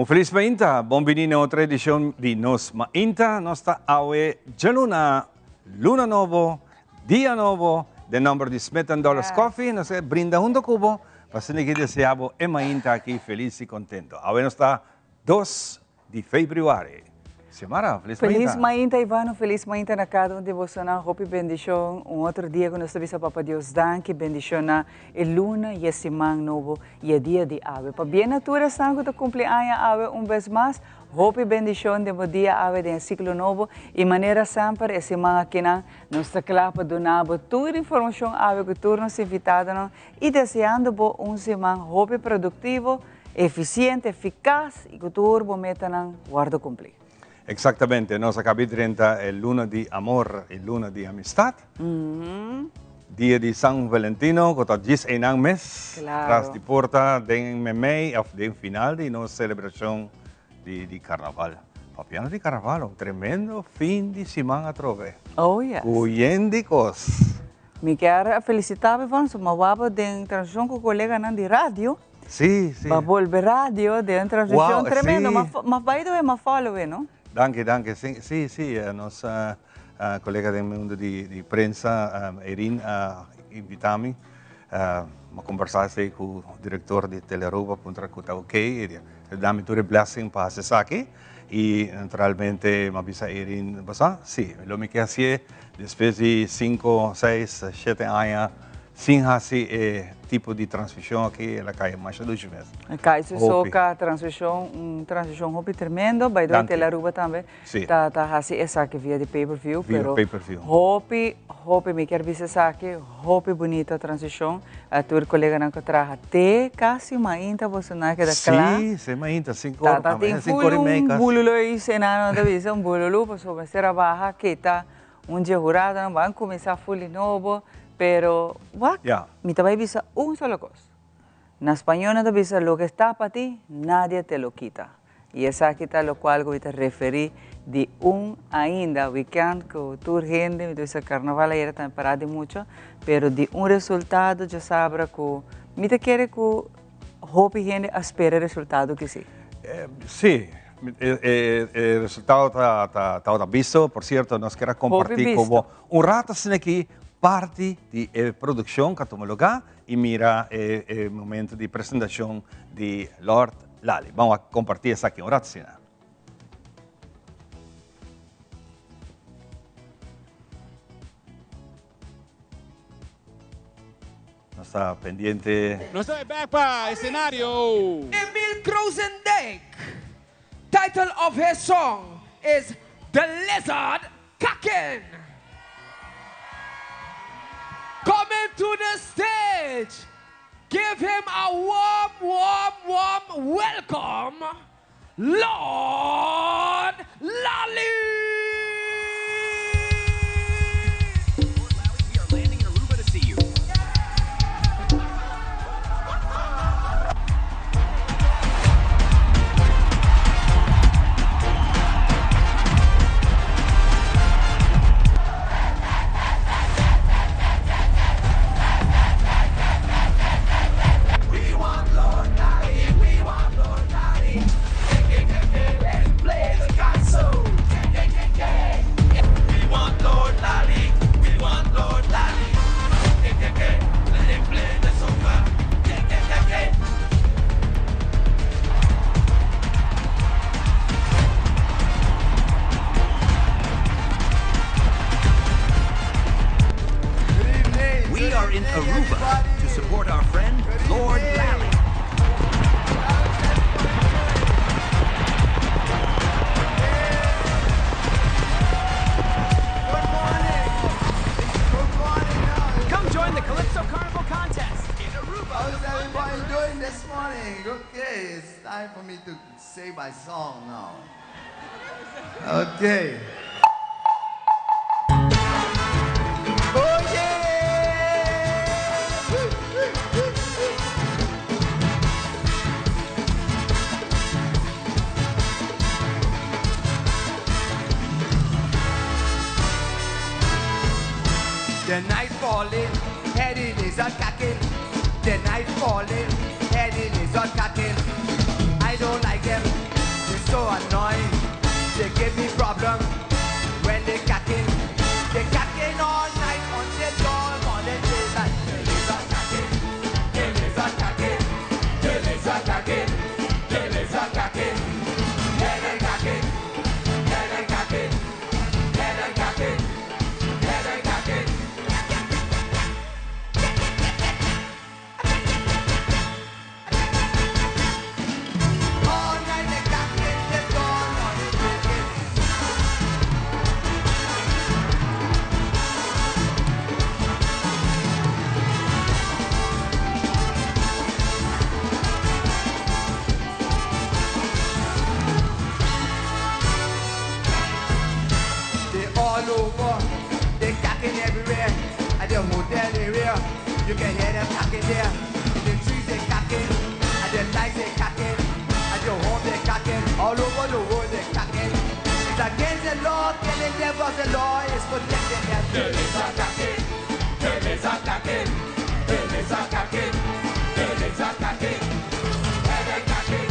Un felis mainta, bon bini na otro edicion di Nos Mainta. Nos ta awe djaluna, luna nobo, dia nobo, den nomber di Smith and Dollars Coffee, nos a brinda hunto cu bo pa asina ki desea bo e mainta aki felis y contento. Awe nos ta dos di februari. Xiomara, felis mainta. Felis mainta Ivano, felis mainta na cada un di bosonan, hopi bendicion, un otro dia cu nos ta bisa Papa Dios danki, bendiciona e luna y e siman nobo y e dia di awe. Pabien na tur esnan cu ta cumpli aña awe un bes mas, hopi bendicion den bo dia awe den e ciclo nobo y manera semper e siman akinan nos ta cla pa duna bo tur informacion awe cu tur nos invitadonan y deseando bo un siman hopi productivo, Eficiente, eficaz y cu tur bo metanan wordo cumpli. Exactamente, nos a cabi drenta e luna di amor y luna di amistad. Dia di San Valentino cu ta djis eynan mes, tras di porta den memey of den final di nos celebracion di carnaval. Papiando di carnaval, un tremendo fin di siman atrobe. Oh yes. Cu yen di cos. Mi kier a felicita bo Ivonne, mi a wak den transmision cu coleganan di radio. Sí, sí. Ba bolbe radio den transmisión Wow, tremendo. sí. Ma, ma by the way, ma follow it, no? Danki, danki. Sí, sí, sí. eh, Nos eh, eh, colega den mundo di, di prensa, eh, Erin, a invita mi. Eh, ma conversa esei cu director di Telearuba, puntra cu ta ok. E di, e da mi tur e blessing pa haci esaki. Y naturalmente m'a bisa Erin, basa, sí, lo mi ke hacié despues di cinco, seis, shete aña sin haci e tipo di transmision aki, el a cay masha dushi mes. E cay su Hopi. soca transmision, un transmision hopi tremendo, by the way Danki. Telearuba tambe Sí. ta ta haci esaki via di pay per view, Via pero pay per view. hopi, hopi, mi kier bisa esaki, hopi bunita transmision, tur coleganan cu traha te casi mainta boso nan a keda cla. Sí, sí mainta, cinco ora, Ta ta tin cinco full ora y media un casi. bululuis enano nan ta bisa, un bululu, pasobra mester a baha kita Un dje huradonan ban kuminsá ful di nobo, pero wak, Ya. mi ta bai bisa un solo kos. Na spañó nan ta bisa lo ke sta pa ti, nadie te lo kita. I esaki ta lokual ku mi ta referí di un ainda wikènt ku tur hende, mi ta bisa karnaval ayera tambe pará di mucho, pero di un resultado djasabra ku mi ta kere ku hopi hende a spera e resultado ki si. Sí, e resultado ta tabata bisto. Por cierto, nos kier a comparti cu bo un rato asina aki parti di e produccion cu a tuma lugar y mira e momento di presentacion di Lord Lali. Ban a comparti esaki un rato asina. Nos ta pendiente. Nos ta bai bek pa escenario. Emil Krozendijk, title of his song is The Lizard Kakin. Coming to the stage, give him a warm, warm, warm welcome, Lord Lali! We are in Aruba to support our friend Lord Lally. Come join the Calypso Carnival contest in Aruba. How's everybody doing this morning? Okay, it's time for me to say my song now. Okay. Oh yeah! The night falling, heading is a cacking. The night falling, heading is a cacking. I don't like them. annoying. They give me problem when they cacking. They cacking all night until dawn, morning daylight. There is a cacking, there is a cacking, there is a cacking, there is a cacking. Hear them cacking, hear them cacking, hear them cacking, hear them cacking. All night they cacking, till dawn, morning waking. They all over, they cacking everywhere. At the hotel area, you can hear them cacking there. In the trees they cacking, at the lights they cacking, at your home they cacking, all over the world they cacking. It's against the law, killing them, but the law is protecting them. There is a cacking, there is a cacking, there is a cacking, there is a cacking. Hear them cacking,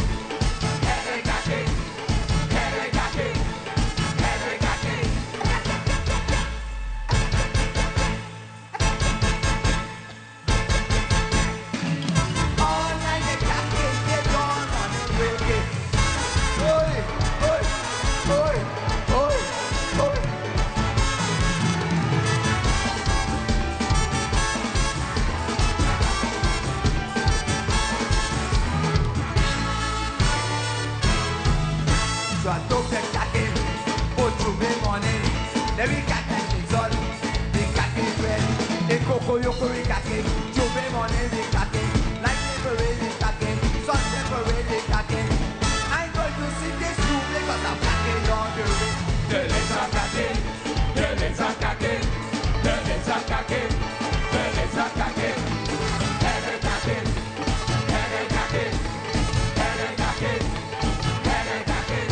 hear them cacking, hear them cacking, hear them cacking. All night they cacking, they dawn on the waking. Oi, oi, oi, oi, oi. So I took the cacking, put through me morning. Then we cacking in sun, we cacking bread. In cocoa yoko we cacking, J'ouvert morning we cacking. Lightning parade we cacking, sunset parade we cacking. I'm going to see this through because I'm cacking on the way. There is a cacking, there is a cacking, there is a cacking, there is a cacking. Hear them cacking, hear them cacking, hear them cacking, hear them cacking.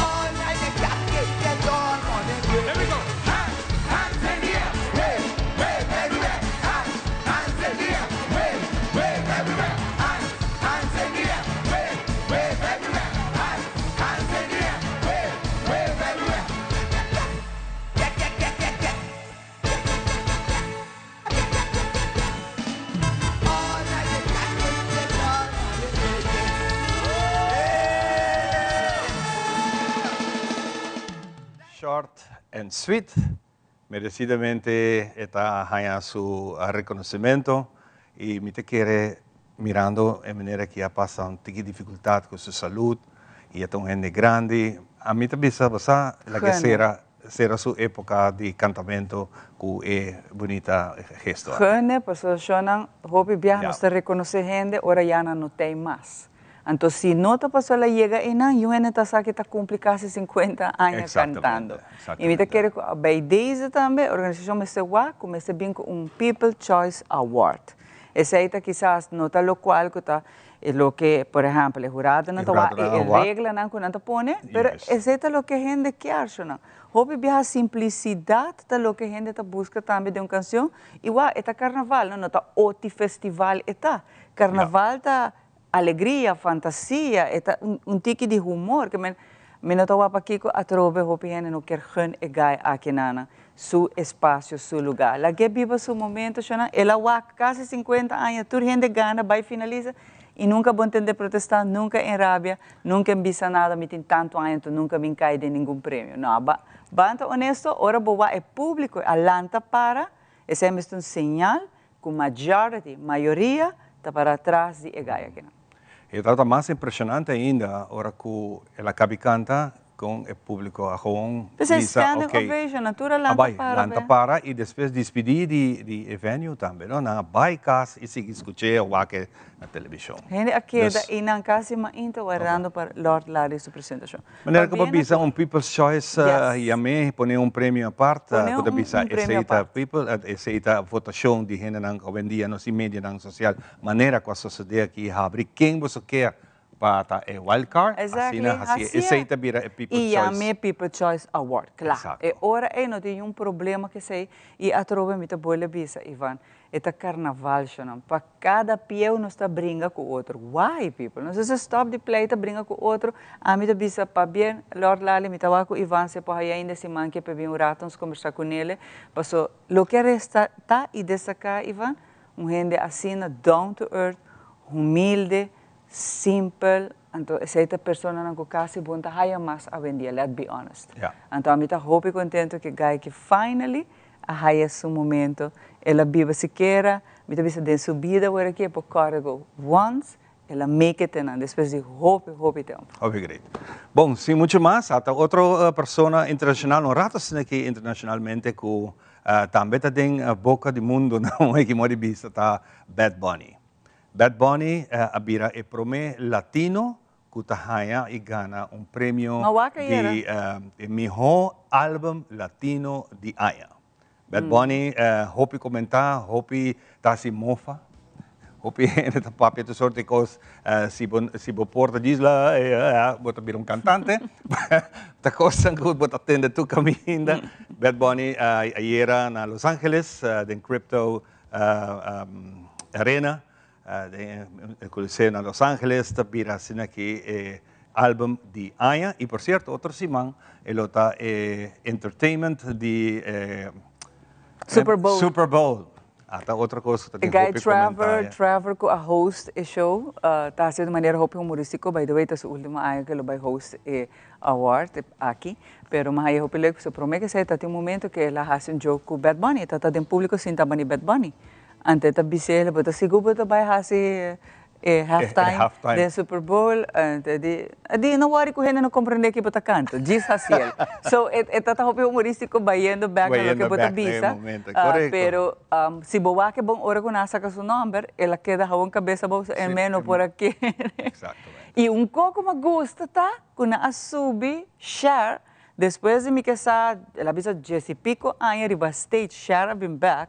All night they cacking, they dawn on the way. Here we go. Hands, hands in the air. Wave, wave everywhere. Hands, hands in the air. Wave, wave everywhere. Hands, hands in the air. Wave, wave everywhere. Hands, hands in the air. Wave, wave everywhere. Get, get, get, get, get. All night they cacking, they dawn on the way. Short and sweet. Merecidamente e ta haya su reconocimento y mi ta kere mirando e manera cu a pasa un tiki dificultad cu su salud y ta un hende grandi. Ami ta bisa basa la que Bueno. sera sera su epoca di cantamento cu e bunita gesto. Gene, paso shonan hopi biaha nos ta reconoce hende ora ya nan no t'ey mas. Anto si no ta paso el a yega eynan, yu hende ta sa ki ta cumpli casi 50 aña cantando. Y mi ta kere cu bij deze tambe organisacion mester wak cu mester bin cu un People Choice Award. Esey ta kisas no ta locual cu ta e loke, por ehempel, e huradonan E ta wak, huradonan e a wak. reglanan cu nan ta pone, pero esey ta loke hende kier, shonan. Hopi biaha simplicidad ta loke hende ta busca tambe den un cancion. Y wak, e ta carnaval, no? No ta oti festival e ta. Carnaval ta alegria, fantasia, e ta un tiki di humor. Ke men, mi no ta wak pakico atrobe hopi hende no kier gun e guy aki nana su espacio, su lugar. Lag'é biba su momento, shonan. El a wak casi 50 aña, tur hende gana, bay finalisa, y nunca bo ntende protesta, nunca en rabia, nunca en bisa nada, mi tin tanto aña, anto nunca bin cay den ningun premio. No, ba, ban ta honesto, ora bo wak e publico a lanta para, esey mester un señal cu majority, mayoria, ta para atras di e guy akinan. E tabata mas impresionante ainda ora cu el a cabi canta con e publico a gewoon P'esei bisa, standing ok, ovation, nan tur a a lanta bai, para lanta be. Para y despues despidi di e venue tambe, no? Nan a bai cas y sigui scuche o wak na television. Hende a keda Dus y nan casi mainta warando pa Lord Larry su presentacion. Manera Pa cu bien bisa un People's Choice yame, pone un premio apart, Pone cu ta bisa un premio esey ta apart. people, esey ta votacion di hendenan cu hoy en dia nos medianan social, manera cu a sucede aki habri ken boso kier pa ta e wild card, asina haci, Hacia. esey ta bira e People's Y Choice. yame People Choice Award, claro. E ora e no tin un problema cu esey y atrobe mi ta bolbe bisa, Ivan. E ta carnaval shonan. Pa cada pieu nos ta bringa cu otro. Why people? Nos mester stop di pleita bringa cu otro. Ami ta bisa pabien Lord Lali mi ta wak cu Ivan si e por haya ainda siman ke p'e bin un rato nos combersa cu nele. Paso loke a resta ta y destaca Ivan, un hende asina down to earth, humilde, simpel, anto esey ta personanan cu casi bon ta haya mas awendia, let be honest. Anto ami ta hopi contento cu e guy ki finally a haya su momento, el a biba sikiera, mi ta bisa den su bida awor aki e por corda go once, el a make it tenan despues di hopi hopi tempo. Hopi great. Bon, sin mucho mas, ata otro persona internacional, un rato asina aki internacionalmente cu tambe ta den boca di mundo na un eki modo di bisa ta Bad Bunny. Bad Bunny a bira e prome latino cu ta haya y gana un premio di e miho album latino di aña. Bad Bunny hopi comenta, hopi ta haci mofa, hopi hende ta papia tur soort di cos, si bo si bo por ta djis la bo ta bira un cantante, ta cosnan cu bo ta tende tur caminda. Bad Bunny ayera na Los Angeles den Crypto Arena den e Coliseo na Los Angeles ta bira asina aki e album di aña y por cierto otro siman e lo ta e entertainment di e Super Bowl. Super Bowl. Ata otro cos cu ta E tin guy hopi Trevor, comentario. Trevor cu a host e show ta haci di manera hopi humoristico, by the way ta su ultimo aña cu e lo bay host e award aki, pero mi a haya hopi leuk pasobra prome cu esey ta tin un momento cu el a haci un joke cu Bad Bunny, e ta ta den publico sinta bani Bad Bunny, anto e ta bisa el, bo ta sigur bo ta bay haci e half time den Super Bowl, anto e di, e di no worry cu hende no comprende ki bo ta canta, djis haci el. So e ta ta hopi humoristico bayendo bek na loke bo ta bisa, pero si bo wak e bon ora cu nan a saca su nomber, el a keda hawon cabes abou, so e meno por a kere. Y un coco mi a gusta ta cu nan a subi Cher despues di mi ke sa el a bisa dies y pico aña riba stage Cher a bin bek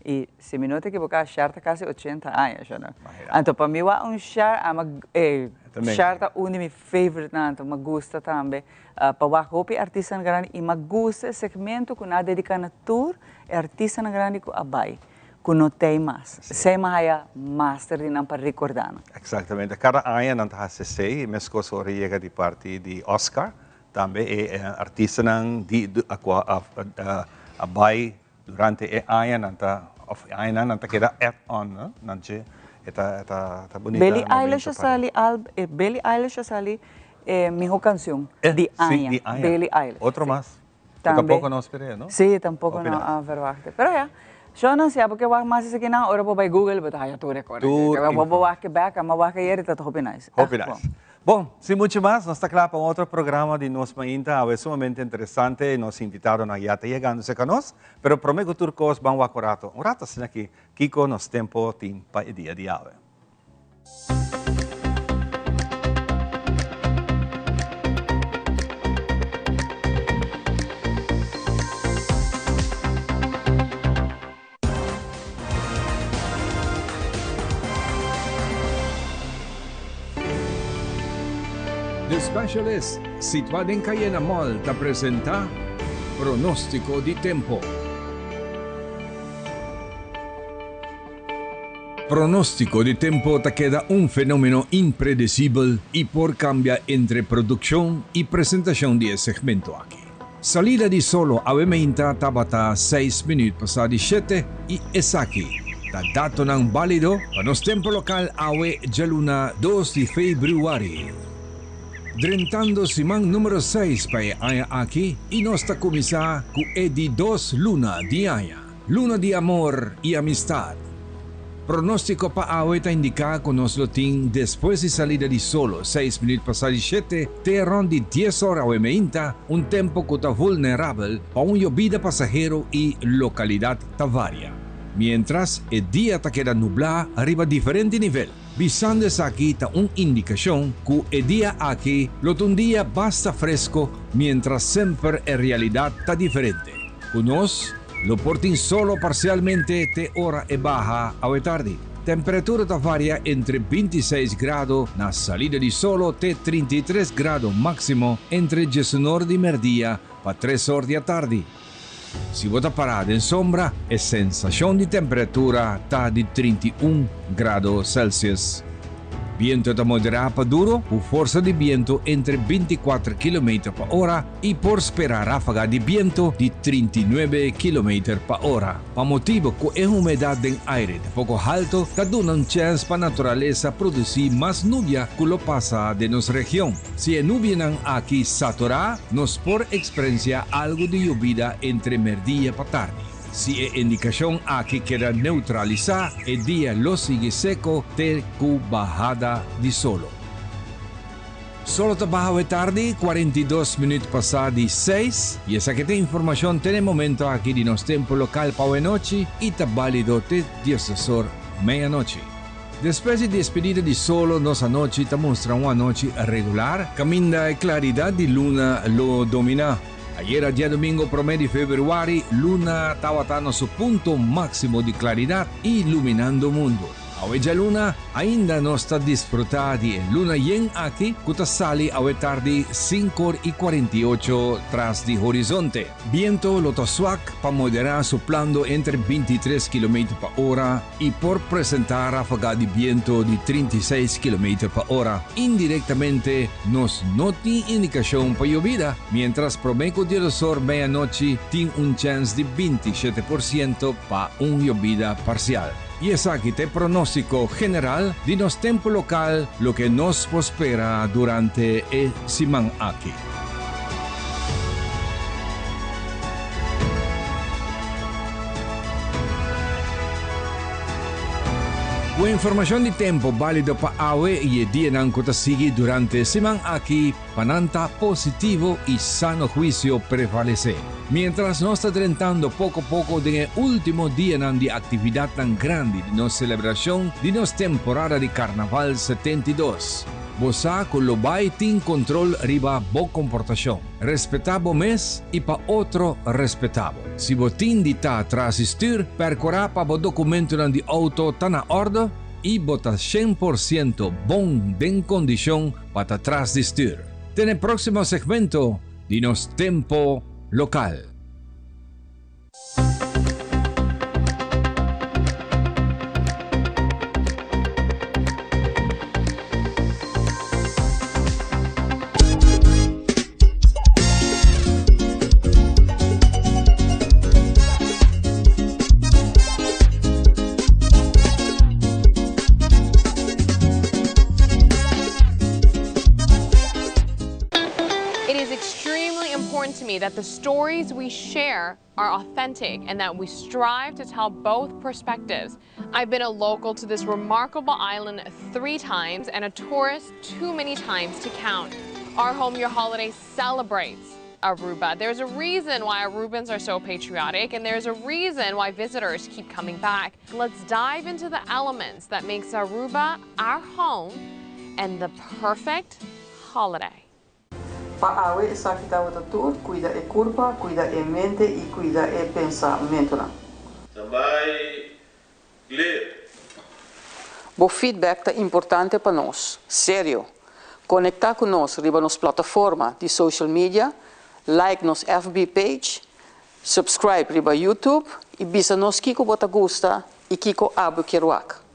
y si mi no ta ekiboca Cher ta casi ochenta aña sha no anto pa mi wak un Cher ama ey Cher ta un di mi favorite nan anto mi a gusta tambe pa wak hopi artistanan grandi y mi a gusta e segmento cu nan a dedica na tur e artistanan grandi cu a bay. Cu no t'ey mas. Esey m'a haya master di nan pa recorda nan. Exactamente. Cada aña nan ta haci esey. Mescos ora yega di parti di Oscar, tambe e artistanan di cua a bay durante e aña nan ta, of e añanan nan ta keda add on nan dje. E ta ta bunita Billie momento Eilish a pa. sali al, Billie Eilish a sali e miho cancion di aña. Si, di aña. Billie Eilish. Otro mas. Tambe. Tampoco no esper'é, no? Sí, tampoco no a verwachté. Pero ya, sho nan si abo ke wak mas esaki nan, ora bo bai Google bo ta haya tur e kos. Tur Bo bo wak e bek, amo wak ayer i ta hopi nice. Hopi nice. Bon, sin mucho mas, nos ta kla pa un otro programa di Nos Mainta. Awe sumamente interesante, nos invitadonan ya ta yegando serka nos. Pero prome ku tur kos, ban wak un rato, un rato asina aki, kiko nos tempo tin pa e dia di awe. The Specialist, situá den Cayena Mall, ta presentá Pronóstiko di Tempo. Pronóstiko di tempo ta keda un fenómeno impredesibel i por kambia entre produkshon i presentashon di e segmento aki. Salida di solo awe meinta tabata seis minüt pasá di shete i esaki ta datonan bálido pa nos tempo lokal awe djaluna dos di febrüari. Drentando siman número seis pa e aña aki i nos ta kuminsá ku e di dos luna di aña. Luna di amor i amistad. Pronóstiko pa awe ta indiká ku nos lo tin despues di salida di solo seis minüt pasá di shete te rònt di dies ora awe meinta un tempu ku ta vulnerabel pa un yobida pasahero i lokalidat ta varia. Miéntras e dia ta keda nublá riba diferente nivel. Bisando esaki ta un indikashon ku e dia aki lo ta un dia basta fresko miéntras semper e realidat ta diferente. Ku nos Lo por tin solo parsialmente te ora e baha awe tardi. Temperatura ta varia entre 26 grado na salida di solo te 33 grado máksimo entre diesunor di merdia pa tres or di atardi. Si bo ta pará den sombra, e sensashon di temperatura ta di 31 grado Celsius. Biento ta moderá pa duro, ku forsa di biento entre 24 kilometer pa ora i por spera ráfaga di biento di 39 kilometer pa ora. Pa motibu ku e humedat den aire ta poko halto, ta duna un chèns pa naturalesa produsí mas nubia ku lo pasa den nos region. Si e nubianan aki saturá, nos por eksperensiá algu di yobida entre mèrdia pa tardi. Si e indikashon aki keda neutralisá, e dia lo sigui seko te ku bahada di solo. Solo ta baha awe tardi, 42 minüt pasá di seis, i esaki ta e informashon te na e momento aki di nos tempu lokal pa awe nochi i ta bálido te diesesor meianochi. Despues di despedida di solo nos anochi ta mustra un anochi regular kaminda e klaridat di luna lo dominá. Ayera diadomingo promé di februari luna tabata na su punto máksimo di klaridat iluminando mundu. Awe djaluna ainda nos ta disfrutá di e luna yen aki ku ta sali awe tardi sinkor i 48 tras di horizonte. Biento lo ta swak pa moderá suplando entre 23 kilometer pa ora i por presentá ráfaga di biento di 36 kilometer pa ora. Indirektamente nos no tin indikashon pa yobida, miéntras promé ku diesdosor meianochi tin un chèns di 27% pa un yobida parsial. I esaki ta e pronóstiko general di nos tempu lokal loke nos por spera durante e siman aki. Ku e informashon di tempu bálido pa awe i e dianan ku ta sigui durante e siman aki, pa nan ta positivo i sano huisio prevalesé. Miéntras nos ta drentando poko poko den e último dianan di aktividatnan grandi di nos selebrashon di nos temporada di Karnaval 72, bo sa ku lo bai tin kontrol riba bo komportashon. Respetá bo mes i pa otro respetá bo. Si bo tin di ta tras di stür, pèrkurá pa bo dokumentonan di outo ta na òrde i bo ta 100% bon den kondishon pa ta tras di stür. Te na e próksimo segmento di nos Tempo Lokal. It is extremely important to me that the stories we share are authentic and that we strive to tell both perspectives. I've been a local to this remarkable island three times and a tourist too many times to count. Our Home Your Holiday celebrates Aruba. There's a reason why Arubans are so patriotic and there's a reason why visitors keep coming back. Let's dive into the elements that makes Aruba our home and the perfect holiday. Pa awe esaki tabata tur, cuida e curpa, cuida e mente y cuida e pensamentonan. Standby, clear. Bo feedback ta importante pa nos. Serio! Conecta cu nos riba nos plataforma di social media, like nos FB page, subscribe riba YouTube y bisa nos kico bo ta gusta y kico abo kier wak.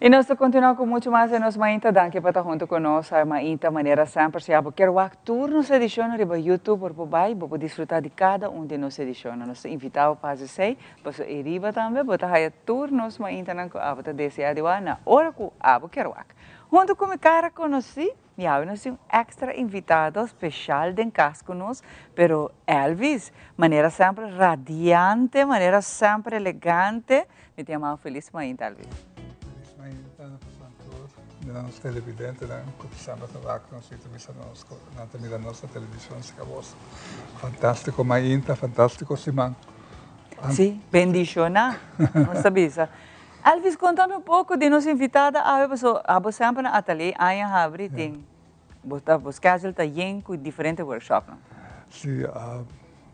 Y nos ta continua cu mucho mas den nos mainta. Danki pa ta hunto cu nos a mainta manera semper. Si abo kier wak tur nos edicion riba YouTube por bo bay, bo por disfruta di cada un di nos edicionnan. Nos ta invita bo pa haci esey, pasobra ey riba tambe bo ta haya tur nos maintanan cu abo ta desea di wak na ora cu abo kier wak. Hunto cu mi cara conoci, Mi awe nos tin un extra invitado special den cas cu nos, pero Elvis, manera semper radiante, manera semper elegante, mi tin yamao feliz mainta Elvis. Mainta na pasan tur di nos televidentenan ku ta semper ta wak nos i ta bisa nos ku nan ta mira nos na televishon si ka bos. Fantástiko mainta, fantástiko siman. Sí, bendishoná, nos ta bisa. Elvis, konta mi un poko di nos invitada awe, paso abo semper na Atelier Aña Habri tin bo ta bo schedule ta yen ku diferente workshopnan. Sí,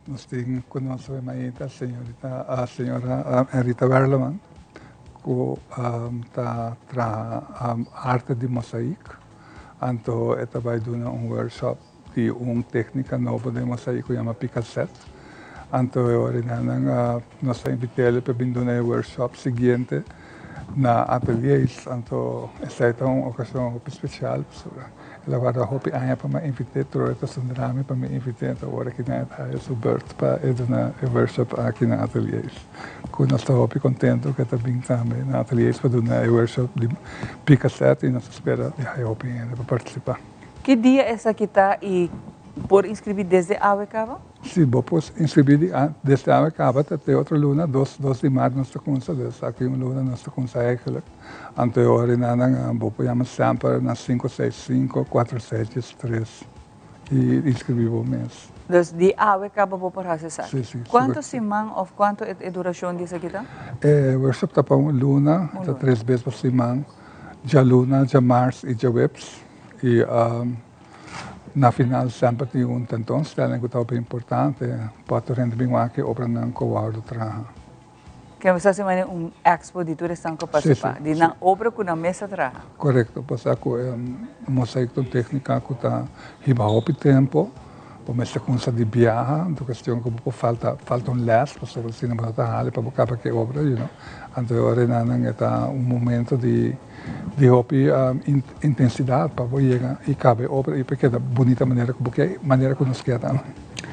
nos tin ku nos awe mainta señorita señora Enrita Werleman ku ta traha arte di mosaik, anto e ta bai duna un workshop di un téknika nobo den mosaik ku yama Picaset. Anto e ora nan nos a invit'é pa bin duna e workshop siguiente na Ateliers. Anto esei ta un okashon hopi spesial pasobra el a warda hopi aña pa mi invit'é, tur ora ta sundra mi pa mi invit'é. Anto ora ki nan e ta haya su bùrt pa e duna e workshop aki na Ateliers. Ku nos ta hopi kontentu ku e ta bin tambe na Ateliers pa duna e workshop di Picaset i nos ta spera di haya hopi hende pa partisipá. Ki dia esaki ta y por inscribi desde awe caba? Si, bo por inscribi di desde awe caba ta te otro luna, dos dos di maart nos ta cunsa, dus aki un luna nos ta cunsa eigenlijk. Anto e ora nan bo por yama semper na 565 4613 y inscribi bo mes. Dus di awe caba bo por haci esaki? Si, si. Cuanto siman of cuanto e duracion di esaki ta? E workshop ta pa un luna, ta tres bes pa siman, djaluna, djamars y djaweps. I na final semper tin un tentoonstelling ku ta hopi importante pa tur hende bin wak e obranan ku wòrdu traha. Ke bo sa si manera un expo di tur esnan ku a partisipá, di nan obra ku nan mes a traha. Korekto, pasá ku e mosaik ta un téknika ku ta hiba hopi tempu, bo mester kumsa di biaha, anto kuestion ku bo por falta falta un lès pasobra asina bo no ta hali pa bo kaba ku e obra, you know. Anto e ora einan e ta un momento di. Di hopi intensidad pa bo yega y caba e obra y pa e keda bunita manera cu bo ke y manera cu nos ke tambe.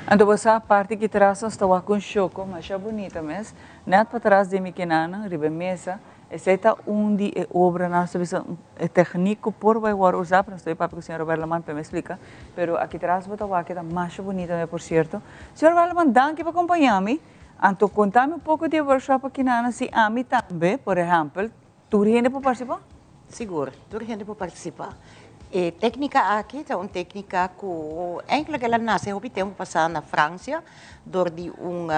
Anto bo sa parti ki tras nos ta wak un shoko masha bunita mes, net patras di mi kinanan riba e mesa, esey ta un di e obranan, nos ta bisa e techniek cu por bay wor usa, pero nos ta bay papia cu señor Robert Laman pa e me splica, pero aki tras bo ta wak e ta masha bunita mes por cierto. Señor Robert Laman danki pa compaña mi, anto conta mi un poco di e workshop akinanan si ami tambe por ehempel Tur hende por partisipá? Sigur, tur hende por partisipá. E téknika aki ta un téknika ku eindelijk el a nase hopi tempu pasá na Fransia dor di un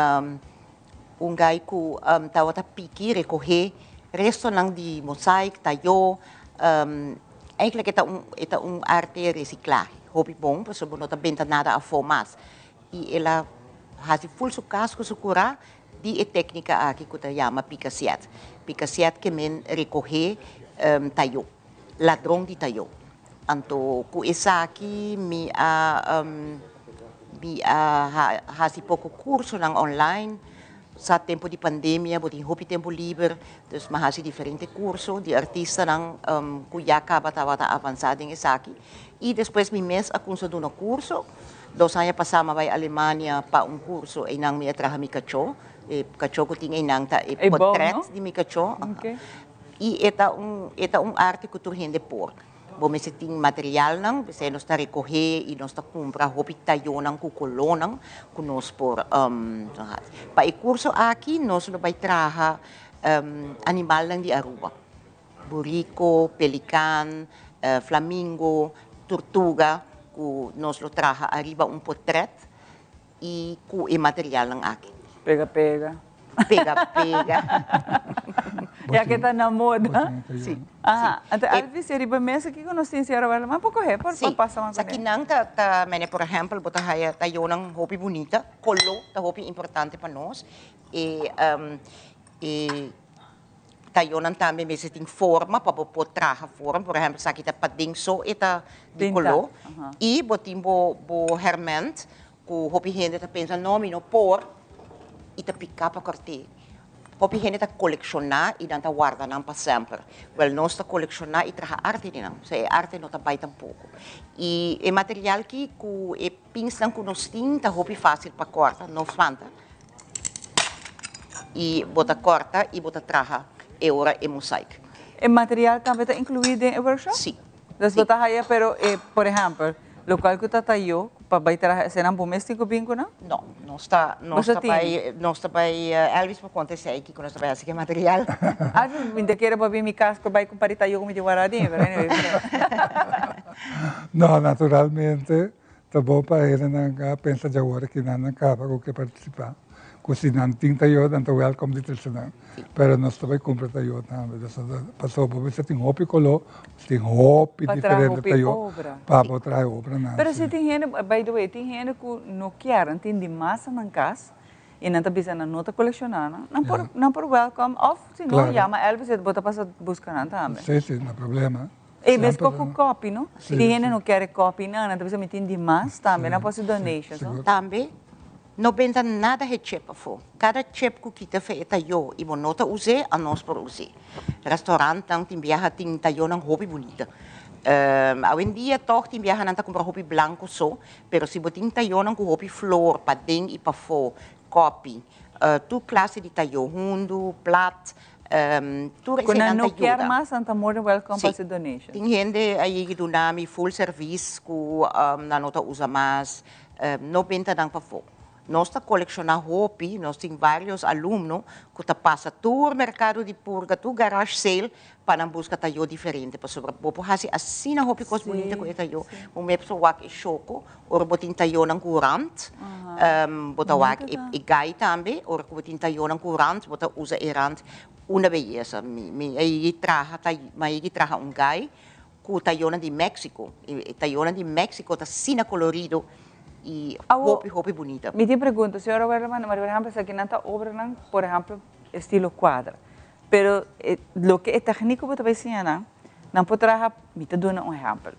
un gai ku tabata piki rekohé restonan di mosaik, tayó, eindelijk e ta un e ta un arte resiklahe hopi bon pasobra bo no ta benta nada afó mas. I el a hasi ful su kas ku su kurá di e téknika aki ku ta yama pikasièt. Pikasièt ke men rekohé tayó, ladron di tayó. Anto ku esaki mi a mi a hasi poko kursonan online. Sa tempu di pandemia bo tin hopi tempu liber, dus mi a hasi diferente kurso di artistanan ku ya kaba tabata avansá den esaki. I despues mi mes a kumsa duna kurso. Dos aña pasá mi a bai Alemania pa un kurso, einan mi a traha mi kachó. E kachó ku tin einan ta e potrèt di mi kachó. I e ta un e ta un arte ku tur hende por. Bo mester tin materialnan, p'esei nos ta rekohé i nos ta kumpra hopi tayónan ku kolónan ku nos por hasi. Pa e kurso aki nos lo bai traha animalnan di Aruba. Buriko, pelikan, flamingo, turtuga ku nos lo traha ariba un potret i ku e materialnan aki. Pega pega. Pega pega. Ya ke ta na moda. Si. Aha. Anto Elvis e riba mesa kiko nos tin si Arabella? Mas por kohe, por pasa mas kuné. Sakinan ta ta mene por ehèmpel bo ta haya tayonan hopi bunita, koló ta hopi importante pa nos. E e Tayonan tambe mester tin forma pa bo por traha forma. Por ehempel, esaki ta paden so e ta di koló. I bo tin bo bo hèrmènt ku hopi hende ta pensa, no, mi no por, i ta piká pa kòrt'é. Hopi hende ta kolekshoná i nan ta warda nan pa semper. Wèl, nos ta kolekshoná i traha arte di nan. Osea, e arte no ta bai tampoko. I e material ki ku e pinsnan ku nos tin ta hopi fásil pa kòrta, no spanta. I bo ta kòrta i bo ta traha e ora e mosaik. E material tambe ta inkluí den e workshop? Sí. Dus bo ta haya pero e, por ehèmpel, Lokual ku ta tayó pa bai traha eseinan bo mes tin ku bin ku nan? No, nos ta nos ta bai nos ta bai Elvis por konta esei kiko nos ta bai hasi ku e material. Elvis mi ta kere bo bin mi kas ku bai kumpra di tayó ku mi tin wara aden pero anyway. No, naturalmente Ta bon pa hendenan a pensa djawor ki nan nan kaba ku ke partisipá. Ku si nan tin tayó nan ta wèlkòm di trese nan. Pero nos ta bai kumpra tayó tambe. Pasobra bo mester tin hopi koló, tin hopi diferente tayó pa bo traha e obranan. Pero si tin hende, by the way, tin hende ku no kier, nan tin di mas na nan kas i nan ta bisa nan no ta kolekshoná nan, nan por nan por wèlkòm òf si no yama Elvis i bo ta pasa buska nan tambe. Si, si, no problema. E mes ko ku copy no? Tin hende no kere copy nan, nan ta bisa mi tin dimas tambe, nan por haci donations no? Tambe no benta nada he chip afo. Kada chip ku kita fe e tayo i bo no ta us'é, anos por us'é. Restaurantnan tin biaha tin tayonan hopi bunita. Awendia tog tin biaha nan ta kumpra hopi blanko so, pero si bo tin tayonan ku hopi flor paden i pafó, copy, tur klase di tayo, hundu, plat, Tur Ku nan eseinan ta no kier yuda. mas, nan ta more than welcome pa Sí. hasi donation. Tin hende a yega duna mi full service ku nan no ta usa mas, no benta nan pafó. Nos ta kolekshoná hopi, nos tin vários alumno ku ta pasa tur merkado di purga, tur garage sale pa nan buska tayó diferente pasobra bo por hasi asina hopi kos bunita ku e tayó. Un mep so wak e shoko, ora bo tin tayónan ku rant, bo ta wak e gai tambe, ora ku bo tin tayónan ku rant, bo ta usa e rant una beyesa. Mi mi a yegi traha mi a yegi traha un gai ku tayónan di Mexico. E tayónan di Mexico ta asina kolorido i hopi hopi bunita. Mi tin pregunta, señora Werleman, por ehempel esaki nan ta obranan, por ehempel estilo kuadra. Pero loke e tecnico bo ta bay siña nan, nan por traha, mi ta duna un ehempel,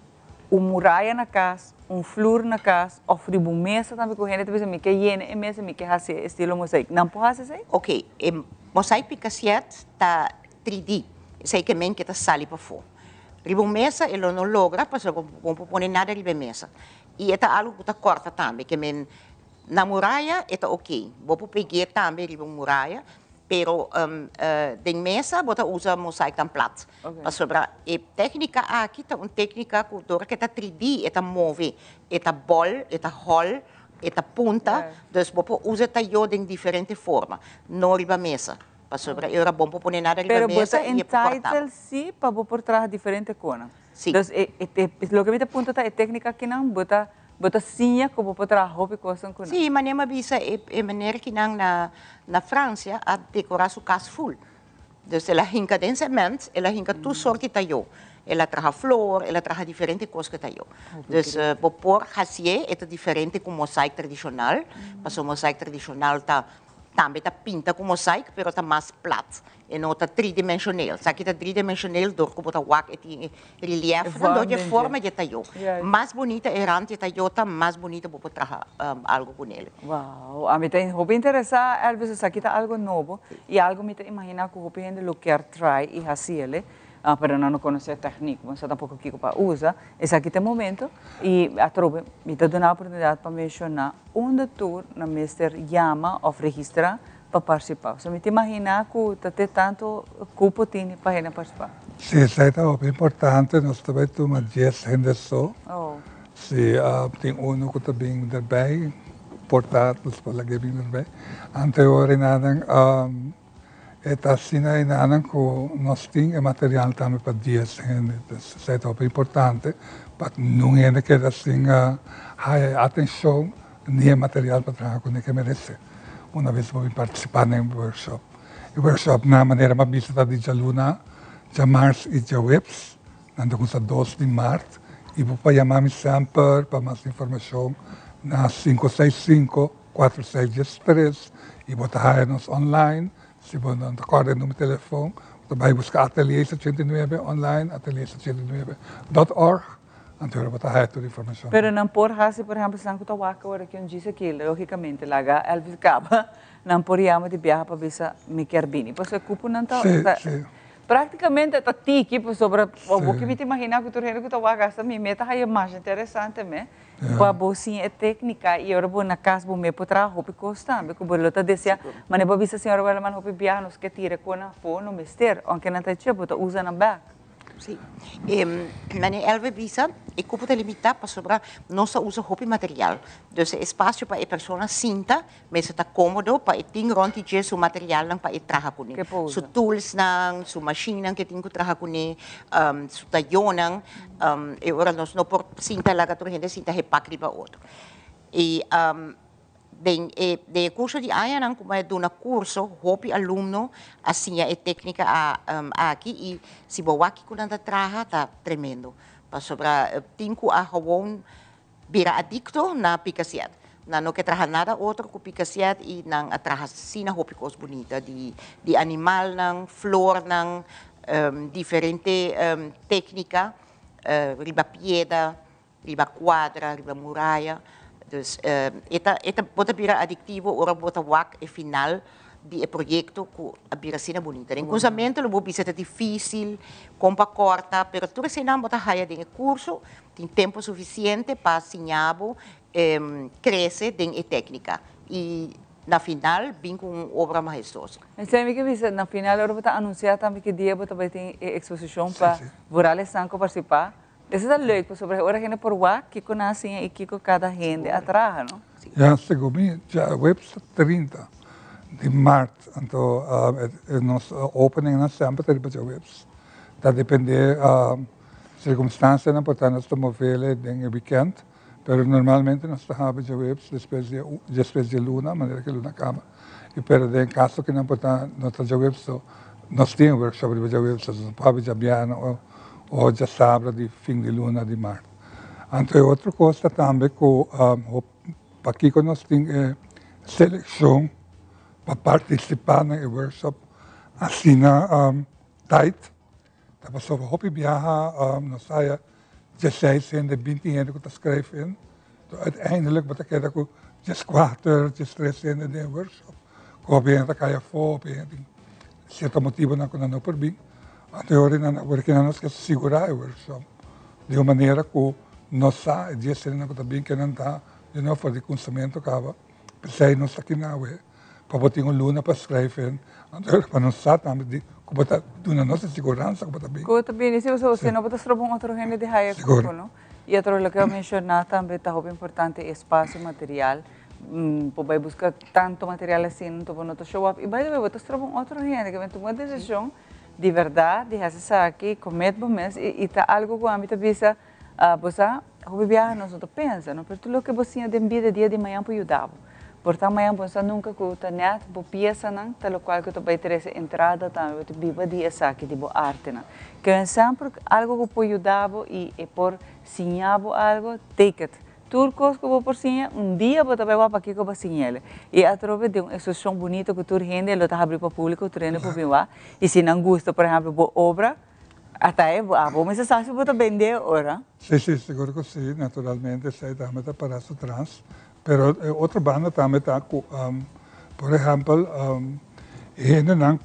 un muraya na cas, un flur na cas, of riba un mesa tambe cu hende ta bisa mi ke yena e mesa, mi ke haci e estilo mosaic. Nan por haci esey? Ok, e mosaic picasiet ta 3D, esey ke men ke ta sali pafó. Riba un mesa e lo no logra pasobra bo no por pone nada riba e mesa. Y e ta algo cu ta corta tambe, ke men Na muraya e ta ok. Bo por peg'é tambe riba un muraya, pero den mesa bo ta usa mosaiknan plat. Pasobra e téknika aki ta un téknika ku dor ku e ta 3D e ta move, e ta bòl, e ta hòl, e ta punta, dus bo por usa e tayó den diferente forma, no riba mesa. Pasobra e ora bo no por pone nada riba Pero bo mesa ta i e por kòrta. entitled sí pa bo por traha diferente konan. Sí. Dus loke mi ta punta ta e téknika akinan bo ta Bo ta siña ku bo por traha hopi kosnan ku nan. Sí, manera mi a bisa e e meneer kinan na na Francia a dekorá su kas ful. Dus el a hinka den sement, el a hinka tur sort di tayó. El a traha flor, el a traha diferente kos ku tayó. Dus bo por hasié, e ta diferente ku mosaik tradishonal, pasobra mosaik tradishonal ta tambe ta pinta ku mosaik, pero ta mas plat. E no ta tridimensioneel. Esaki ta dridimensioneel dor ku bo ta wak e tin e reliefnan dor di e forma di e tayó. Mas bunita e rand di e tayó ta, mas bunita bo por traha algu ku nel. Wow, ami ta hopi interesá Elvis, esaki ta algu nobo i algu mi ta imaginá ku hopi hende lo kier try i hasi el, pero nan no konosé e tèknik, bo no sa tampoko kiko pa usa. Esaki ta e momento i atrobe mi ta duna oportunidat pa menshoná unda tur nan mester yama òf registrá pa participá. So mi ta imaginá ku ta te tantu kupo tini pa hende participá. Sí, esei ta hopi importante. Nos ta bai tuma dies hende so. Si tin unu ku ta bin derbei, por ta nos por lag'é bin derbei. Ante ora enanan e ta asina enanan ku nos tin e material tambe pa dies hende. Entonces esei ta hopi importante pa nun hende keda sin haya e atenshon ni e material pa traha kuné ke meresé. Una bes bo bin partisipá den workshop. E workshopnan manera mi a bisa ta di djaluna, djamars i djaweps. Nan ta kuminsá dos di mart i bo por yama mi semper pa mas informashon na 565 4613 i bo ta haya nos online. Si bo no ta kòrda e numero di telefòn, bo ta bai buska Atelier 89 online, atelier89 dòt org. Anto bo ta haya tur informacion. Pero nan por haci, por ehempel, esnan cu ta wak awor aki un djis aki, logicamente, laga Elvis caba, nan por yama di biaha pa bisa mi kier bini. Pasobra e cuponan ta, ta practicamente ta tiki, pasobra bo ki mi ta imagina cu tur hende cu ta wak hasta mi me ta haya mas interesante me, pa bo siña e tecnica y ora bo na cas bo me por traha hopi cos tambe cu bo lo ta desea. Manera bo a bisa señora Werleman hopi biaha nos ke tira e conan afo, no mester, aunke nan ta hecho bo ta usa nan bek. Si. Mane Elvi bisa, e cupo ta limita pasobra nos ta usa hopi material. Dus e espacio pa e persona sinta mester ta comodo pa e tin rond di dje su materialnan pa e traha cune. Su toolsnan, su machinenan cu e tin cu traha cune, su tayonnan. E ora nos no por sinta laga tur hende sinta hepak riba otro. Y Den e den e kurso di añanan ku mi a duna kurso, hopi alumno a siña e téknika aki i si bo wak ku nan ta traha ta tremendo. Pasobra tin ku a gewon bira adikto na pikasièt. Nan no ke traha nada otro ku pikasièt i nan a traha asina hopi kos bunita di di animalnan, flornan, diferente téknika riba pieda. Riba kuadra, riba muraya. Dus e ta e ta bo ta bira adiktivo ora bo ta wak e final di e proyekto ku a bira asina bunita. Den kunsamentu lo bo bisa ta difísil, kon pa kòrta, pero tur eseinan bo ta haya den e kurso, tin tempu sufisiente pa siña bo krese den e téknika i na final bin ku un obra mahestoso. Esei mi ke bisa, na final ora bo ta anunsiá tambe ki dia bo ta bai tin e eksposishon pa vooral esnan ku a partisipá. Esei ta leuk pasobra ora hende por wak kiko nan a siña i kiko kada hende a traha, no? Ya, segun mi djaweps 30 di mart, anto nos openingnan semper ta riba djaweps. Ta depende sirkumstansianan, por ta nos ta movele den e wikènt, pero normalmente nos ta habri djaweps despues di despues di e luna, manera ku e luna kaba. I pero den kaso ku nan por ta no ta djaweps so nos tin e workshop riba djaweps, so nos por habri djabièrnè o djasabra di fin di luna di mart. Anto e otro kos ta tambe ku pakiko nos tin e selekshon pa partisipá na e workshop asina tight, ta pasobra hopi biaha nos haya dieseis hende, binti hende ku ta skrijf in, uiteindelijk bo ta keda ku dieskuater, diestres hende den e workshop. Ku hopi hende ta kai afó, hopi hende tin sierto motibonan ku nan no por bin. Anto e ora nan awor kinan nos ke sigurá e workshop di un manera ku nos sa e dies hendenan ku ta bin kinan ta you know for di kunsamentu kaba. P'esei nos ta kina awe pa bo tin un luna pa skrijf en anto e ora pa nos sa tambe di ku bo ta duna nos e siguransa ku bo ta bin. Ku bo ta bini, si pasobra si no bo ta stroba un otro hende di haya kupo no. I otro loke bo menshoná tambe ta hopi importante e espasio material. Bo bai buska tantu material asina anto bo no ta show up. I by the way bo ta stroba un otro hende ke men tuma desishon di bèrdat di hasi esaki, commit bo mes i ta algu ku ami ta bisa bo sa hopi biaha nos no ta pensa no pero tur loke bo siña den bida dia di mañan por yuda bo. Por ta mañan bo no sa nunka ku ta nèt bo piesanan ta lokual ku ta bai trese entrada tambe bo ta biba di esaki di bo artenan. Ke semper algu ku por yuda bo i e por siña bo algu take it. Tur kos ku bo por siña, un dia bo ta bai wak pakiko bo a siñ'el. I atrobe den un eksposishon bunito ku tur hende lo ta habri pa públiko, tur hende por bin wak. I si nan gusta, por ehèmpel, bo obra, ata e abo mester sa si bo ta bend'é ora. Sí, sí, sigur ku sí. Naturalmente esei tambe ta para su tras. Pero e otro banda tambe ta ku, por ehèmpel, e hendenan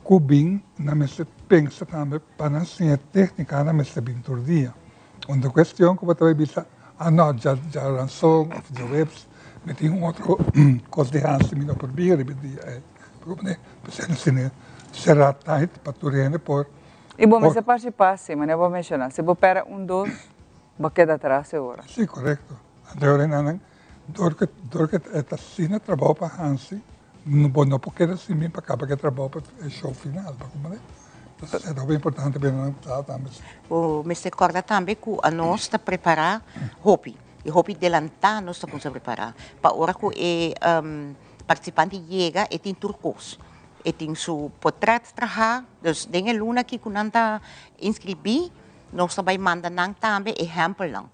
ku bin, nan mester pensa tambe pa nan siña téknika, nan mester bin tur dia. Un ta cuestion cu bo ta bay bisa, ah no, dja djaranson of djaweps mi tin un otro cos di haci, mi no por bin riba e dia ey. P'esei nos tene cera tijd pa tur hende por. Y bo mester participa si, manera bo a menciona. Si bo pera un dos, bo keda atras e ora. Si, corecto. Anto e ora nan, dor cu dor cu e ta asina trabao pa haci, bo no por keda sin bin pa caba cu e trabao pa e show final, bo comprende? Entonces e ta hopi importante pa nan sa tambe. Bo mester corda tambe cu anos ta prepara hopi, y hopi delanta nos ta cuminsa prepara, pa ora cu e participante yega e tin tur cos, e tin su potret traha, dus den e luna aki cu nan ta inscribi nos ta bay manda nan tambe ehempelnan.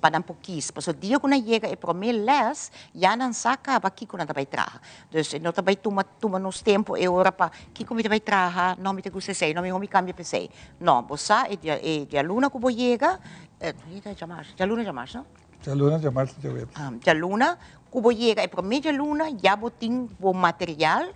pa nan por kis. Pasobra dia ku nan yega e promé lès, ya nan sa kaba kiko nan ta bai traha. Dus e no ta bai tuma tuma nos tempu e ora pa kiko mi ta bai traha, no mi ta gusta esei, no mihó mi kambia pa esei. No, bo sa e dia e dialuna ku bo yega, e djamars, djaluna djamars no? Djaluna djamars i djaweps. Djaluna ku bo yega e promé djaluna ya bo tin bo material,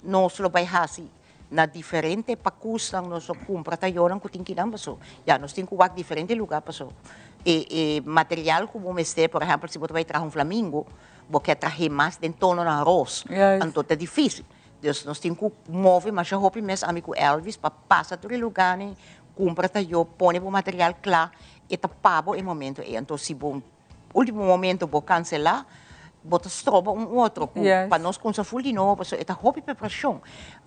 nos lo bai hasi Na diferente pakusnan nos lo kumpra tayornan ku tin kinan paso ya nos tin ku wak diferente luga paso e e material ku bo mester por ehèmpel si bo ta bai traha un flamingo bo ke trah'é mas den tononan ros anto ta difisil dus nos tin ku move masha hopi mes ami ku Elvis pa pasa tur e luganan. Kumpra tayó, pone bo material kla, e ta pa bo e momento ei. Anto si bo último momento bo kanselá, bo ta stroba un otro ku pa nos kumsa ful di nobo pasobra e ta hopi preparashon.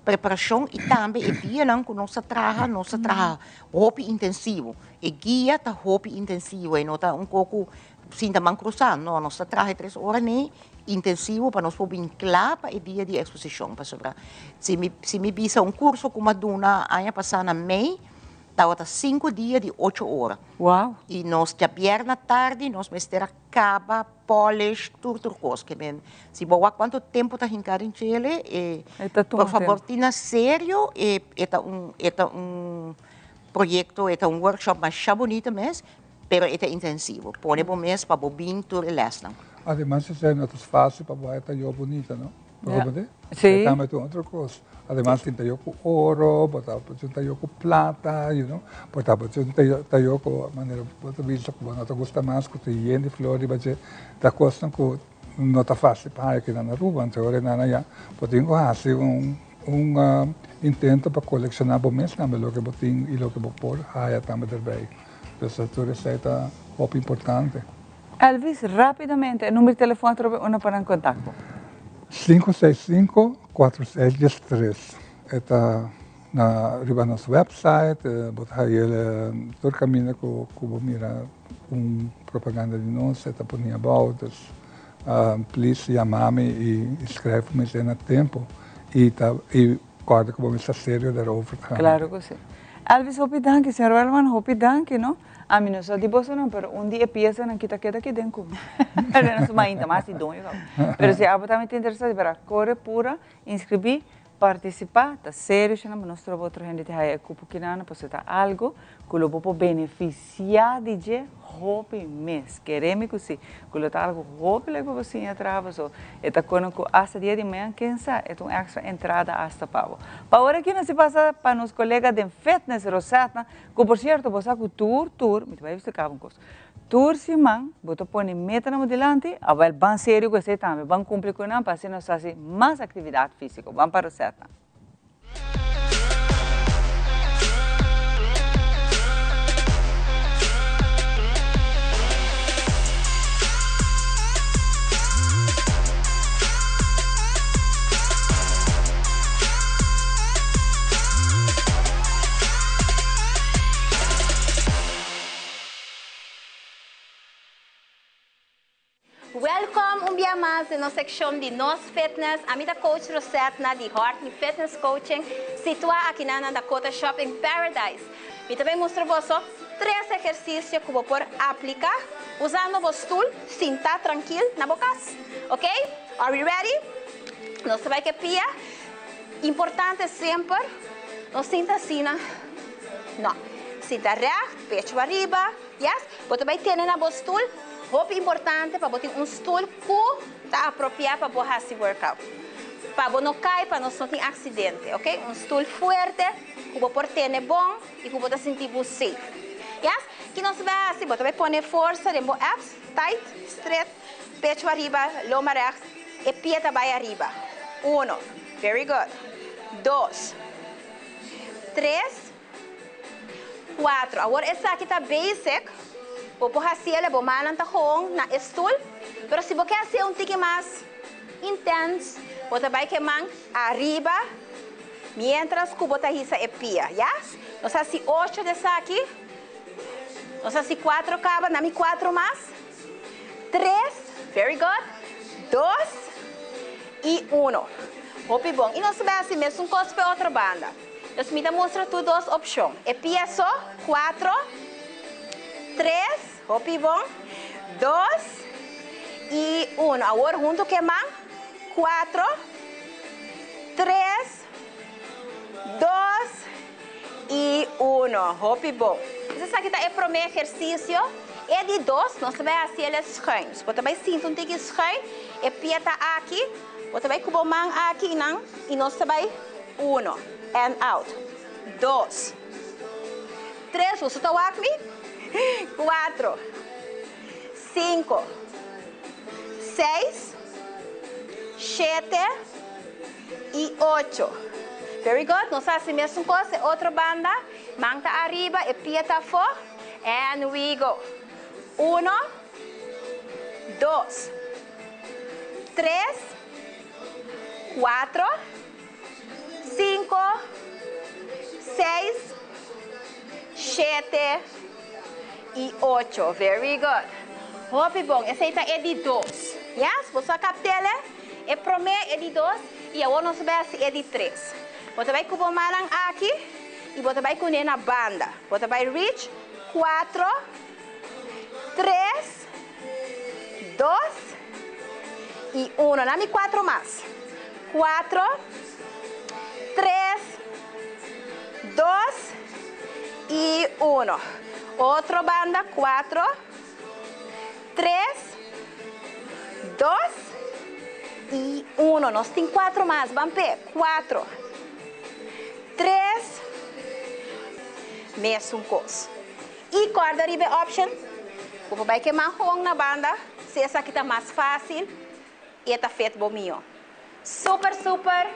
Preparashon i tambe e dianan ku nos ta traha, nos ta traha hopi intensivo. E guia ta hopi intensivo, e no ta un kos ku sinta man krusá, no, nos ta traha e tres ora nei intensivo pa nos por bin kla pa e dia di eksposishon pasobra si mi si mi bisa un kurso ku mi a duna aña pasá na mei tabata sinku dia di ocho ora. Wow. I nos djabièrnè tardi nos mester a kaba polish tur tur kos ke men si bo wak kuantu tempu ta hinká den chele e E ta tuma por fabor tempu. tina serio e e ta un e ta un proyekto e ta un workshop masha bunita mes Pero e ta intensivo. Pone bo mes pa bo bin tur e lesnan. Ademas esei no ta fácil pa bo haya tayo bunita, no? Bo Ja. comprende? Sí. E tambe ta un otro cos. Ademas tin tayo cu oro, bo ta por tin tayo cu plata, you know. Bo ta por tin tayo, tayo cu manera bo ta bisa cu bo no ta gusta mas cu ta yen di flor riba dje. Ta cosnan cu no ta fácil pa haya aki na Aruba. Anto ora nan aya bo tin cu haci un un intento pa colecciona bo mes tambe loke bo tin y loke bo por haya tambe derbij. Dus tur esei ta hopi importante. Elvis, rapidamente e number di telefon atrobe unda pa nan contact bo. 565 4613 E ta na riba nos website, bo ta haye tur caminda cu bo mira un propaganda di nos e ta poni abao. Dus please yama mi y schrijf mi esei na tempo y ta y corda cu bo mester serio daarover tambe. Claro cu si. Elvis hopi danki, señor Werleman hopi danki no. Ami no sa di bosonan pero un di e piesanan ki ta keda aki den cu mi. Den nos mainta mas di doño kaba. Pero si abo tambe ta interesa di bera core pura inscribi participa ta serio shina pa nos troba otro hende ta haya e cupo kinana pasobra ta algo cu lo bo por beneficia di dje hopi mes. Kere mi cu si, cu lo ta algo hopi leuk pa bo siña traha paso e ta kono cu hasta dia di mañan ken sa e ta un extra entrada hasta pa bo. Pa ora aki nos a pasa pa nos colega den fitness Rosetna cu por cierto bo sa cu tur tur, mi ta bay explica bo un cos, tur siman bo ta pone meta na bo dilanti, awel ban serio cu esey tambe, ban cumpli cu nan pa asina nos haci mas actividad fisico. Ban pa Rosetna. Welkom un bia mas den nos sekshon di Nos Fitness. Ami ta Coach Rosetna di Hortney Fitness Coaching, situá akinan na Dakota Shopping Paradise. Mi ta bai mustra boso tres ehersisio ku bo por apliká usando bo stul sintá trankil na bo kas. Ok? Are we ready? Nos ta bai ke pia. Importante semper no sinta asina. No. Sinta règt, pechu ariba. Yes, bo ta bai tene na bo stul. Hopi importante pa bo tin un stul ku ta apropiá pa bo hasi workout. Pa bo no kai, pa nos no tin aksidente, ok? Un stul fuerte ku bo por tene bon i ku bo ta sinti bo safe. Yes, ki nos ta bai hasi? Bo ta bai pone forsa den bo abs, tight, stret, pechu ariba, loma rechts, e pia ta bai ariba. Uno, very good. Dos, tres. Cuatro. Awor esaki ta basic. Bo por haciele, bo mannan ta gewoon na e stoel. Pero si bo ke hacié un tiki mas intens, bo ta bay ke man ariba mientras cu bo ta hisa e pia, ya? Nos haci ocho di esaki. Nos haci cuatro caba, na mi cuatro mas. Tres, very good. Dos y uno. Hopi bon. Y nos ta bay haci mesun cos p'e otro banda. Dus mi ta mustra tur dos opshon. E pia so, kuatro, tres, hopi bon, dos i uno. Awor huntu ku e man, kuatro, tres, dos i uno. Hopi bon. Dus esaki ta e promé ehersisio. E di dos, nos ta bai hasi el e schuin. Dus bo ta bai sinti un tiki schuin. E pia ta aki. Bo ta bai ku bo man aki i nan i nos ta bai. Uno, and out. Dos, tres, boso ta wak mi? Cuatro, cinco, seis, shete y ocho. Very good. Nos a haci mesun cos e otro banda. Man ta ariba, e pia ta afó. And we go. Uno, dos, tres, cuatro, cinco, seis, shete y ocho. Very good. Hopi bon. Esey ta e di dos. Yes? Boso a captele? E prome, e di dos y awor nos ta bay haci e di tres. Bo ta bay cu bo mannan aki y bo ta bay cune na banda. Bo ta bay reach cuatro, tres, dos y uno. Nami cuatro mas. Cuatro, tres, dos y uno. Otro banda, cuatro, tres, dos y uno. Nos tin cuatro mas. Ban p'e. Cuatro, tres, mesun cos. Y corda riba e option cu bo bay kema hon na banda si esaki ta mas facil y e ta fit bo miyo. Super super!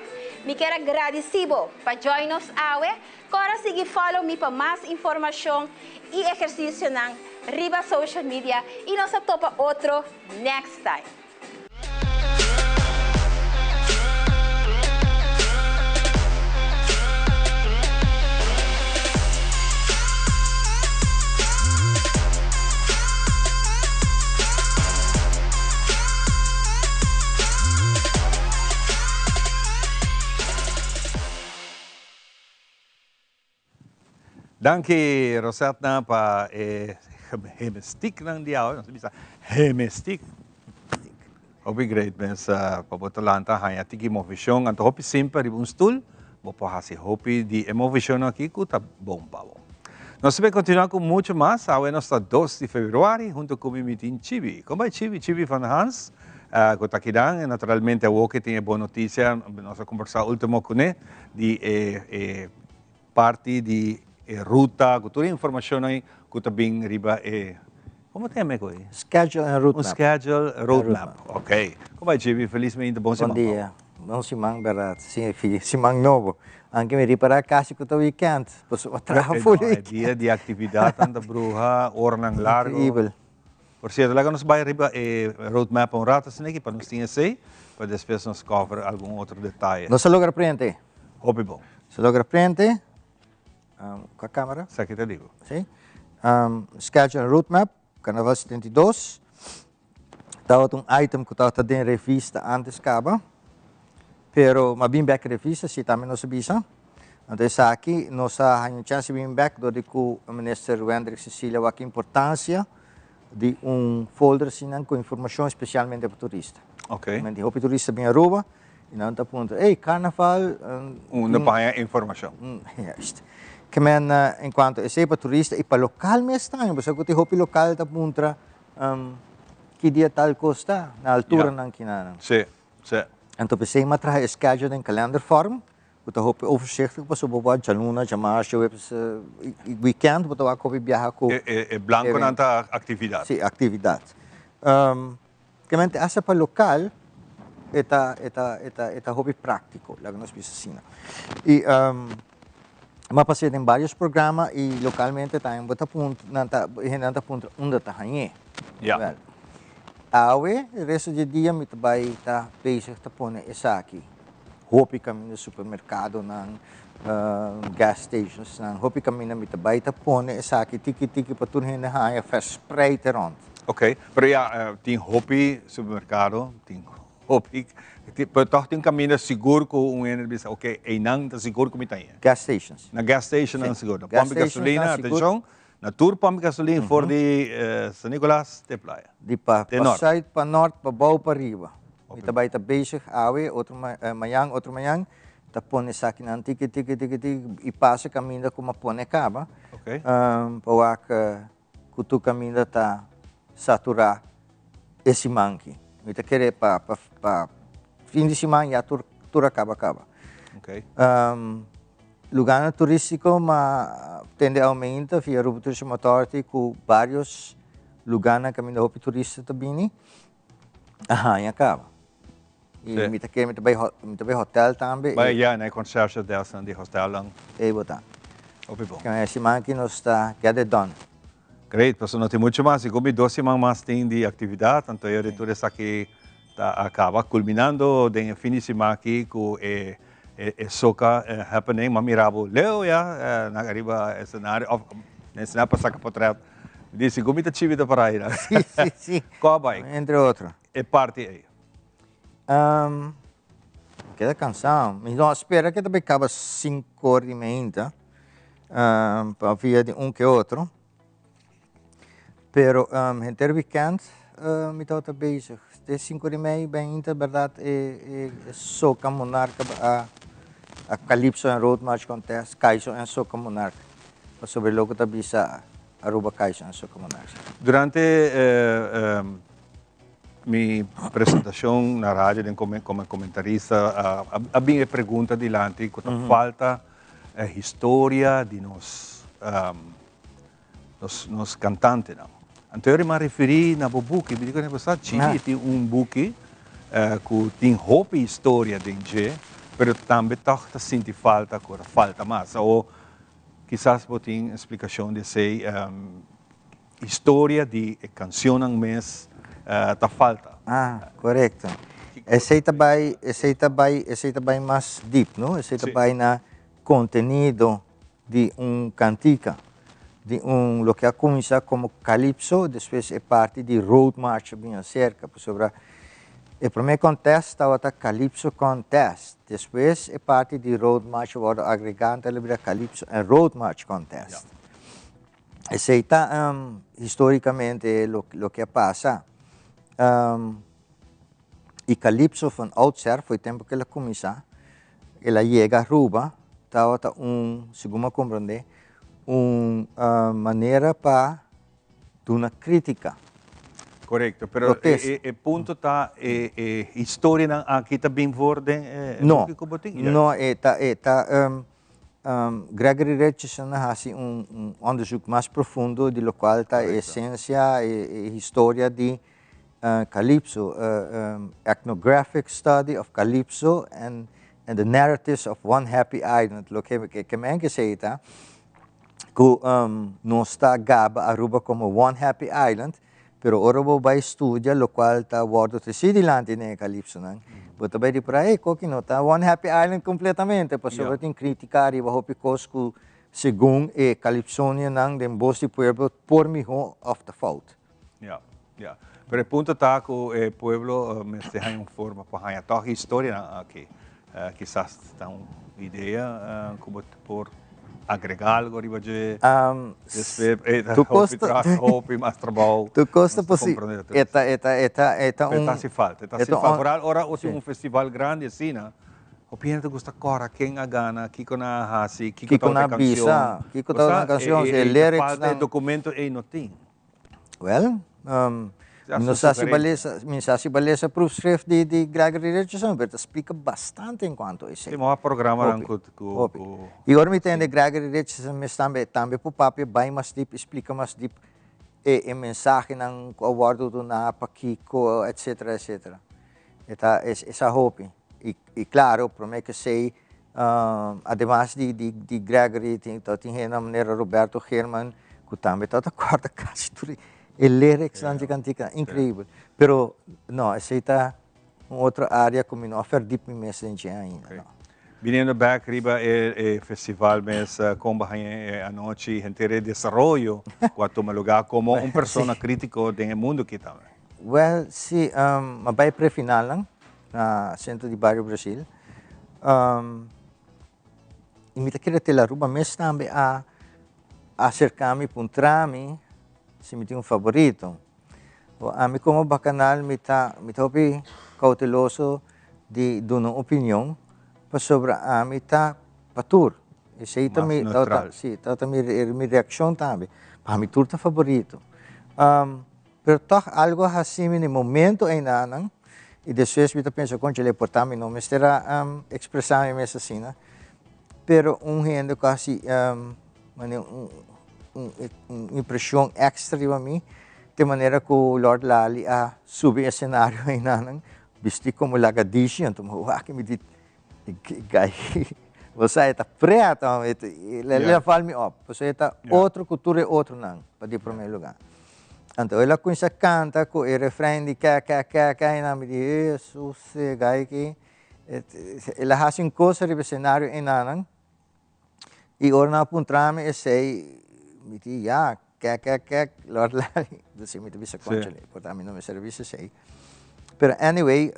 Mi kier a gradici bo pa join nos awe. Cora sigui follow mi pa mas informacion y ehercicionan riba social media y nos ta topa otro next time. Danki Rosetna pa e hemestiknan di awe, nos ta bisa hemestik. Hopi great mes pa bo ta lanta haña tiki movishon, anto hopi simpel riba un stul bo por hasi hopi di e movishonnan aki ku ta bon pa bo. Nos ta bay continua cu mucho mas, awe nos ta dos di februari, hunto cu mi mi tin Chibi. Con bay Chibi? Chibi van Hans cu ta akinan y naturalmente awo ke tin e bon noticia, nos a combersa ultimo cune di e e parti di e ruta cu tur e informacionnan cu ta bin riba e, como ta yama e coy? Schedule en roadmap. Un schedule roadmap, ok. Con bay Chibi? Felizmente bon siman. Bon dia. Bon siman berdad, si siman nobo. Anke mi ripara casi cu ta weekend, pasobra traha full weekend. E dia di actividadnan ta bruha, oranan largo. Increibel. Por cierto, laga nos bay riba e roadmap un rato asina aki pa nos tin esey, pa despues nos cover algun otro detaye. Nos a logra prente. Hopi bon. Nos a logra prente. Cua camera? Esaki ta digo. Si. Schedule and roadmap, Carnaval 72. Tabata un item ku tabata den revista antes kaba, pero m'a bin bek revista, si tambe nos a bisa. Anto esaki nos a haña un chance di bin bek dor di ku Minister Wendrick Cecilia wak importansia di un folder asina ku informashon spesialmente pa turista. Ok. Tin hopi turista bin Aruba i nan ta puntra, ey, Carnaval. Unda pa haña informashon. Juist. Ke men en kuanto esei pa turista i pa lokal mes tambe, pasobra ku tin hopi lokal ta puntra Ki dia tal kos ta, na alturanan kinanan. Sí, sí. Anto p'esei mi a traha e schedule den kalendervorm, ku ta hopi overzichtelijk pasobra bo por djaluna, djamars, djaweps, i weekend bo ta wak hopi biaha ku. E blankonan ta aktividat. Sí, aktividat. Kiemente hasta pa lokal e ta, e ta, e ta, e ta hopi práktiko, laga nos bisa asina. I Mi a pas'é den varios programa y localmente tambe bo ta puntra, nan ta, e hendenan ta puntra unda ta hañ'é. Ja. Wel, awe e resto di e dia mi ta bai ta bezig ta pone esaki. Hopi caminda supermercadonan, gas stationsnan, hopi caminda mi ta bai ta pone esaki tiki tiki pa tur hende haña verspreid rond. Ok, pero ya, tin hopi supermercado, tin Hopi, pero tòg tin un kaminda sigur ku un hende bisa, ok, einan ta sigur ku mi ta hia. Gas stations. Na gas stationnan sigur. Na pòmp di gasolina, atenshon, na tur pòmp di gasolina for di San Nicolas te Playa. Di pa sùit, pa nòrt, pa bou, pa riba. Mi ta bai ta bezig awe, otro mañan, otro mañan, ta pone esakinan tiki, tiki, tiki, tiki, i pasa kaminda ku mi a pone kaba. Pa wak ku tur kaminda ta saturá e siman aki. Mi ta kere pa pa pa fin di siman ya tur tur a kaba kaba. Okay. Lugánan turístiko m'a tende aumenta via Aruba Tourism Authority ku vários lugánan kaminda hopi turista ta bini a haña kaba. I mi ta kere mi ta bai mi ta bai hotel tambe. Bai ya na e concierge desk nan di hostelnan. Ei bo ta. Hopi bon. E siman aki nos ta get it done. Great, pasobra no tin mucho mas. Segun mi dos siman mas tin di actividad, anto e tur esaki ta a caba culminando den e fin di siman aki cu e e soca happening. M'a mira bo leu ya na ariba escenario of na escenario pa saca potret. Mi di segun mi ta chibi ta para ayina. Si, si, si. Con a bay? Entre otro. E parti ey. Um, keda cansado. Mi no a spera que ta bay caba cinco or di meinta, um, pa via di un que otro. Pero um, henter weekend uh, mi tabata bezig. Te cinco or y mei beinta, berdad, e, e, e Soca Monarca a, a Calypso en Road March Contest, Kaiso en Soca Monarca. Pasobra e loco ta bisa Aruba Kaiso en Soca Monarca. Durante eh, um, Mi presentacion na radio den como comentarista a bin e pregunta dilanti cu ta falta e historia di nos nos cantantenan. Anto yo a referi na bo buki, mi di cu sa Chidi tin un buki cu tin hopi historia den dje, pero tambe toch ta sinti falta cu ta falta mas. Awo kisas bo tin explicacion di esey. Historia di e cancionnan mes ta falta. Ah, corecto. Esey ta bay, esey ta bay, esey ta bay mas deep, no? Esey ta bay na contenido di un cantica, di un loke a cuminsa como calypso, despues e parti di road march a bin acerca, pasobra e prome contest tabata calypso contest, despues e parti di road march a wordo agrega, anto el a bira calypso and road march contest. Esey ta historicamente loke a pasa. Y Calypso van oudsher, for e tempo cu el a cuminsa, el a yega Aruba, tabata un, segun mi a comprende, un manera pa duna critica. Corecto, pero e punto ta e historianan aki ta bin voor den e buki cu bo tin? No, e ta, e ta Gregory Richardson a hasi un onderzoek mas profundo di locual ta e esencia, e historia di Calypso, Ethnographic Study of Calypso and the Narratives of One Happy Island. Loke ke men ke esey ta cu nos ta gaba Aruba como One Happy Island, Pero ora bo bai studia locual ta wordo treci dilanti den e calypsonan, bo ta bai ripara, ey, koki no ta One Happy Island completamente, pasobra tin critica ariba hopi cos cu segun e calypsonianan den bos di pueblo por miho of ta fout. Ya, ya. Pero e punto ta cu e pueblo mester haña un forma pa haña toch e historianan aki. Kisas ta un idea cu bo por agrega algo riba dje. Tu cos ta hopi mas trabou. Tu cos ta posi e ta e ta e ta e ta un. E ta haci falta, e ta haci falta. Foral ora tin un festival grandi asina, hopi hende ta gusta cora ken a gana, kico nan a haci, kico ta e cancion. Kico ta e cancion, e lyrics nan. Falta e documento ey no tin. Well, mi no sa si bo a lesa, mi sa si bo a lesa proefschrift di di Gregory Richardson, pero ta splika bastante en cuanto esei. Sí, moa programanan cu cu Hopi. I ora mi tende Gregory Richardson mes tambe, tambe por papia bai mas dip i splika mas dip e e mensahenan cu a wordo duna, pakico, etcetera, etcetera. E ta, e sa hopi. I i claro, prome cu esei, Ademas di di Gregory tin ta tin hende manera Roberto Geerman ku tambe tabata kòrda kasi tur e lyricsnan dje kantika, increibel. Pero no, esei ta un otro área ku mi no a verdiep mi mes den dje ainda, no. Biniendo bek riba e e festival mes, kon bo haña e anochi henter e desaroyo ku a tuma lugá komo un persona krítiko den e mundu aki tambe? Wèl, si, a bai prefinalnan na Centro di Bario Brasil. Y mi ta kere Tele Aruba mes tambe a acerca mi, puntra mi si mi tin un favorito. Bo ami como bacanal mi ta mi ta hopi cauteloso di duna un opinion pasobra ami ta pa tur. Esey ta mi ta si ta mi mi reaccion tambe. Pa mi tur ta favorito. Pero tog algo a haci mi na e momento einanan y despues mi ta pensa conchale por ta mi no mester a expresa mi mes asina, pero un hende cu a haci manera un un impresion extra riba mi te manera cu Lord Lali a subi escenario einanan bisti como lagadishi, anto mi wak y mi di e guy. Bo sa e ta pret, el a val mi op. Pasobra e ta otro ku tur e otronan, pa di promé lugá. Anto el a kuminsá kanta ku e refrein di kè kè kè kè i nan mi di, Hesus, e gai aki. El a hasi un kos riba e senario enanan i ora nan a puntra mi esei, mi di, ya, kè kè kè, Lord Larry. Entonces mi ta bisa, Kònchale, por ta mi no mester a bisa esei. Pero anyway,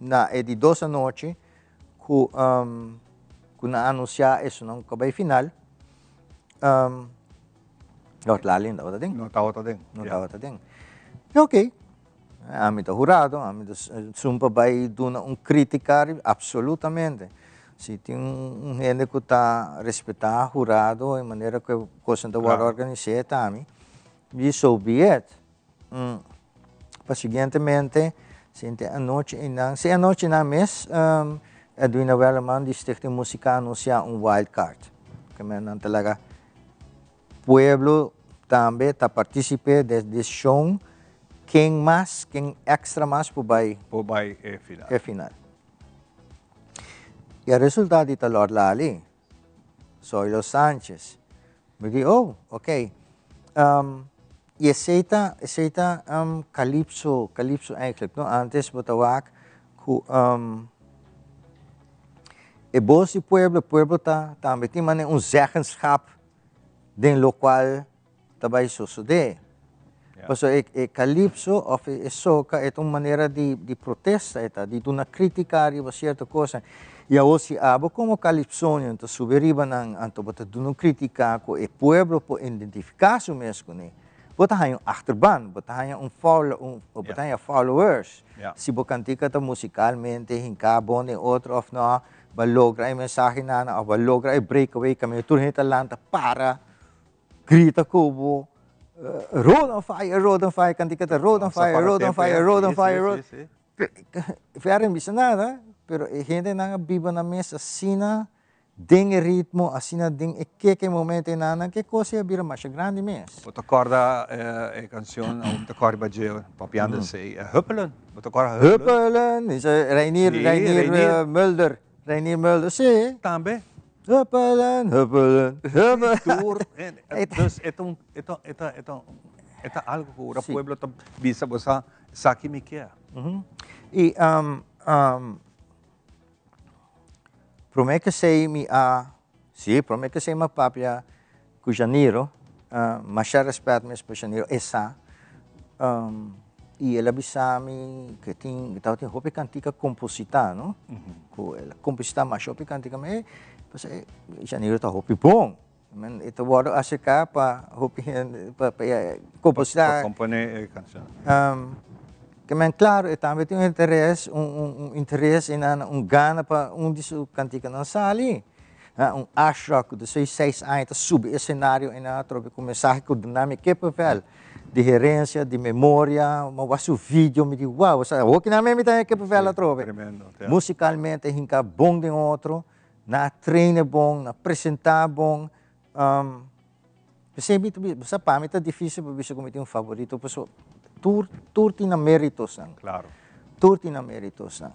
Na e di dos anochi ku ku nan a anunsiá esunnan ku a bai final, Lord Lali no tabata den. No tabata den. No tabata den. I oké, ami ta hurado, ami ta esun pa bai duna un krítika riba, apsolutamente. Si tin un hende ku ta respetá hurado e manera ku e kosnan ta wòrdu organisá e ta ami, i so be it. Pa siguientemente, sinti anochi einan, si anochi nan mes, Edwina Werleman di Stichting Musica a anuncia un wild card. Ke men nan ta laga pueblo tambe ta participe den decision ken mas, ken extra mas por bai. Por bai e final. E final. Y a resulta di ta Lord Lali, Zoilo Sanchez. Mi di, oh, ok. Y esey ta, esey ta Calypso, Calypso eigenlijk, no? Antes bo ta wak cu e bos di pueblo, pueblo ta tambe tin manera un zeggenschap den locual ta bay sosode. Pasobra e e calypso of e e soca e ta un manera di di protesta e ta, di duna critica riba cierto cosnan. Y awor si abo como calypsonian ta subi riba nan anto bo ta duna un critica cu e pueblo por identifica su mes cune, bo ta haña un achterban, bo ta haña un follow un bo ta haña followers. Si bo cantica ta musicalmente hinca bon den otro of no, bo a logra e mensahenan of bo a logra e breakaway caminda tur hende ta lanta para. Grita ku bo, Road on fire, road on fire, kantika ta road on fire, road on fire, road on fire, road. Verder no bisa nada, pero e hendenan a biba nan mes asina den e ritmo, asina den e keke momento einan, ke kos ei a bira masha grandi mes. Bo ta kòrda e kanshon, bo ta kòrda riba dje papiando esei, Huppelen, bo ta kòrda Huppelen? Huppelen, Reinier, Reinier Mulder. Reinier Mulder, sí. Tambe. Huppelen, huppelen, huppelen. Tur, dus e ta un, e ta, e ta, e ta, e ta algo ku ora pueblo ta bisa bo sa, esaki mi kier. I prome ku esei mi a, sí, prome ku esei mi a papia ku Janiro, masha rèspèt mes pa Janiro, e sa, i el a bisa mi ku e tin, e tabatin hopi kantika kompositá, no? Ku el a kompositá masha hopi kantika, mi e, pasobra Janiro ta hopi bon, e ta wòrdu aserká pa hopi hende pa pa e kompositá. Pa komponé e kanshon. Ke men klaro e tambe tin un interes, un un interes i nan un gana pa un di su kantikanan sali. Un Ashraf ku despues di seis aña ta subi e senario i nan atrobe ku mensahe ku duna mi kippenvel di herensia, di memoria, mi a wak su video mi di wow, osea hopi nan mi ta haña kippenvel atrobe. Musikalmente hinka bon den otro, nan a traina bon, nan a presenta bon. P'esei mi ta bisa, pa mi ta dificil pa bisa ku mi tin un favorito pasobra tur tur tin nan meritosnan. Claro. Tur tin nan meritosnan.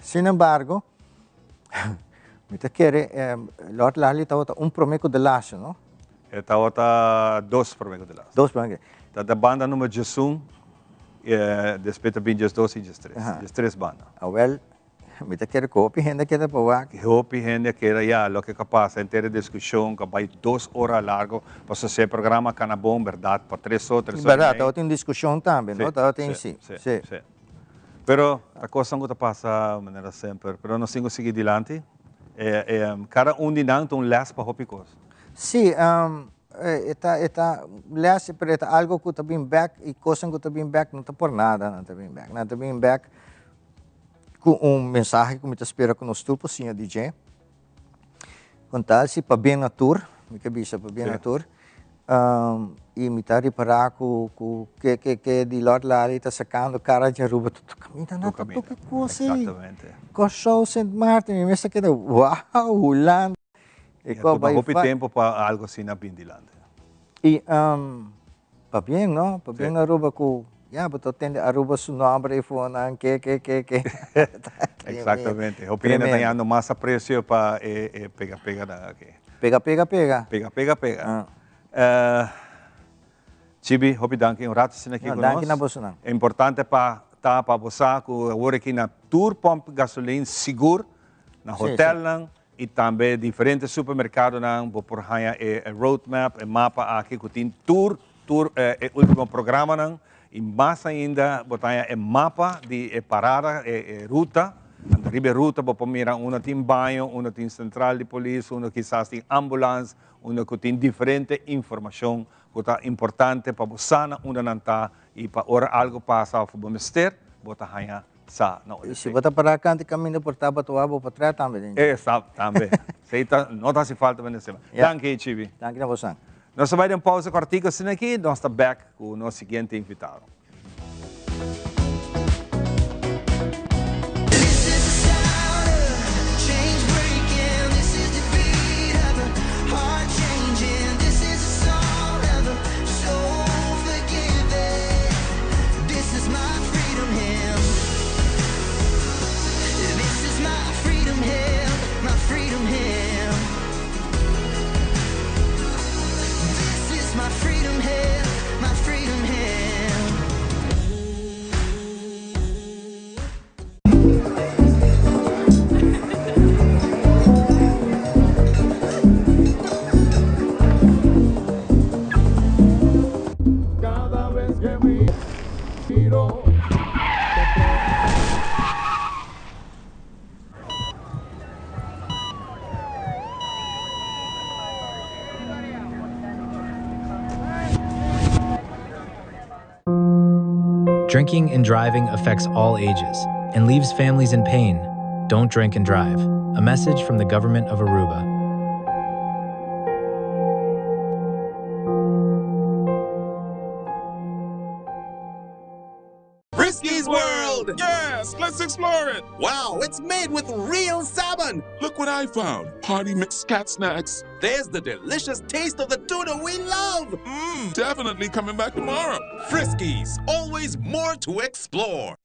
Sin embargo, mi ta kere Lord Lali tabata un prome ku de laatste, no? E tabata dos prome ku de laatste. Dos prome ku. Ta ta banda number diesun, despues ta bin diesdos i diestres. Diestres banda. Awel, Mi ta kere ku hopi hende a keda pa wak. Hopi hende a keda, ya, loke ka pasa henter e diskushon ka bai dos ora largo, pasobra si e programa kana bon, bèrdat, pa tres or, tres or i mei. Bèrdat, tabatin un diskushon tambe, no? Tabatin, si, si. Si. Pero ta kosnan ku ta pasa manera semper, pero nos tin ku sigui dilanti. E, kada un di nan ta un lès pa hopi kos. Si, e ta, e ta lès, pero e ta algo ku ta bin bèk, i kosnan ku ta bin bèk no ta por nada nan ta bin bèk. Nan ta bin bèk Ku un mensahe ku mi ta spera ku nos tur por siña di dje. Kon tal si pabien na tur, mi ke bisa pabien na tur, i mi ta ripará ku ku ke ke ke di Lord Lali ta sakando kara di Aruba tur kaminda nan ta toka kos ei. Kòrsou, Sint Maarten, mi mes ta keda wow, Hulanda. E tuma hopi tempu pa algu asina bin dilanti. I pabien no, pabien Aruba ku. Ya, bo ta tende Aruba su nomber ei for nan, ke, ke, ke, ke. Exactamente. Hopi hende ta yando mas aprecio pa e, e pega pega nan aki. Pega pega pega. Pega pega pega. Chibi, hopi danki un rato asina aki No, ku nos. danki na bosonan. Importante pa ta pa bo sa ku awor aki na tur pomp gasolin sigur, na hotelnan i tambe diferente supermerkadonan bo por haña e roadmap, e mapa aki ku tin tur tur e ultimo programanan i mas ainda bo ta haña e mapa di e parada, e ruta. Anto riba e ruta bo por mira unda tin baño, unda tin sentral di polis, unda kisas tin ambulans, unda ku tin diferente informashon ku ta importante pa bo sa na unda nan ta i pa ora algu pasa òf bo mester, bo ta haña sa na unda I si esei. bo ta pará kant di kaminda por ta batoá bo por traha tambe den dje. E sa tambe. Esei ta no ta hasi falta pa neseba. Ya. Danki Chibi. Danki na bosan. Nos ta bai den pausa kòrtiku asina aki, nos ta bèk ku nos siguiente invitado. Drinking and driving affects all ages and leaves families in pain. Don't drink and drive. A message from the government of Aruba. Risky's World! Yes, let's explore it! Wow, it's made with real salmon! Look what I found! Party mix cat snacks. There's the delicious taste of the tuna we love! Mmm, definitely coming back tomorrow. Friskies, always more to explore.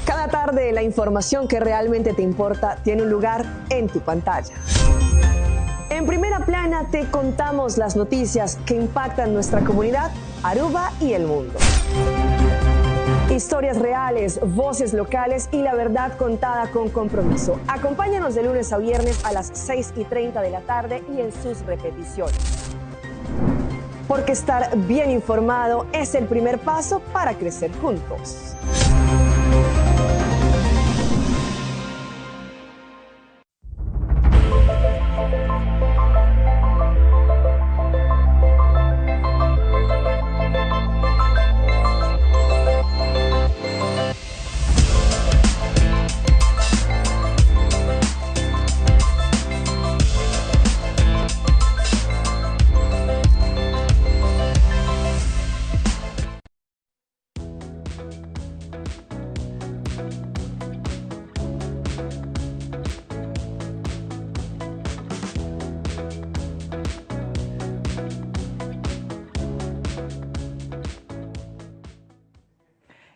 Cada tarde la información que realmente te importa tiene un lugar en tu pantalla. En primera plana te contamos las noticias que impactan nuestra comunidad, Aruba y el mundo. Historias reales, voces locales y la verdad contada con compromiso. Acompáñanos de lunes a viernes a las 6 y 30 de la tarde y en sus repeticiones. Porque estar bien informado es el primer paso para crecer juntos.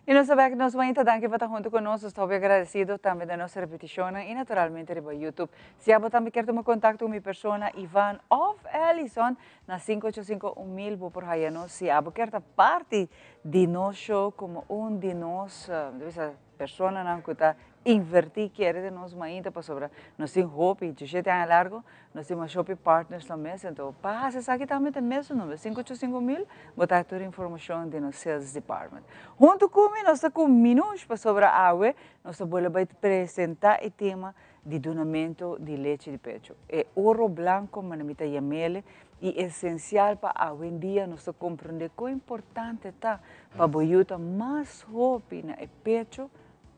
Y nos ta bek nos mainta, danki pa ta hunto cu nos, nos ta hopi agradecido tambe den nos repeticionnan y naturalmente riba YouTube. Si abo tambe kier tuma contacto cu mi persona Ivan of Alison na sinku ocho sinku un mil bo por haya nos si abo kier ta parti di nos show como un di nos bisa personanan cu ta inverti kere den nos mainta pasobra nos tin hopi djeshete aña largo nos tin mas hopi partners na mes enton pa haci esaki tambe ta e mesun number sinku ocho sinku mil bo ta tur informacion di nos sales department. Hunto cu mi nos ta cu Minouche pasobra awe nos ta bolbe bay presenta e tema di dunamento di lechi di pecho. E oro blanco manda mi ta yamele y esencial pa awendia nos ta comprende con importante ta pa bo yuda mas hopi na e pecho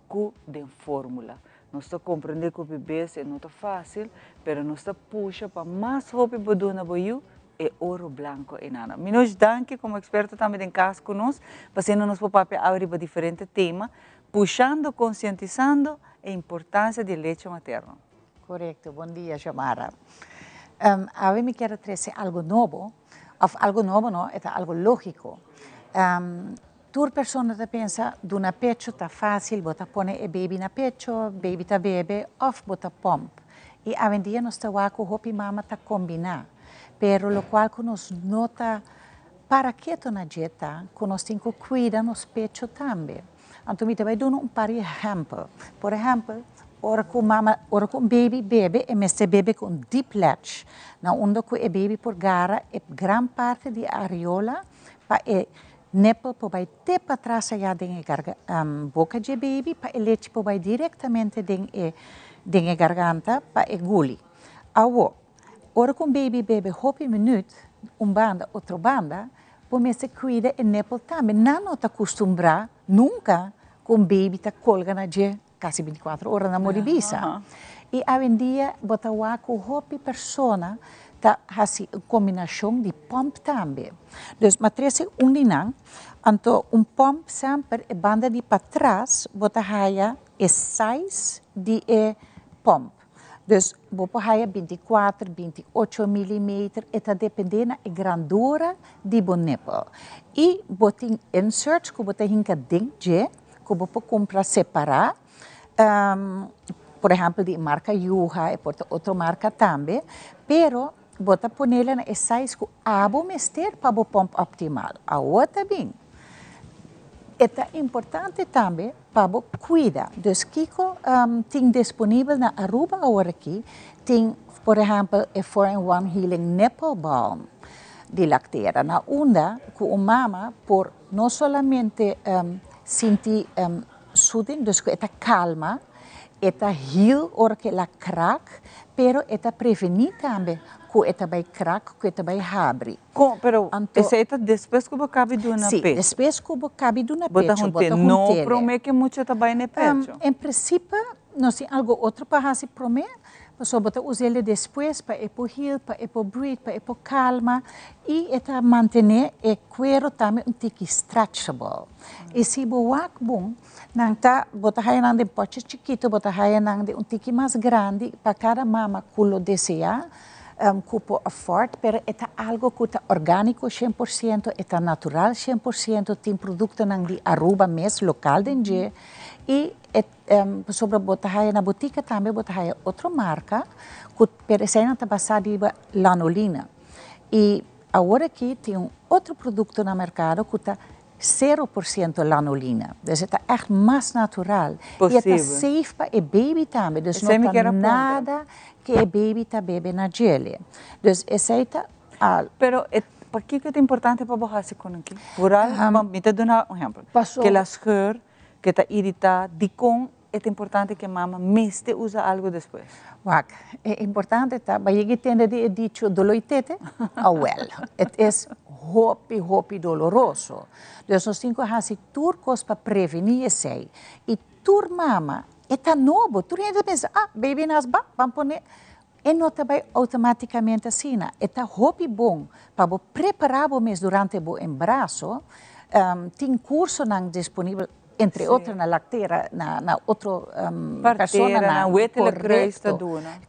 cu den formula. Nos ta komprendé ku hopi bes e no ta fásil, pero nos ta pusha pa mas hopi bo duna bo yu e oro blanko einana. Minosh danki komo eksperto tambe den kas ku nos, pa asina nos por papia awe riba diferente tema, pushando, konsientisando e importansia di leche materno. Korekto, bon dia Xiomara. Awe mi kier a trese algo nobo, òf algo nobo no, e ta algo lógiko. Tur persona ta pensa duna pecho ta fásil, bo ta pone e baby na pecho, baby ta bebe òf bo ta pòmp. I awendia nos ta wak ku hopi mama ta kombiná, pero lokual ku nos no ta para keto na dje ta ku nos tin ku kuida nos pecho tambe. Anto mi ta bai duna un par di ehèmpel. Por ehèmpel, ora ku mama, ora ku un baby bebe e mester bebe ku un deep latch, na unda ku e baby por gara e gran parti di e areola pa e Nipple por bai te patras ayá den e garga boka dje baby pa e lechi por bai direktamente den e den e garganta pa e guli. Awo, ora ku un baby bebe hopi minüt un banda otro banda, bo mester kuida e nipple tambe. Nan no ta kustumbrá nunka ku un baby ta kolga na dje kasi bintikuatro ora na modi bisa. I awendia bo ta wak ku hopi persona ta hasi un kombinashon di pòmp tambe. Dus ma trese un di nan, anto un pòmp semper e banda di patras bo ta haya e size di e pòmp. Dus bo por haya bintikuater, binti ocho milimeter, e ta depende na e grandura di bo nipple. I bo tin inserts ku bo ta hinka den dje. Ku bo por kumpra separá, por ehèmpel di e marka Yuha, e por ta otro marka tambe, pero bo ta ponele na e size ku abo mester pa bo pòmp optimal. Awor ta bin, e ta importante tambe pa bo kuida. Dus kiko tin disponibel na Aruba awor aki? Tin por ehèmpel e four in one healing nipple balm di Lactera, na unda ku un mama por No solamente sinti soothing, dus ku e ta kalma, e ta heal ora ku el a krak, pero e ta prevení tambe ku e ta bai krak, ku e ta bai habri. Kon, pero esei ta despues ku bo kabi duna pecho? Si, despues ku bo kabi duna pecho, bo ta hunt'é. No promé ku e mucha ta bai na e pecho? En prinsipe, nos tin algu otro pa hasi promé, pasobra bo ta us'el despues pa e por heal, pa e por breathe, pa e por kalma i e ta mantené e kuero tambe un tiki stretchable. I si bo wak bon, nan ta, bo ta haya nan den pòtjes chikitu, bo ta haya nan den un tiki mas grandi pa kada mama ku lo deseá, ku por afford, pero e ta algu ku ta orgániko 100%, e ta natural 100%, tin produktonan di Aruba mes lokal den dje i e Pasobra bo ta haya na botica tambe bo ta haya otro marca cu pero eseinan ta basa riba lanolina. Y awor aki tin un otro producto na mercado cu ta 0% lanolina. Dus e ta echt mas natural. Y e ta safe pa e baby tambe. Dus no ta nada cu e baby ta bebe na djele. Dus esey ta al. Pero e pakico e ta importante pa bo haci con aki? Vooral, mi ta duna un ehempel. Ke la scheur ke ta iritá, dikon e ta importante ke mama mester usa algu despues? Wak, e importante ta, bo a yega tende di e dicho doló i tete? Awèl, et es hopi, hopi doloroso. Dus nos tin ku hasi tur kos pa prevení esei. I tur mama, e ta nobo, tur hende ta pensa, ah, baby nas ba, ban pone. E no ta bai outomátikamente asina. E ta hopi bon pa bo prepará bo mes durante bo embaraso. Tin kursonan disponibel, entre otro na Lactera, na na otro personanan. Korekto.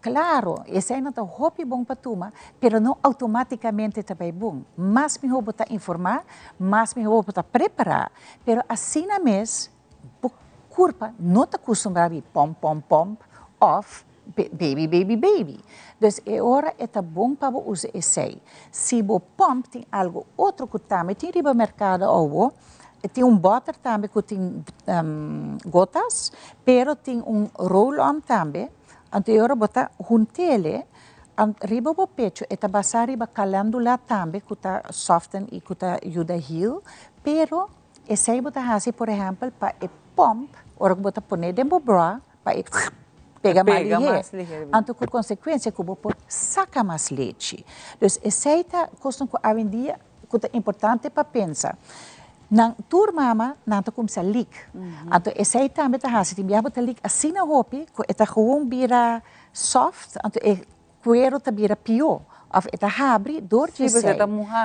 Klaro, eseinan ta hopi bon pa tuma, pero no outomátikamente ta bai bon. Mas mihó bo ta informá, mas mihó bo ta prepará. Pero asina mes bo kurpa no ta kustumbrá di pòmp, pòmp, pòmp òf Baby, baby, baby. Dus e ora e ta bon pa bo usa esei. Si bo pump tin algo otro ku tambe tin riba merkado awo, tin un bòter tambe ku tin gotas, pero tin un roll-on tambe, anto e ora bo ta hunt'ele riba bo pecho, e ta basá riba calendula tambe ku ta soften i ku ta yuda heal, pero esei bo ta hasi por ehèmpel pa e pump ora ku bo ta pone den bo bra, pa e pega mas lihé, anto ku konsekuensia ku bo por saka mas lechi. Dus esei ta kosnan ku awendia ku ta importante pa pensa. Nan tur mama nan ta cuminsa leak. Anto esey tambe ta haci tin biaha bo ta leak asina hopi cu e ta gewoon bira soft anto e cuero ta bira pio of e ta habri door di esey.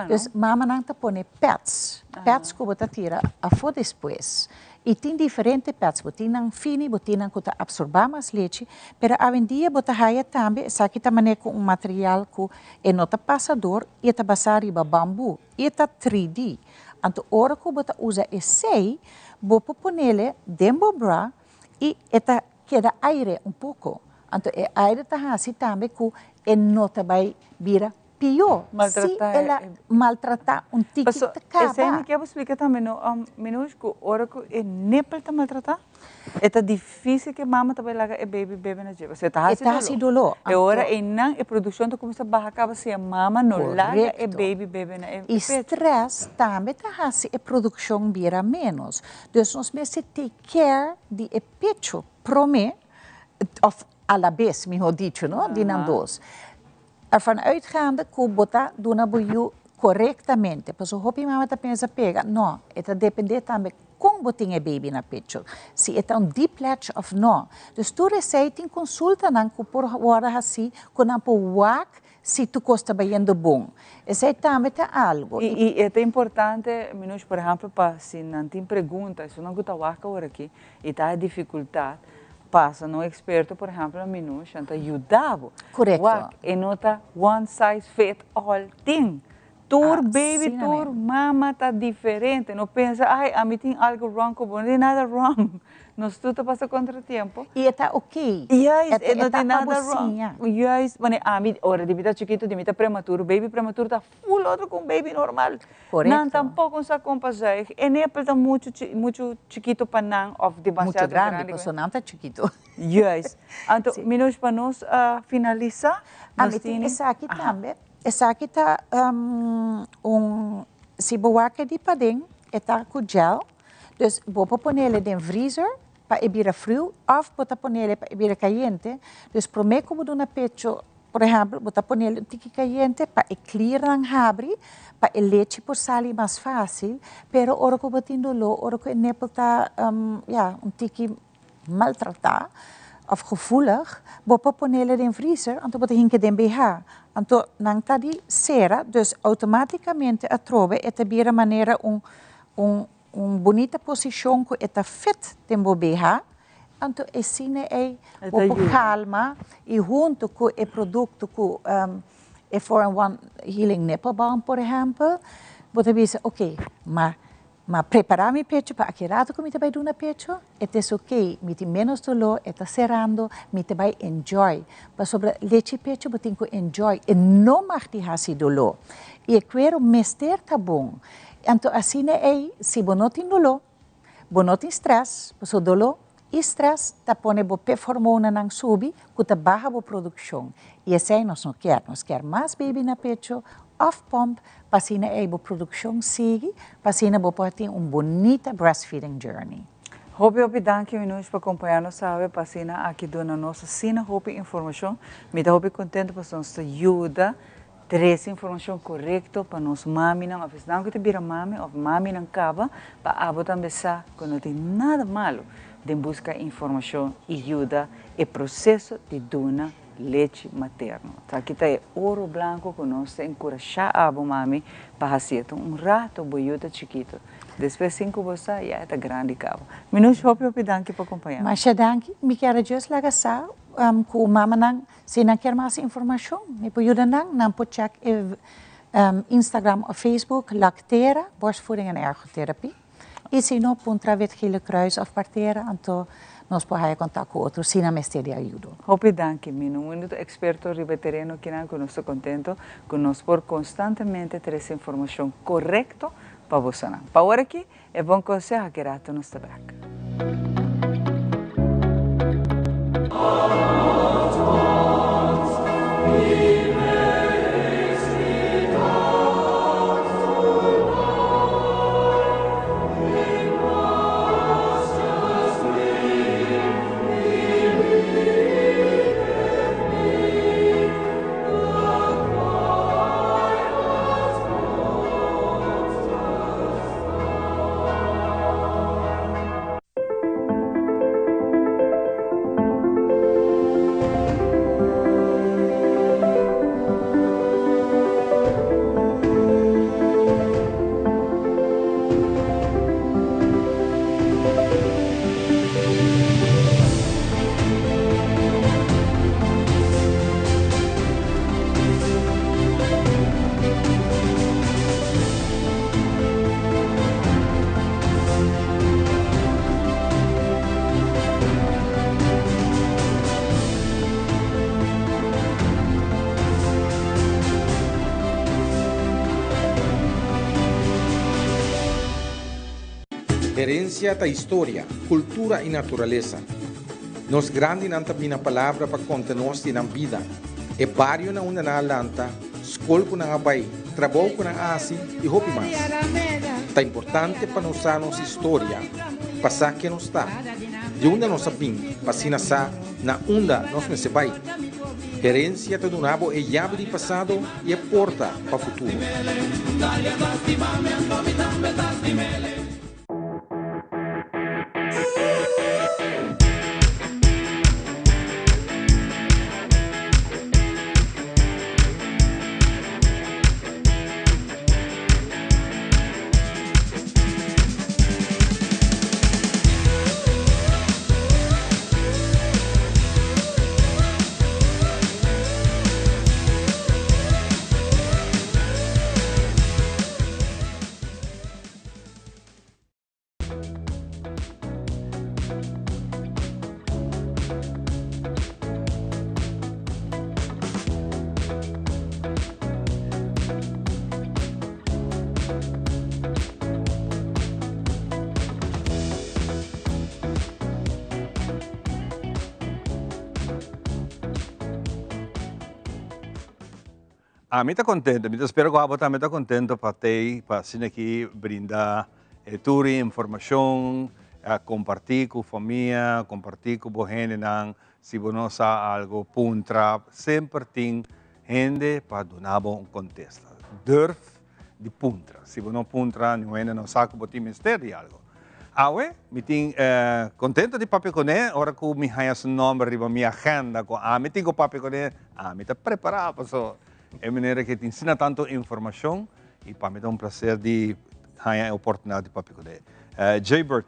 Dus mamanan ta pone pads, pads cu bo ta tira afo despues. Y tin diferente pads, bo tin nan fini, bo tin nan cu ta absorba mas lechi, pero awendia bo ta haya tambe esaki ta mane cu un material cu e no ta pasa door y e ta basa riba bambu. E ta 3D. Anto ora ku bo ta usa esei, bo por ponele den bo bra i e ta keda aire un poko. Anto e aire ta hasi tambe ku e no ta bai bira pió. Si el a maltratá un tiki ta kaba. Esei mi kier bo splika tambe no, Minouche, ku ora ku e nipel ta maltratá, E ta difícil ku e mama ta bai laga e baby bebe na dje, pasobra e ta hasi doló. E ta hasi doló. E ora einan e produkshon ta kuminsá baha kaba si e mama no laga e baby bebe na e I pecho. strès tambe ta hasi e produkshon bira ménos. Dus nos mester take care di e pecho promé, òf alabes mihó dicho no, di nan dos. Ervan uitgaande ku bo ta duna bo yu korektamente, pasobra hopi mama ta pensa pega, no, e ta depende tambe kon bo tin e baby na pecho, si e ta un deep latch of no. Dus tur esei tin konsultanan ku por wòrdu hasí ku nan por wak si tur kos ta bayendo bon. Esei tambe ta algu. I e ta importante, Minouche, por ehèmpel pa si nan tin pregunta, esunnan ku ta wak aworakí i ta difikultat, Pasa no experto por ehempel a Minouche ta yuda bo. Correcto. Wak e no ta one size fit all thing. Tur baby tur mama ta diferente. No pensa ay ami tin algo wrong cu bo. No tin nada wrong. Nos tur ta pasa contratiempo. Y e ta ok. Juist e no tin nada wrong. Juist wanneer ami ora di mi ta chikito di mi ta prematuro baby prematuro ta full otro cu un baby normal. Correcto. Nan tampoco no sa con pa zuig. E nepel ta mucho mucho chikito pa nan of demasiado Mucho grandi, pasobra nan ta chikito. Juist. Anto, Minouche, pa nos finalisa, nos Ami tin tini esaki tambe. Esaki ta un, si bo wak e di paden, e ta cu gel. Dus bo por ponele den vriezer pa e bira friu of bo ta ponele pa e bira cayente. Dus prome cu bo duna pecho Por ehèmpel, bo ta pone un tiki kayente pa e kliernan habri, pa e lechi por sali mas fásil, pero ora ku bo tin doló, ora ku e nipel ta, ya, un tiki maltratá òf gevoelig, bo por ponele den vriezer, anto bo ta hinka den BH. Anto nan ta di sera, dus outomátikamente atrobe e ta bira manera un un un bunita posishon ku e ta fit den bo BH, Anto e sine ei bo por calma y hunto cu e producto cu e four in one healing nipple balm por ehempel, bo ta bisa ok, ma ma prepara mi pecho pa aki rato cu mi ta bay duna pecho, it is ok, mi tin menos dolor, e ta cerando, mi ta bay enjoy. Pasobra lechi pecho bo tin cu enjoy, e no mag di haci dolor. Y e cuero mester ta bon. Anto asina ei, si bo no tin dolor, Bo no tin stress, paso doló i stress ta pone bo pefhormonanan subi ku ta baha bo produkshon i esei nos no kier. Nos kier mas baby na pecho òf pòmp pa asina ei bo produkshon sigui pa asina bo por tin un bunita breastfeeding journey. Hopi hopi danki Minouche pa kompañá nos awe pa asina aki duna nos asina hopi informashon. Mi ta hopi kontento pasobra nos ta yuda Trese informacion corecto pa nos maminan of esnan cu ta bira mami of maminan caba pa abo tambe sa cu no tin nada malo den busca informacion y yuda e proceso di duna lechi materno. Taki ta e oro blanco cu nos ta encurasha abo mami pa haci. Ta un rato bo yu ta chikito, despues sin cu bo sa ya e ta grandi caba. Minouche hopi hopi danki pa acompaña. Masha danki, mi kier a just laga sa cu mamanan Si nan kier mas informacion, mi por yuda nan. Nan por check e Instagram of Facebook Lactera, Borstvoeding en Ergotherapie. Y si no, puntra Wit Gele Kruis of Partera, anto nos por haya contact cu otro si nan mester di ayudo. Hopi danki, Mino. Un minuto experto riba e tereno kinan cu nos ta contento cu nos por constantemente trece informacion corecto pa bosonan. Pa ora aki, e bon conseho aki rato nos ta bek. Herencia ta historia, cultura y naturalesa. Nos grandinan ta bini na palabra pa conta nos di nan bida, e bario na unda nan a lanta, scol cu nan a bay, trabou cu nan a haci y hopi mas. Ta importante pa nos sa nos historia, pa sa ken nos ta, di unda nos a bin pa asina sa na unda nos mester bay. Herencia ta duna bo e yabi di pasado y e porta pa futuro. Ami ta contento, mi ta spera cu abo tambe ta contento pa tey pa asina aki brinda e tur e informacion, comparti cu famia, comparti cu bo hendenan, si bo no sa algo puntra, semper tin hende pa duna bo un contesta. Durf di puntra, si bo no puntra niun hende no sa cu bo tin mester di algo. Awe mi tin contento di papia cune, ora cu mi haya su nomber riba mi agenda cu ami tin cu papia cune, ami ta prepara paso e manera cu e tin asina tanto informacion y pa mi ta un placer di haya e oportunidad di papia cune. Jaybird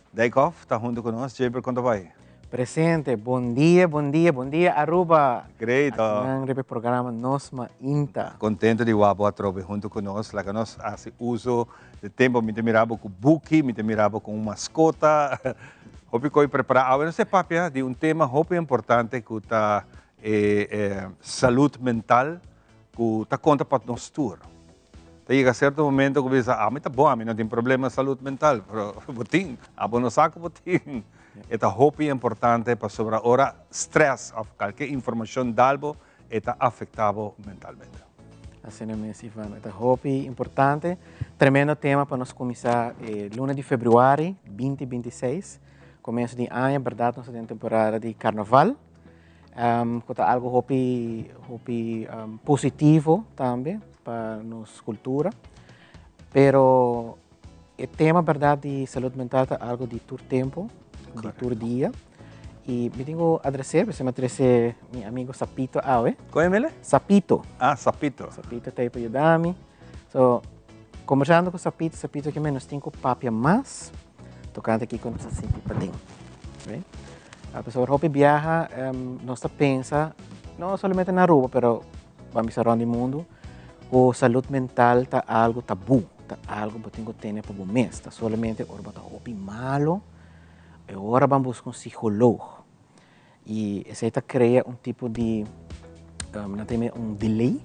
Dijkhoff ta hunto cu nos. Jaybird con ta bay? Presente, bon dia, bon dia, bon dia Aruba. Great. Akinan riba e programa Nos Mainta. Contento di wak bo atrobe hunto cu nos. Laga nos haci uso di tempo. Mi ta mira bo cu buki, mi ta mira bo cu un mascota. Hopi coy prepara. Awe nos ta papia di un tema hopi importante cu ta e salud mental cu ta conta pa nos tur. Ta yega cierto momento cu bisa, ami ta bon, ami no tin problema di salud mental, pero bo tin, abo no sa cu bo tin. E ta hopi importante pasobra ora stress of calke informacion dal bo, e ta afecta bo mentalmente. Asina mes, Ivan, e ta hopi importante. Tremendo tema pa nos cuminsa e luna di februari binti binti seis, comienso di aña, berdad nos ta den temporada di carnaval. Cu ta algo hopi, hopi positivo tambe pa nos cultura. Pero e tema berdad di salud mental ta algo di tur tempo, di tur dia. Y mi tin cu adrese, p'esei mi a trece mi amigo Sapito awe. Con e mele? Sapito. Ah, Sapito. Sapito ta ahí pa yuda mi. So, conversando cu Sapito, Sapito kimen nos tin cu papia mas tocante kico nos ta sinti paden. Right? Pasobra hopi biaha nos ta pensa, no solamente na Aruba, pero ban bisa rond di mundu, ku salud mental ta algo tabú, ta algo bo tin ku tene pa bo mes. Ta solamente ora bo ta hopi malo, e ora ban buska un psicoloog. I esei ta krea un tipo di, nan ta yama un delay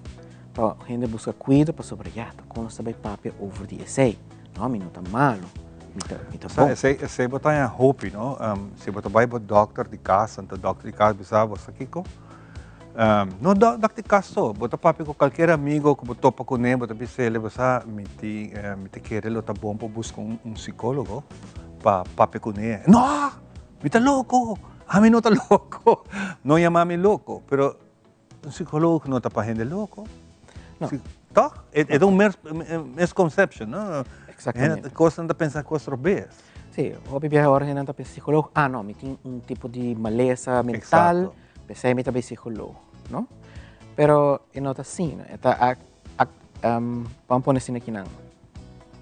pa hende buska kuido pasobra ya ta kon nos ta bai papia over di esei. No, mi no ta malu, mi ta mi ta bon. Esei esei bo ta haña hopi no, si bo ta bai bo dòkter di kas anto dòkter di kas bisa bo sa kiko, no dòkter di kas so, bo ta papia ku kalker amigo ku bo topa kuné bo ta bis'el bo sa mi tin mi ta kere lo ta bon pa buska un sikólogo pa papia kuné. No! Mi ta loko! Ami no ta loko! No yama mi loko, pero un psicoloog no ta pa hende loko. No. Toch? E ta un misconception, no? Exactamente. Cosnan ta pensa cos robes. Sí, hopi biaha ora hendenan ta pensa psicoloog, ah no, mi tin un tipo di malesa mental, p'esei mi ta bay psicoloog, no? Pero e no ta asina, e ta Ban pone asina kinan.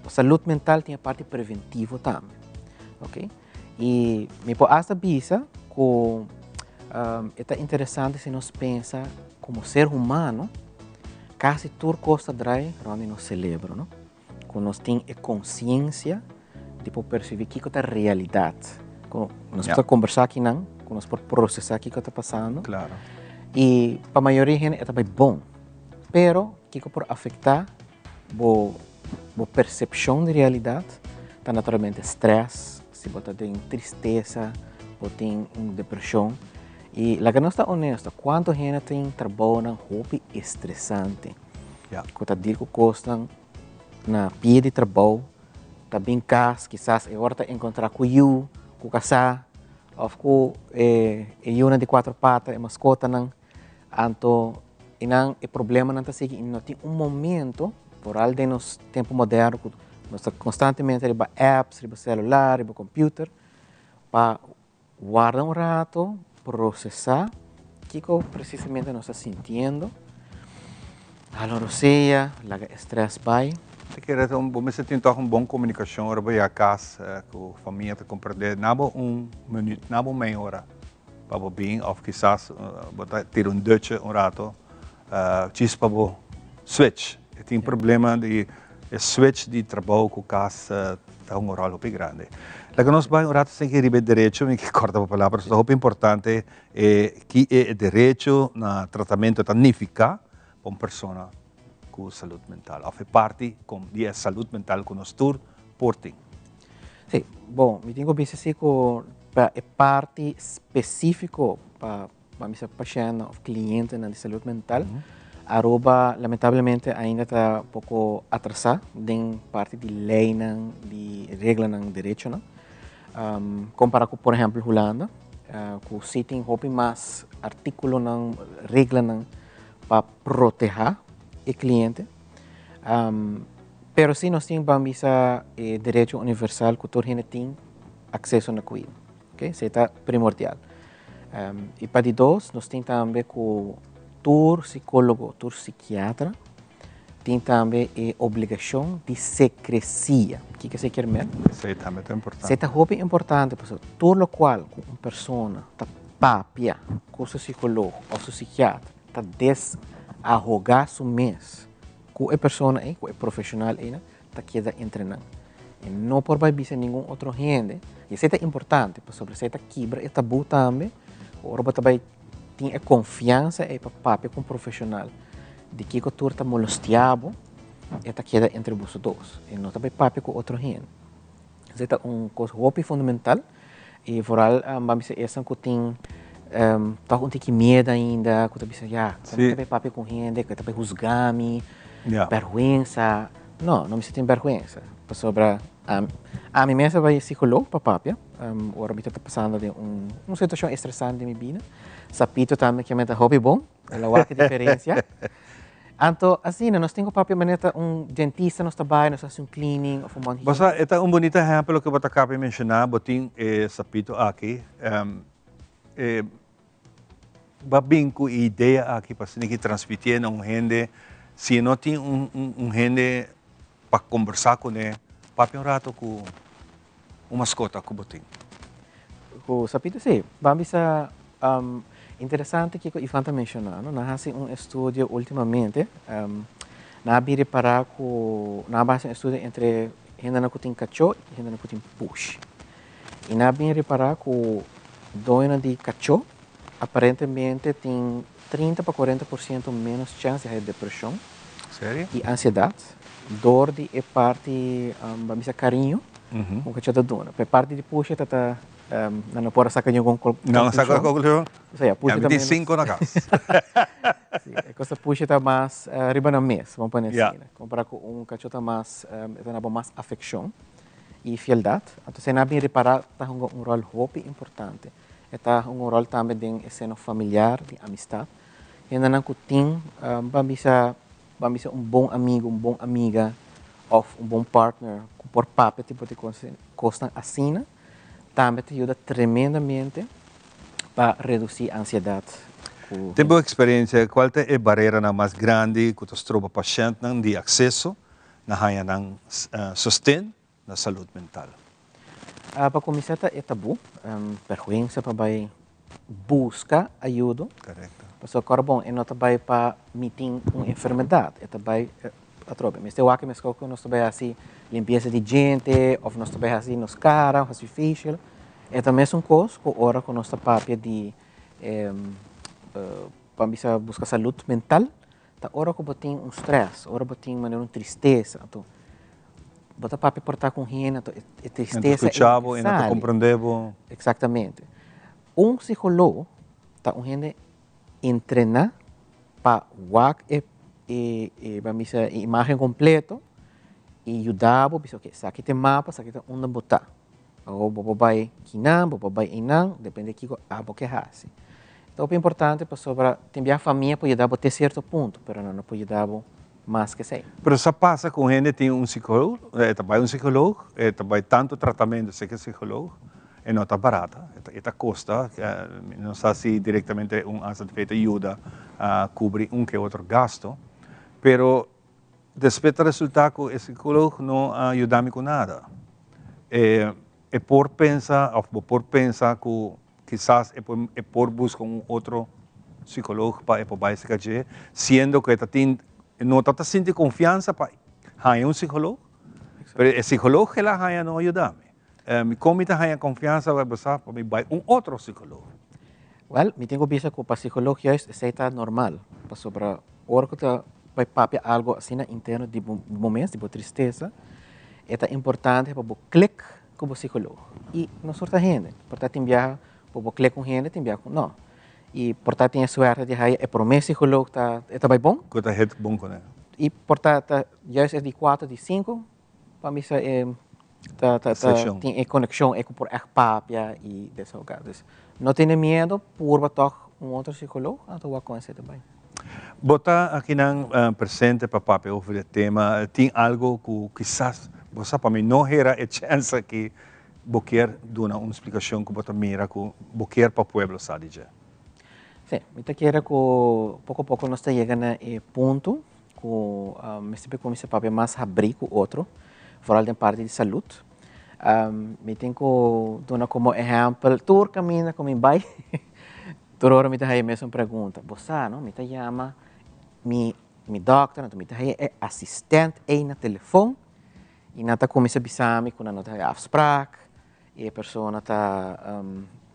Salud mental tin e parti preventivo tambe. Ok? I mi por hasta bisa ku e ta interesante si nos pensa komo ser humano, kasi tur kos ta drai rònt di nos selebro, no? Ku nos tin e konsiensia di por persibí kiko ta realidat. Ku nos por kombersá kinan, ku nos por prosesá kiko ta pasando. Klaro. I pa mayoria hende e ta bai bon. Pero kiko por afektá bo bo persepshon di realidat ta naturalmente stress, si bo ta den tristesa, bo tin un depresion. Y laga nos ta honesto, cuanto hende tin trabounan hopi estresante? Cu ta deal cu cosnan na pie di trabou, ta bin cas, kisas e ora ta encontra cu yu, cu casa, of cu e yunan di cuatro pata, e mascotanan. Anto e nan e problemanan ta sigui y no tin un momento, vooral den nos tempo moderno cu nos ta constantemente riba apps, riba celular, riba computer, pa warda un rato, procesa kico precisamente nos ta sintiendo, hala un rosea, laga e stress bay. Ta kere ta un, bo mester tin tog un bon comunicacion ora bo yega cas cu famia ta comprende, na bo un minuut, na bo mei ora. Pa bo bin of kisas bo ta tira un dutje un rato djis pa bo switch. E tin problema di e switch di trabou ku kas ta hunga un ròl hopi grandi. Laga nos bai un rato esaki riba e derecho, mi ke kòrta bo palabra, pasobra ta hopi importante e ki e derecho na tratamentu ta nifiká pa un persona ku salud mental òf e parti di e salud mental ku nos tur por tin. Sí, bon, mi tin ku bisa si ku pa e parti spesífiko pa pa misa pashèntnan òf klientenan di salud mental, Aruba lamentablemente ainda ta poko atrasá den parti di leinan, di reglanan, derechonan. Kompará ku por ehèmpel Hulanda, ku sí tin hopi mas artíkulonan, reglanan pa protehá e kliente. Pero si nos tin ban bisa e derecho universal ku tur hende tin akseso na kuido. Okay? Esei ta primordial. I pa di dos, nos tin tambe ku tur sikólogo, tur sikiatra tin tambe e obligashon di sekresia. Kiko esei kier men? Esei tambe ta importante. Esei ta hopi importante pasobra tur lokual ku un persona ta papia ku su sikólogo òf su sikiatra ta desahogá su mes Ku e persona ei, ku e profeshonal ei ta keda entre nan. E no por bai bisa ningun otro hende. I esei ta importante pasobra esei ta kibra e tabú tambe. Ora bo ta bai tin e konfiansa ei pa papia ku un profeshonal di kiko tur ta molestia bo, e ta keda entre boso dos. E no ta bai papia ku otro hende. Esei ta un kos hopi fundamental i vooral ban bisa esnan ku tin tòg un tiki miedu ainda ku ta bisa ya ku mi ta bai papia ku hende ku e ta bai husga mi, bèrgwensa. No, no mester tin bèrgwensa pasobra ami mes a bai psikolog pa papia ora mi ta pasando den un situashon estresante den mi bida. Sapito tambe ke mi ta hopi bon, el a wak e diferensia. Anto asina nos tin ku papia manera ta un dentista nos ta bai nos ta hasi un cleaning of un bon Bo sa e ta un bunita ehempel loke bo ta kaba di menshoná, bo tin e sapito aki, e bo a bin ku e idea aki pa asina ki transmitié na un hende, si e no tin un un hende pa kombersá kuné, papia un rato ku un maskota ku bo tin? Ku sapito si. Ban bisa interesante kiko Ivan ta menshoná no. Nan hasi un estudio ultimamente, nan a bin repará ku nan a hasi un estudio entre hendenan ku tin kachó i hendenan ku tin pushi. I nan a bin repará ku doñonan di kachó aparentemente tin 30 pa 40 por siento ménos chèns di haña depreshon i ansiedat dor di e parti, ban bisa kariño ku kachó ta duna. Pa e parti di pushi ta ta nan no por a saka ningun konklushon. Nan a saka konklushon? Ya, pushi ta ménos. Mi tin sinku na kas. Si, e kos ta pushi ta mas riba nan mes, ban pone asina. Kompará ku un kachó ta mas, e ta duna bo mas afekshon i fieldat. Anto esei nan a bin ripará ta hunga un ròl hopi importante. E ta hunga un ròl tambe den e seno familiar, di amistat. Hendenan ku tin, ban bisa, ban bisa un bon amigu, un bon amiga òf un bon partner ku por papia tipo di kosnan asina, tambe ta yuda tremendamente pa redusí ansiedat ku. Den bo eksperensia, kual ta e bareranan mas grandi ku ta stroba pashèntnan di akseso na haña nan sosten na salud mental? Pa kuminsá ta e tabú, bèrgwensa pa bai buska ayudo. Korekto. Pasobra kòrda bon, e no ta bai pa mi tin un enfermedat, e ta bai atrobe. Mester wak meskos ku nos ta bai hasi limpiesa di djente òf nos ta bai hasi nos kara òf hasi facial. E ta mesun kos ku ora ku nos ta papia di pa bisa buska salud mental, ta ora ku bo tin un strès, ora bo tin manera un tristesa. Anto. Bo ta papia por ta ku un hende, anto e tristesa ei ta sali. E no ta komprondé bo. Eksaktamente. Un psikólogo ta un hende entrená pa wak e e ban bisa e imágen kompleto i yuda bo bisa oke esaki ta e mapa, esaki ta unda bo ta. Awor bo por bai kinan, bo por bai einan, depende kiko abo ke hasi. Ta hopi importante pasobra tin bia famia por yuda bo te sierto punto, pero nan no por yuda bo mas ke esei. Pero sa pasa ku un hende tin un psikólogo, e ta bai un psikólogo, e ta bai tantu tratamentu serka e psikólogo, e no ta barata, e ta kosta, mi no sa si direktamente un azv ta yuda kubri un ke otro gasto, pero despues ta resulta ku e psikólogo no a yuda mi ku nada. E por pensa òf bo por pensa ku Kisas e por e por buska un otro psikolog pa e por bai serka dje, siendo ku e ta tin e no ta ta sinti konfiansa pa haña un psikolog, pero e psikolog ke el a haña no a yuda mi. Mi kon mi ta haña konfiansa pa bo sa pa mi bai un otro psikolog? Wèl, mi tin ku bisa ku pa psikolog juist esei ta normal, pasobra ora ku ta bai papia algu asina interno di bo bo mes, di bo tristesa, e ta importante pa bo klik ku bo psikoloog. I no sur ta hende. Por ta tin biaha bo por klik un hende, tin biaha ku no. I por ta tin e suerte di haya e promé psikoloog ta e ta bai bon. Ku ta hit bon kuné. I por ta ta juist e di kuater, di sinku pa mi sa e ta ta ta tin e konekshon e ku por ègt papia i desahoga. Dus no tene miedo, purba tòg un otro psikoloog anto wak kon esei ta bai. Bo ta akinan presente pa papia over e tema. Tin algo ku kisas bo sa pa mi no hera e chèns aki bo kier duna un splikashon ku bo ta mira ku bo kier pa pueblo sa di dje? Sí, mi ta kere ku poko poko nos ta yega na e punto ku mester por kuminsá papia mas habrí ku otro, foral den parti di salud. Mi tin ku duna komo ehèmpel tur kaminda ku mi bai. Tur ora mi ta haya e mesun pregunta. Bo sa no, mi ta yama mi mi dòkter, anto mi ta haya e asistent ei na telefon i nan ta kuminsá bisa mi ku nan no ta haya afsprak i e persona ta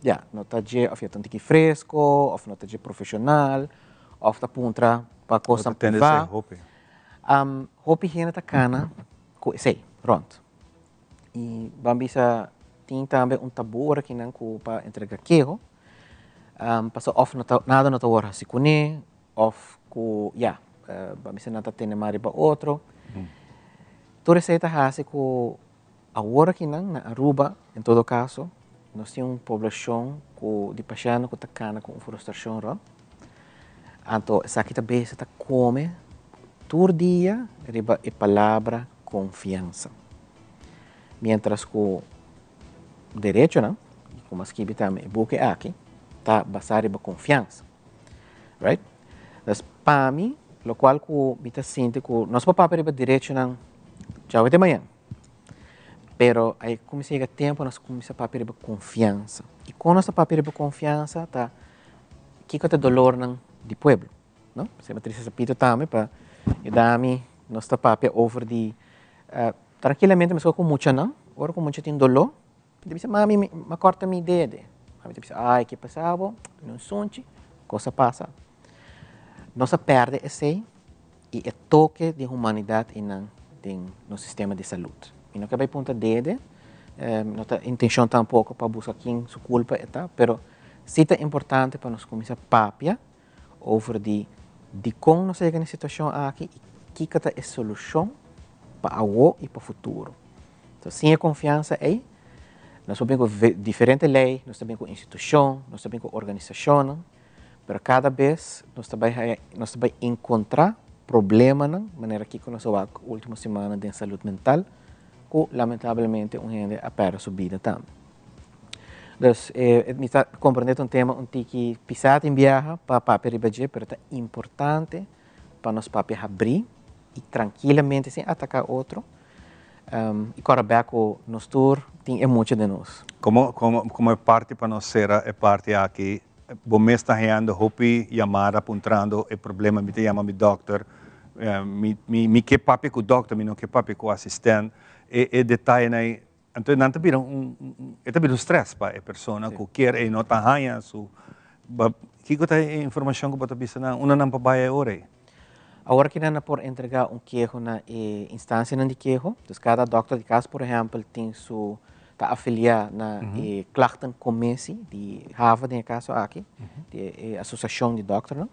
ya, no ta dje òf ya ta un tiki fresko òf no ta dje profeshonal òf ta puntra pa kosnan privá. Hopi hende ta kana ku esei rònt. I ban bisa tin tambe un tabú ora kinan ku pa entrega keho, pasobra òf no ta nada no ta wòrdu hasi kuné òf ku ya ban bisa nan ta tene mas riba otro. Tur esei ta hasi ku awor akinan na Aruba en todo kaso nos tin un poblashon ku di pashèntnan ku ta kana ku un frustrashon rònt. Anto esaki ta bes ta kome tur dia riba e palabra konfiansa. Mientras ku derechonan, i komo a skibi tambe e buki aki, ta basá riba konfiansa. Right? Dus pa mi, lokual ku mi ta sinti ku nos por papia riba derechonan djawe te mañan, pero a kuminsá yega tempu nos kuminsá papia riba konfiansa. I kon nos ta papia riba konfiansa ta kiko ta e dolornan di pueblo. No? P'esei mi a trese Sapito tambe pa yuda mi. Nos ta papia over di trankilamente meskos ku muchanan, ora ku mucha tin doló, e ta bisa, Mami, mi a kòrta mi dede. Mami ta bisa, Ai, ke pasa bo? Duna un sunchi, kos a pasa. Nos a pèrdè esei i e toke di humanidat einan den nos sistema di salud. Mi no ke bai punta dede, no ta intenshon tampoko pa buska kin su kulpa e ta, pero si ta importante pa nos kuminsá papia over di dikon nos a yega na e situashon aki i kiko ta e solushon pa awo i pa futuro. So sin e konfiansa ei, nos por bin ku diferente lei, nos ta bin ku institushon, nos ta bin ku organisashonnan, pero kada bes nos ta bai haya, nos ta bai enkontrá problemanan manera kiko nos a wak último simannan den salud mental ku lamentablemente un hende a pèrdè su bida tambe. Dus mi ta comprende ta un tema un tiki pisa tin biaha pa papia riba dje, pero ta importante pa nos papia habri y trankilamente sin ataka otro y kòrda bek ku nos tur tin e mucha den nos. Komo komo e parti pa nos sera e parti aki, bo mes ta hañando hopi yamada puntrando e problema, mi ta yama mi dòkter, mi mi ke papia ku dòkter, mi no ke papia ku asistent, e e detayenan ei Anto nan ta bira un, e ta bira un stress pa e persona ku kier e no ta haña su, ba, kiko ta e informashon ku bo ta bisa nan, unda nan por bai e ora ei? Awor aki nan por entrega un keho na e instancianan di keho. Dus cada dokter di cas por ehempel tin su ta afilia na e klachtencommissie di hava den e caso aki, di e asociacion di dokternan.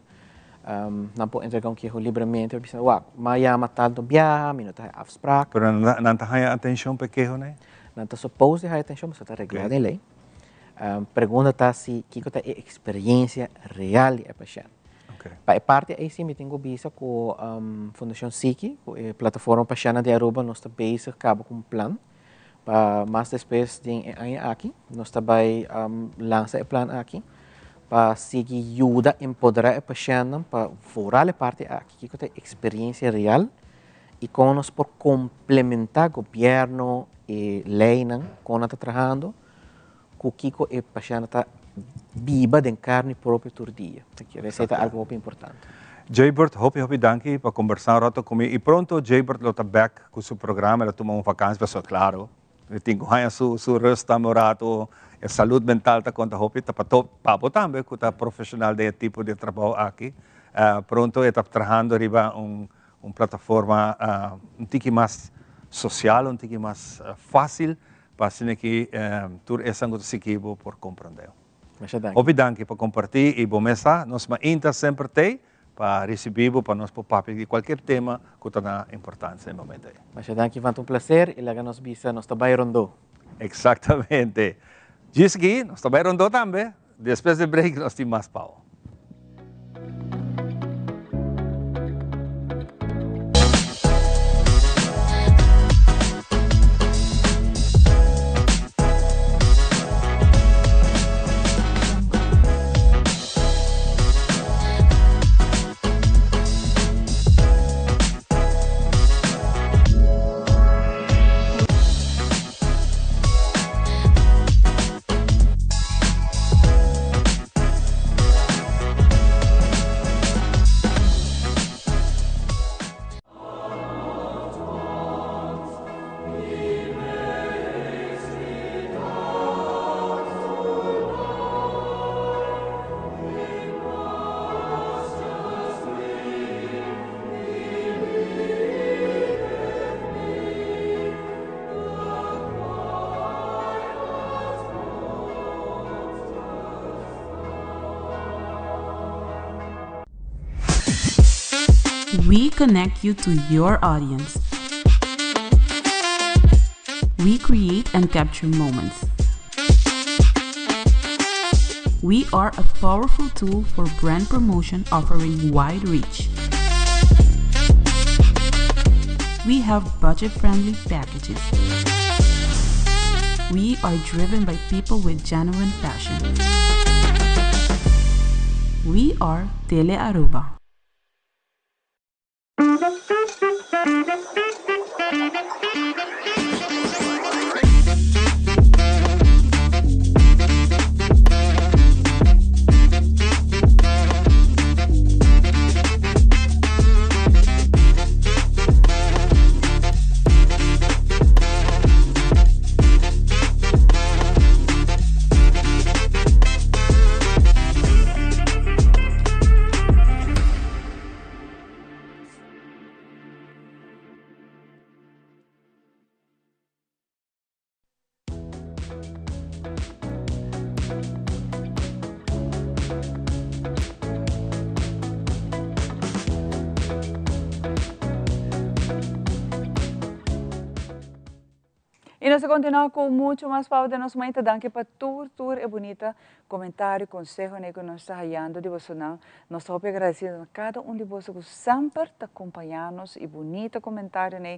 Nan por entrega un keho libremente pa bisa wak m'a yama tanto biaha, mi no ta haya afspraak. Pero nan ta haya atencion pa e kehonan ei? Nan ta suppose di haya atencion pasobra ta regla den ley. Pregunta ta si kiko ta e experiencia real di e pashent. Pa e parti ei si mi tin ku bisa ku Fundacion Siki, ku e plataforma Pashentnan di Aruba nos ta bezig kaba ku un plan pa mas despues den e aña aki nos ta bai lansa e plan aki pa sigui yuda empodera e pashentnan pa vooral e parti aki kiko ta e experiencia real i kon nos por komplementa gobierno e leynan kon nan ta trahando ku kiko e pashènt ta biba den karni propio tur dia. Esei ta algu hopi importante. Jaybird, hopi hopi danki pa kombersá un rato ku mi i pronto Jaybird lo ta bèk ku su programa, el a tuma un vakansi pasobra klaro e tin ku haña su su rust tambe un rato, e salud mental ta konta hopi, ta pa pa bo tambe ku ta profeshonal den e tipo di trabou aki. Pronto e ta trahando riba un un plataforma un tiki mas sosial, un tiki mas fásil Pa asina ki tur esnan ku ta sigui bo por komprondé. Masha danki. Hopi danki pa kompartí i bo mes sa, nos mainta semper t'ei pa risibí bo pa nos por papia di kualkier tema ku ta na importansia e momento ei. Masha danki Ivan, ta un plaser i laga nos bisa nos ta bai rondó. Eksaktamente. Djis aki nos ta bai rondó tambe. Despues di break nos tin mas pao. We connect you to your audience. We create and capture moments. We are a powerful tool for brand promotion offering wide reach. We have budget friendly packages. We are driven by people with genuine passion. We are Tele Aruba. Y nos ta continua cu mucho mas pabia den nos mainta. Danki pa tur tur e bunita comentario, consehonan cu nos ta hayando di bosonan. Nos ta hopi agradecido na cada un di boso cu semper ta compaña nos y bunita comentarionan.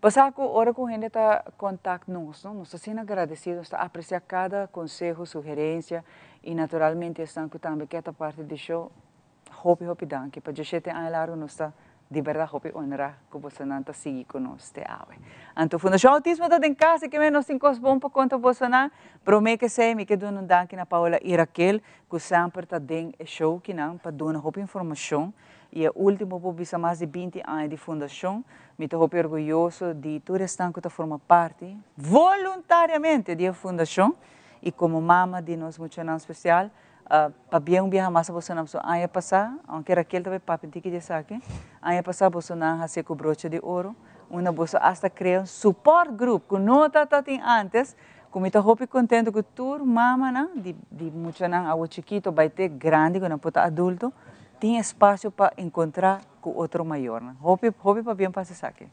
Bo sa cu ora cu hende ta contact nos, no, nos ta asina agradecido, nos ta aprecia cada conseho, sugerencia y naturalmente esnan cu tambe kier ta parti di show, hopi hopi danki. Pa diashete aña largo nos ta di berdad hopi honra cu bosonan ta sigui cu nos te awe. Anto Fundacion Autismo ta den cas y kimen nos tin cos bon pa conta bosonan. Prome kesey mi ke duna un danki na Paola y Raquel cu semper ta den e show kinan pa duna hopi informacion. Y e ultimo por bisa mas di binti aña di fundacion. Mi ta hopi orguyoso di tur esnan cu ta forma parti voluntariamente di e fundacion y como mama di nos muchanan special. Pabia un biaha mas a bosonan pasobra aña pasá, aunke Raquel ta bai papia un tiki di esaki, aña pasá bosonan hasié ku broche di oro, unda boso asta krea un support group ku no tabata tin antes, ku mi ta hopi kontento ku tur mamanan di di muchanan awo chikito bai te grandi ku nan por ta adulto, tin espasio pa enkontrá ku otro mayornan. Hopi hopi pabia pa hasi esaki.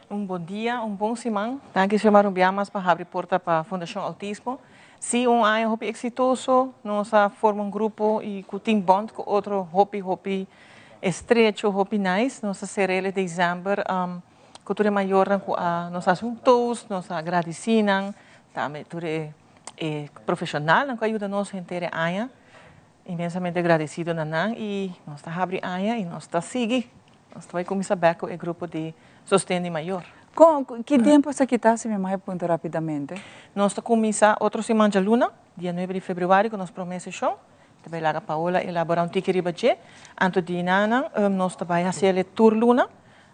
Un bon dia, un bon siman. Danki Xiomara un bia mas pa habri porta pa Fundacion Autismo. Si, un aña hopi exitoso. Nos a forma un grupo y cu tin bond cu otro hopi hopi estrecho, hopi nice. Nos a cera el e december cu tur e mayornan cu a nos haci un toast, nos a gradici nan, tambe tur e e profesionalnan cu a yuda nos henter e aña. Inmensamente agradecido na nan y nos ta habri aña y nos ta sigui. Nos ta bay cuminsa bek cu e grupo di sosten di mayor. Con, ki tempo esaki ta, si mi mag puntra rapidamente? Nos ta cuminsa otro siman djaluna, dia nuebe di februari cu nos prome sesion. Ta bay laga Paola elabora un tiki riba dje. Anto di nanan nos ta bay haci el e tur luna.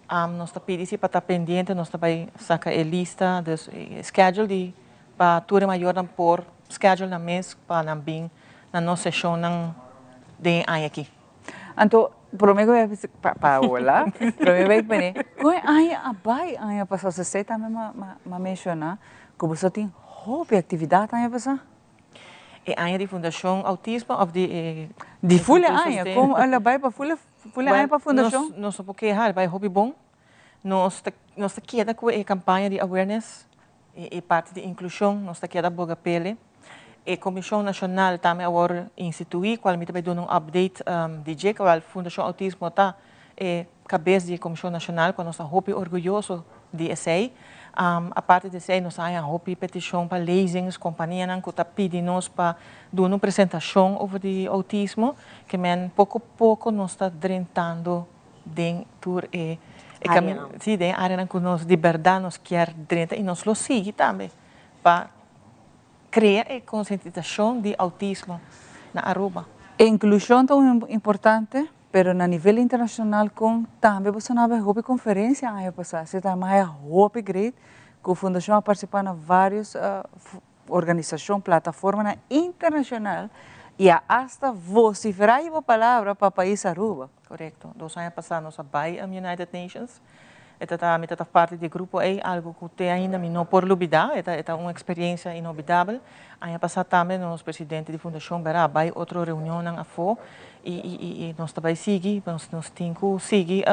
Nos ta pidi si pa ta pendiente, nos ta bay saca e lista, dus e schedule di pa tur e mayornan por schedule nan mes pa nan bin na nos sesionnan den e aña aki. Anto, prome ku e Paola, prome ku e bini, kon e aña a bai aña pasá? Sosé tambe m'a menshoná ku boso tin hopi aktividat aña pasá. E aña di Fundashon Autismo òf di e. Di ful e aña, kon el a bai pa ful e aña pa fundashon? Nos no por keha, el bai hopi bon. Nos ta nos ta keda ku e kampaña di awareness, e parti di inklushon, nos ta keda boga pele. E komishon nashonal tambe awor instituí, kual mi ta bai duna un update di dje, kual Fundashon Autismo ta e kabes di e komishon nashonal, kual nos ta hopi orguyoso di esei. Aparte di esei nos a haña hopi petishon pa lezings, kompanianan ku ta pidi nos pa duna un presentashon over di outismo, ke men poko poko nos ta drentando den tur e Áreanan. Sí, den e áreanan ku nos di bèrdat nos kier drenta i nos lo sigui tambe pa krea e konsientisashon di outismo na Aruba. E inklushon ta un importante, pero na nivel internashonal kon tambe boso a habi hopi konferensia aña pasá. Esei ta haya hopi great ku fundashon a partisipá na vários Organisashon plataformanan internashonal i a asta vosiferá i bo palabra pa pais Aruba. Korekto. Dos aña pasá nos a bai United Nations. E ta ta mi ta ta parti di e grupo ei, algu ku te ainda mi no por lubidá. E ta e ta un eksperiencia inolvidabel. Aña pasá tambe nos presidente di fundashon bera a bai otro reunionnan afó i i i i nos ta bai sigui, nos nos tin ku sigui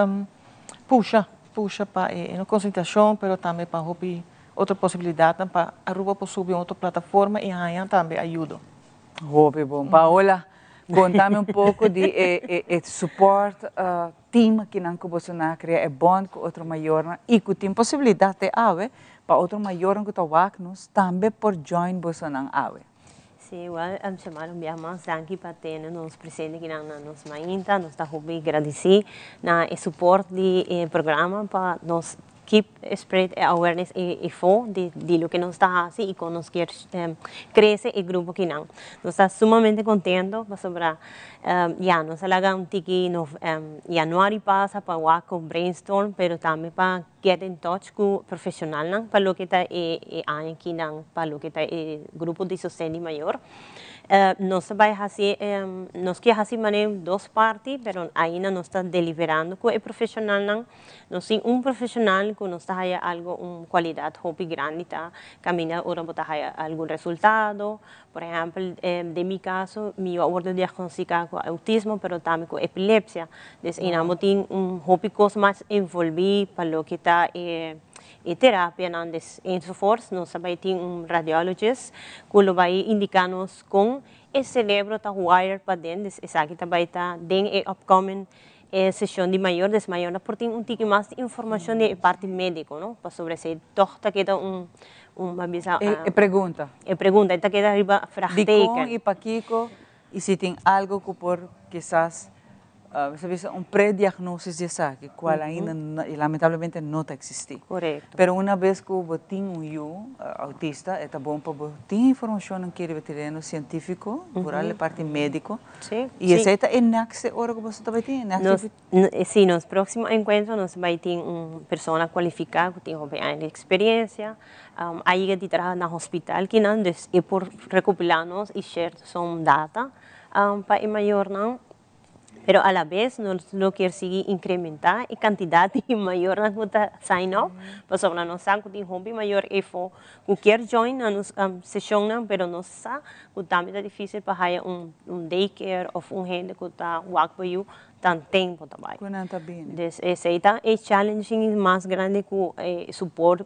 pusha, pusha pa e e konsentrashon pero tambe pa hopi Otro posibilidadnan pa Aruba por subi un otro plataforma y haña tambe ayudo. Hopi bon. Paola, contame un poco di e e e support team kinan cu boso nan a crea, e bond cu otro mayornan y cu tin posibilidad te awe pa otro mayornan cu ta wak nos tambe por join bosonan awe. Sí, wel, Xiomara, un biaha mas danki pa tene nos presente kinan na nos mainta. Nos ta hopi gradisí na e support di e programa pa nos keep spread e awareness e efo di di loke nos ta hasi i kon nos kier krese e grupo kinan. Nos ta sumamente kontento pasobra ya nos a laga un tiki yanuari pasa pa wak ku brainstorm pero tambe pa get in touch ku profeshonalnan pa loke ta e e aña kinan pa loke ta e grupo di sosten di mayor. Nos ta bai hasi nos kier hasi manera dos parti pero ainda nos ta deliberando ku e profeshonalnan. Nos tin un profesional cu nos ta haya algo un cualidad hopi grandi ta caminda ora bo ta haya algun resultado. Por ehempel, den mi caso mi a wordo diagnostica cu autismo pero tambe cu epilepsia. Dus eynan bo tin un hopi cos mas envolvi pa loke ta e e terapianan des enzovoorts. Nos ta bay tin un radiologist cu lo bay indica nos con e cerebro ta wired paden. Dus esaki ta bay ta den e upcoming E sesion di mayor des mayornan por tin un tiki mas di informacion di e parti medico, no? Pasobra esey toch ta keda un, un ba bisa. E pregunta. E pregunta, e ta keda riba vraagteken. Dicon y pakico y si tin algo cu por kisas, sa bisa un prediagnosis di esaki, cual ainda y lamentablemente no ta existi. Correcto. Pero una bes cu bo tin un yu autista, e ta bon pa bo tin informacionnan ki riba tereno cientifico, vooral e parti medico. Sí, Y esey ta e next ora cu boso ta bay tin? E next Nos, sí, nos próximo encuentro nos ta bay tin un persona cualifica cu tin hopi aña di experiencia, a yega di traha na hospital kinan, dus e por recopila nos y share some data. pa e mayornan, pero a la bes nos lo kier sigui incrementa e cantidad di mayornan cu ta sign up, pasobra nos sa cu tin hopi mayor efo cu kier join na nos sesionnan, pero nos sa cu tambe ta dificil pa haya un daycare of un hende cu ta wak bo yu tan tempo ta bai. Cu nan ta bini. Dus esey ta e challenging mas grandi cu e support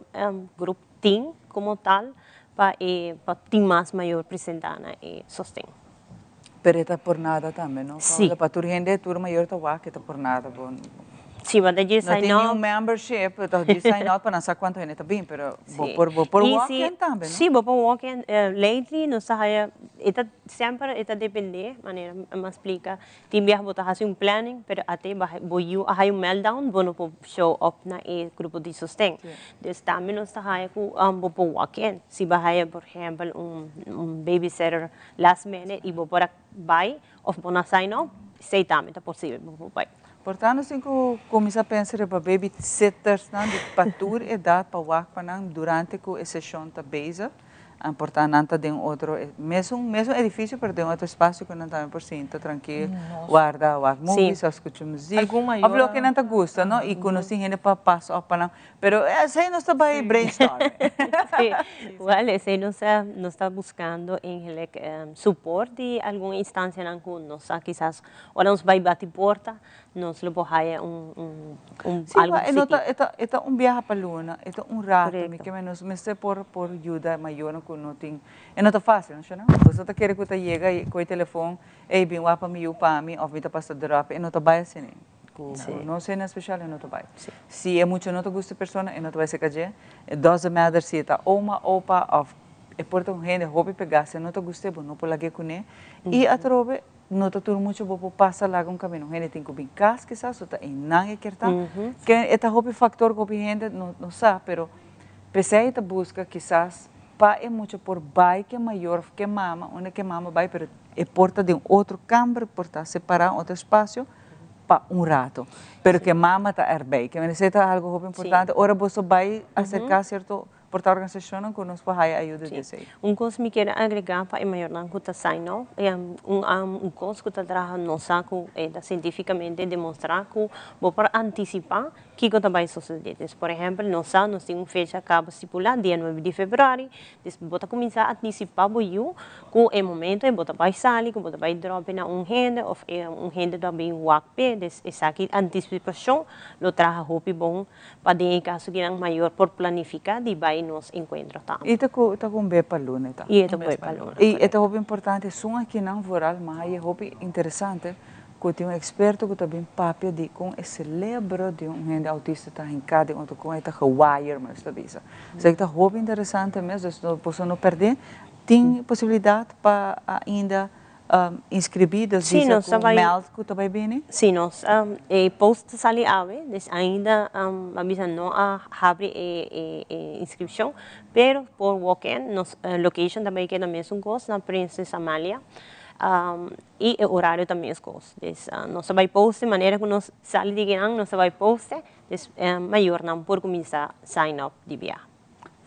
group tin como tal pa e pa tin mas mayor presenta na e sosten. Pero e ta por nada tambe, no? Sí. Pa tur hende, tur mayor ta wak, e ta por nada. Bo, Sí, bo ta djis no sign tin ni up. un membership, ta djis sign up pa nan sa cuanto hende ta bin, pero bo por, bo por Y walk si in tambe, no? Sí, bo por walk in. Lately nos ta haya, e ta semper e ta depende, manera mi a splica, Tin biaha bo ta hasi un planning, pero ate bo yu a haya un meltdown, bo no por show up na e grupo di sosten. Dus tambe nos ta haya ku bo por walk in. Si bo haya por ehempel un babysitter last minute i bo por a bai of bo no a sign up, esei tambe ta posibel bo por bai. Por tanto sin ku kuminsá pensa riba babysittersnan di pa tur edat pa wak pa nan durante ku e seshon ta bezig. An por ta nan ta den otro mesun mesun edificio pero den otro espacio cu nan tambe por sinta trankil warda wak movies of scucha muziek of loke nan ta gusta no y cu nos tin hende pa pas op pa nan pero esey nos ta bay brainstorming. Si, wel esey nos ta nos ta buscando eigenlijk support di algun instancianan cu nos sa kisas ora nos bay bati porta Nos lo por haya un un un Sí, algo e no ta positivo. e ta e ta un biaha pa luna, e ta un rato, mi Correcto. ke men nos mester por por yuda mayornan ku no tin, e no ta fácil, no shona? Boso ta kere ku ta yega i kohe telefon, ey bin wak pa mi yu pa mi òf mi ta pasa drop, e no ta bai asina, ku Sí. ku nos hende spesial e no ta bai. Sí. Si e mucha no ta gusta e persona, e no ta bai serka dje, it doesn't matter si e ta oma, opa òf e por ta un hende hopi pegá, si e no ta gust'é bo no por lag'é kuné, i atrobe No ta tur mucho bo por pasa laga un camino. Un hende tin cu bin cas kisas o ta eynan e kier ta. Ke e ta hopi factor cu hopi hende no no sa, pero pesey ta busca kisas pa e mucha por bay ke mayor of ke mama, unda ke mama bay, pero e por ta den otro camber, por ta separa, otro espacio pa un rato. Pero ke mama ta erbij. Ke mester ta algo hopi importante ora boso bay acerca cierto Por ta organisashonnan ku nos por haya ayuda di esei. Un kos mi kier agregá pa e mayornan ku ta sign up, un un kos ku ta traha nos sa ku e ta sientifikamente demostrá ku bo por antisipá kiko ta bai sosodé. Des por ehèmpel nos sa nos tin un fecha kaba stipulá, dia nuebe di febrüari, des bo ta kuminsá antisipá bo yu ku e momento ei bo ta bai sali, ku bo ta bai dròp'e na un hende òf un hende ta bin wak p'e, des esaki antisipashon lo traha hopi bon Pa den e kaso ki nan mayor por planifiká di bai nos enkuentro tambe. I ta ku ta ku un be pa luna e ta. I e ta un be pa luna. I e ta hopi importante esun akinan vooral ma e hopi interesante ku tin un eksperto ku ta bin papia di kon e selebro di un hende autista ta hinká den otro kon e ta gewire mes ta bisa. Esaki ta hopi interesante mes dus no boso no pèrdè tin posibilidat pa ainda Inscribí, dus Sí, bisa nos ta cu bai. meld cu ta bai bini? Sí, nos e post ta sali awe, dus ainda a bisa no a habri e e e inscripcion, pero por walk in, nos location ta bai keda mesun cos na Prinses Amalia, y e horario ta mes cos. Dus nos ta bai post e manera cu nos sali di kinan nos ta bai post e, dus mayornan por cuminsa sign up di biaha.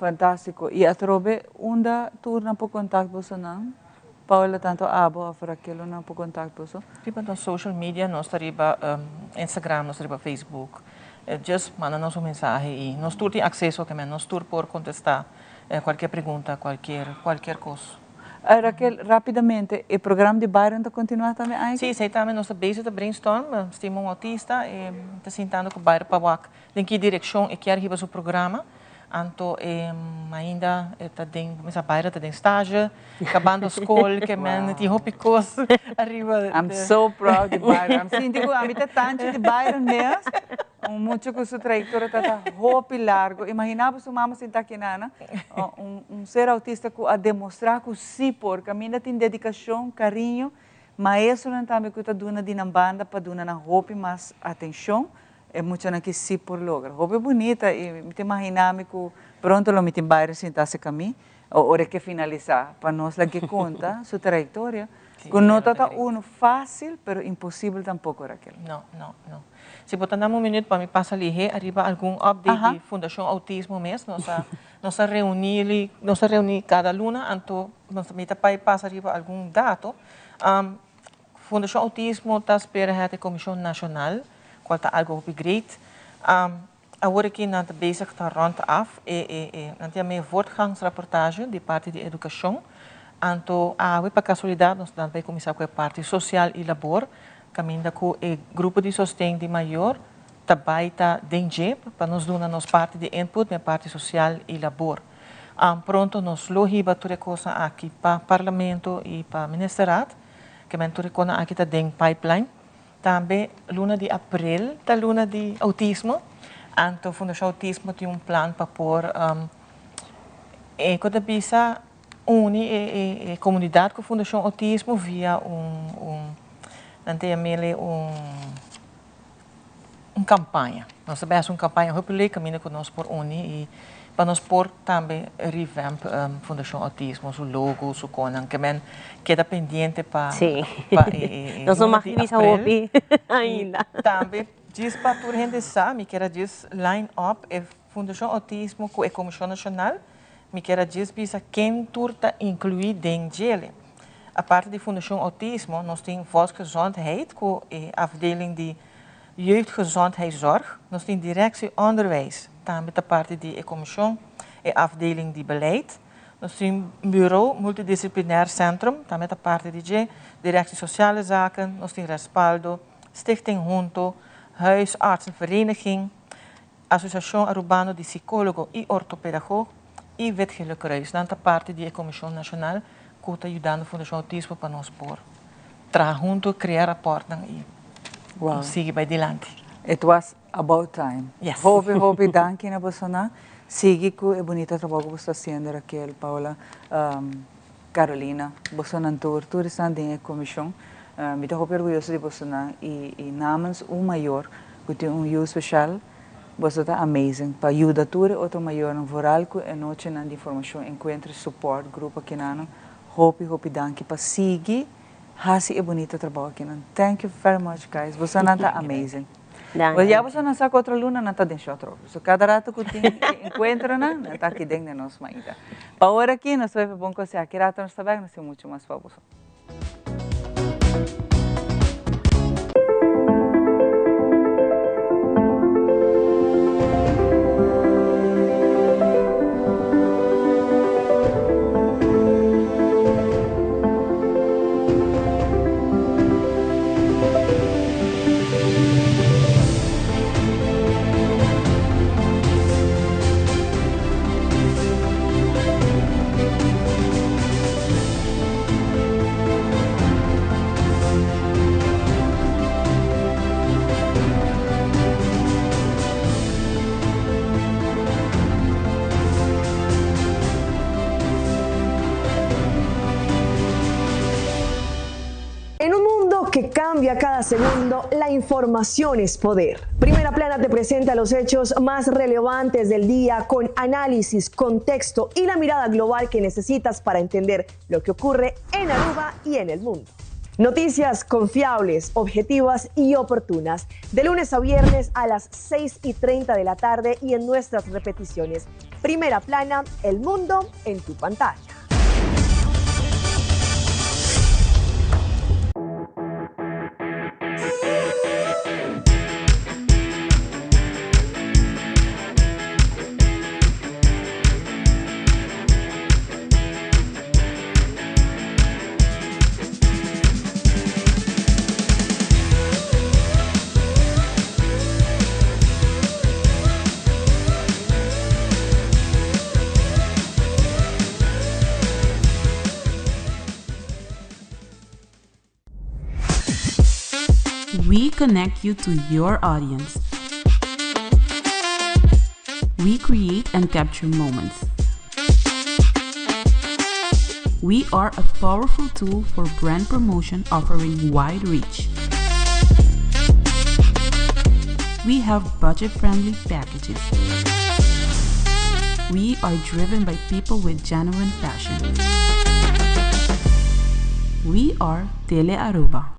Fantástiko. I atrobe unda tur nan por kontakt boso nan? Paola tanto abo of Raquel lo nan por kontakt boso? Riba nos social media, nos ta riba Instagram, nos ta riba Facebook. Just manda nos un mensahe i nos tur tin akseso ke men nos tur por kontestá kualkier pregunta, kualkier kualkier kos. Raquel, rapidamente, e programa di Byron ta kontinuá tambe aña aki? Sí, esei tambe nos ta bezig ta brainstorm. Stima un autista e ta sintando ku Byron pa wak Den ki direkshon e kier hiba su programa? Anto e ainda e ta den, kuminsá baira ta den stage, kabando skol, ke men tin hopi kos ariba. I'm so proud di Byron. I'm sinti ku ami ta tanchi di Byron mes. Un mucha ku su trayektoria ta ta hopi largo. Imaginá bo su mama sinta aki nana, un un ser autista ku a demostrá ku sí por, kaminda tin dedikashon, kariño, maestronan tambe ku ta duna di nan banda pa duna nan hopi mas atenshon. E muchanan ki si por logra. Hopi bunita y mi ta imagina mi cu pronto lo mi tin bay resinta cerca mi o ora e ke finalisa pa nos la ke conta su trayectoria cu no ta ta uno facil pero imposibel tampoco Raquel. No, no, no. Si bo ta dame un minuut pa mi pasa lihe ariba algun update di Fundacion Autismo mes. Nos a nos a reuni nos a reuni cada luna anto nos mi ta pasa riba algun dato. Fundashon Outismo ta spera het e Komishon Nashonal, kual ta algu hopi great. Awor aki nan ta bezig ta rond af e e e nan ta yama e voortgangsrapportage di parti di edukashon. Anto awe pa kasualidat nos nan ta bai kuminsá ku e parti sosial i labor kaminda ku e grupo di sosten di mayor ta bai ta den dje pa nos duna nos parti di input den e parti sosial i labor. Pronto nos lo hiba tur e kosnan aki pa Parlamento i pa Ministerraad, ke men tur e kosnan aki ta den pipeline. Tambe luna di april ta luna di outismo, anto Fundashon Outismo tin un plan pa por e ku ta bisa uni e komunidat ku Fundashon Outismo via un un nan ta yam'el un un kampaña. Nos ta bai hasi un kampaña hopi leuk kaminda ku nos por uni i pa nos por tambe revamp Fundashon Outismo su logo, su konan. Ke men keda pendiente pa pa e e Nos no luna mag di bisa aprel. hopi ainda. Tambe djis pa tur hende sa mi kier a djis line up e Fundashon Outismo ku e Komishon Nashonal. Mi kier a djis bisa ken tur ta inkluí den djele. Aparte di Fundashon Outismo nos tin Volksgezondheid ku e afdeling di Jeugdgezondheidszorg. Nos tin Directie Onderwijs, tambe ta parti di e komishon, e afdeling di beleid. Nos tin Bureau Multidisciplinair Centrum, tambe ta parti di dje, Directie Sociale Zaken, nos tin Respaldo, Stichting Hunto, Huisartsenvereniging, Asociacion Arubano di Psicologo y Ortopedagoog y Wit Gele Kruis. Nan ta parti di e Comision Nacional cu ta yudando Fundacion Autismo pa nos por traha hunto, crea raportnan y nos sigui bay dilanti. It was about time. Yes. Hopi hopi danki na bosonan. Sigui cu e bunita trabou cu boso ta haciendo Raquel, Paola, Carolina, bosonan tur, tur esnan den e comision. Mi ta hopi orguyoso di bosonan y namens un mayor cu tin un yu special, boso ta amazing pa yuda tur e otro mayornan vooral cu e nochenan di informacion, encuentro y support grupo akinanan. Hopi hopi danki pa sigui haci e bunita trabou akinan. Thank you very much guys, bosonan ta amazing. Danki. Ya bosonan sa cu otro luna nan ta den shot rob. So cada rato cu tin e encuentronan nan ta aki den den nos mainta. Pa ora aki nos ta bay pa bon conseha. Aki rato nos ta bek, nos tin mucho mas pa boso. En un mundo que cambia cada segundo, la información es poder. Primera Plana te presenta los hechos más relevantes del día con análisis, contexto y la mirada global que necesitas para entender lo que ocurre en Aruba y en el mundo. Noticias confiables, objetivas y oportunas. De lunes a viernes a las 6 y 30 de la tarde y en nuestras repeticiones. Primera plana, el mundo en tu pantalla. We connect you to your audience. We create and capture moments. We are a powerful tool for brand promotion offering wide reach. We have budget friendly packages. We are driven by people with genuine passion. We are Tele Aruba.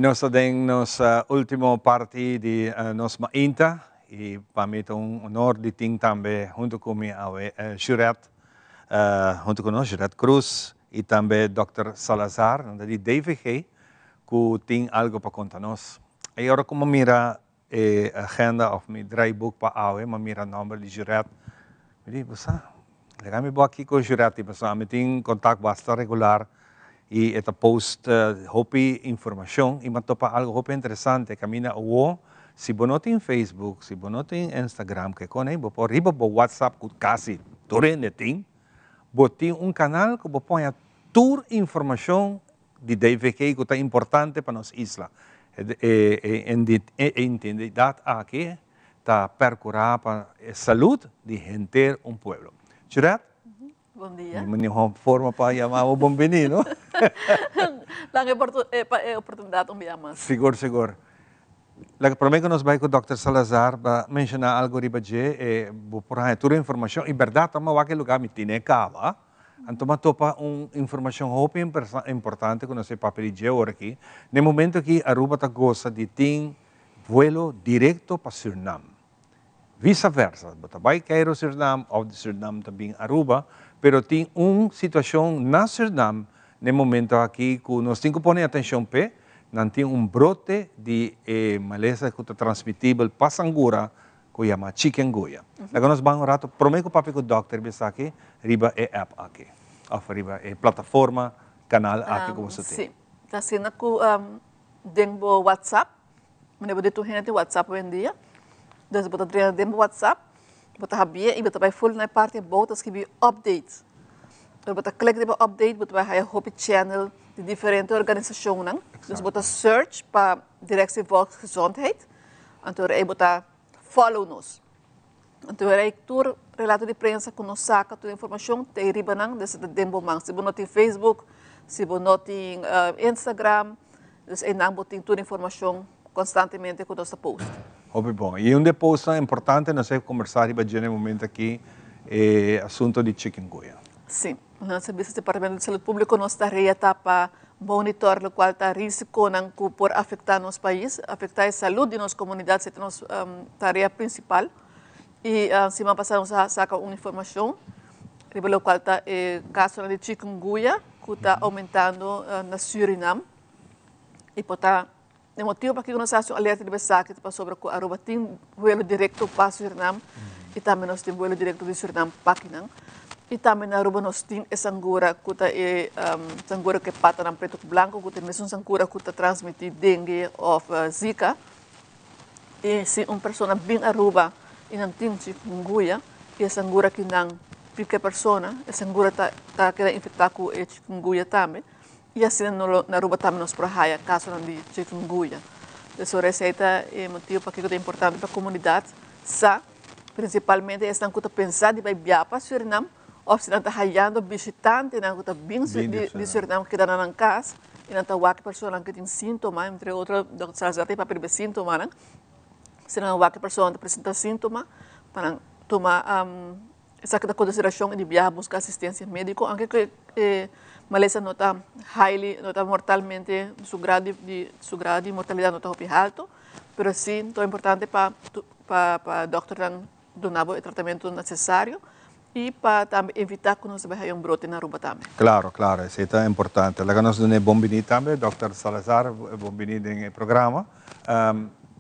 Y nos ta den nos ultimo parti di nos mainta y pa mi ta un honor di tin tambe hunto cu mi awe Juret hunto cu nos, Juret Cruz y tambe Dòkter Salazar, nan ta di DVG, cu tin algo pa conta nos. Y ora cu mi mira e agenda of mi draaiboek pa awe, mi mira nomber di Juret, mi di, bo sa, Laga mi bo aki ku Jurati pasobra mi tin kontak basta regular i e ta post hopi informashon i mi a topa algu hopi interesante kaminda awo si bo no tin Facebook si bo no tin Instagram ke kon ei bo por riba bo WhatsApp ku kasi tur hende tin bo tin un kanal ku bo poña tur informashon di DVG ku ta importante pa nos isla. E entidat aki ta perkurá pa e salud di henter un pueblo. Juret? Bon dia. Mi mihó forma pa yama bo bon bini, no? Danki pa e oportunidat un bia mas. Sigur, sigur. Laga promé ku nos bai ku Dòkter Salazar pa menshoná algu riba dje, bo por haña tur e informashon. I bèrdat, ta wak e lugá mi tine kaba. Anto m'a topa un informacion hopi importante cu nos e papia di dje ora aki. Na e momento aki Aruba ta goza di tin vuelo directo pa Surinam. Visa versa, bo ta bay Cairo Surinam of di Surinam ta bin Aruba, pero tin un situacion na Surinam na e momento aki cu nos tin cu pone atencion p'e, nan tin un brote di e malesa cu ta transmitibel pa sangura ku yama chikungunya. Laga nos ban un rato promé ku papia ku dòkter bisa aki riba e app aki òf riba e plataforma, kanal aki ku boso tin. Sí, ta asina ku den bo WhatsApp, manera bo di tur hende tin WhatsApp hoendia, dus bo ta drenta den bo WhatsApp, bo ta habié i bo ta bai ful na e parti abou ta skibi update. Ora bo ta klik riba update bo ta bai haya hopi channel di diferente organisashonnan, dus bo ta search pa Directie Volksgezondheid. Anto ora ei bo ta follow nos. Anto ora ei tur relato di prensa ku nos saka, tur informashon ta ei riba nan, dus e ta den bo man. Si bo no tin Facebook, si bo no tin Instagram, dus einan bo tin tur informashon konstantemente ku nos ta post. Hopi bon. I un di e postnan importante nos a kombersá riba dje na e momento aki, e asunto di chikungunya. Sí. Nos a bisa Departamento di Salud Públiko nos tarea ta pa monitor lokual ta risikonan ku por afektá nos pais, afektá e salud di nos komunidat, esei ta nos tarea prinsipal. I siman pasá nos a saka un informashon riba lokual ta e kasonan di chikungunya ku ta oumentando na Surinam i por ta E motibu pakiko nos hasi un alerta riba esaki ta pasobra ku Aruba tin vuelo direkto pa Surinam i tambe nos tin vuelo direkto di Surinam pa kinan. I tambe na Aruba nos tin e sangura ku ta e sangura ku e patanan pretu ku blanku ku ta e mesun sangura ku ta transmití dengue òf zika. I si un persona bin Aruba i nan tin chikungunya i e sangura kinan pika e persona, e sangura ta ta keda infektá ku e chikungunya tambe. I asina no lo na Aruba tambe nos por haya kasonan di chikungunya. Des ora esei ta e motibu pakiko ta importante pa komunidat sa, prinsipalmente esnan ku ta pensa di bai bia pa Surinam òf si nan ta hayando bishitantenan ku ta bin di Surinam keda na nan kas i nan ta wak e personanan ku tin síntoma, entre otro dòkter Salazar ta papia riba e síntomanan, si nan wak e persona ta presenta síntoma pa nan tuma Esaki ta konsiderashon di biaha buska asistensia médiko, anke ku e malesa no ta highly, no ta mortalmente, su grado di su grado di mortalidat no ta hopi haltu, pero si ta importante pa pa pa dòkternan duna bo e tratamentu nesesario i pa tambe evitá ku nos ta bai haña un brote na Aruba tambe. Klaro, klaro, esei ta importante. Laga nos duna e bon biní tambe, dòkter Salazar, bon biní den e programa.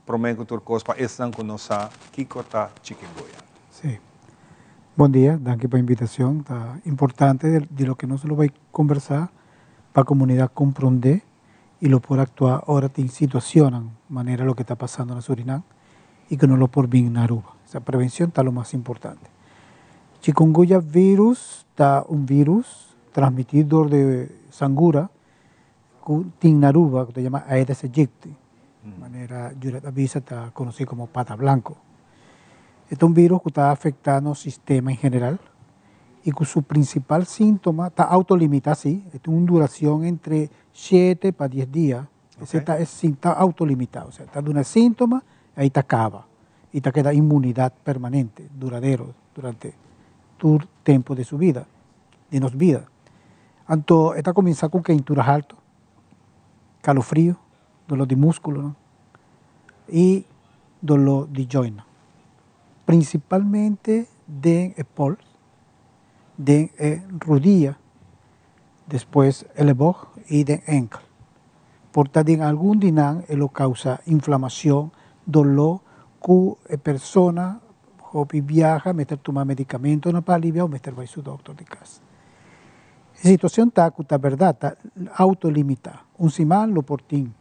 Promé ku tur kos pa esnan ku no sa kiko ta chikungunya. Sí. Bon dia, danki pa invitacion. Ta importante di loke nos lo bay conversa pa comunidad compronde y lo por actua ora tin situacionnan manera loke ta pasando na Surinam y cu no lo por bin na Aruba. Esa prevencion ta lo mas importante. Chikungunya virus ta un virus transmiti door di sangura cu tin na Aruba cu ta yama Aedes aegypti, manera Juliet a bisa ta conoci como pata blanco. E ta un virus cu ta afecta nos sistema en general y cu su principal sintoma ta autolimita si, e tin un duracion entre shete pa dies dia, ese ta e ta autolimita, osea ta duna sintoma y ahi ta caba y ta keda inmunidad permanente, duradero durante tur tempo de su vida, di nos bida. Anto e ta cuminsa cu keintura halto, calofrio, Doló di múskulonan i doló di jointnan. Prinsipalmente den e pols, den e rudia, despues elleboog i den enkel. Por ta den algun di nan e lo kousa inflamashon, doló ku e persona hopi biaha mester tuma medikamentonan pa alivia o mester bai su dòkter di kas. E situacion ta cu ta berdad ta autolimita. Un siman lo por tin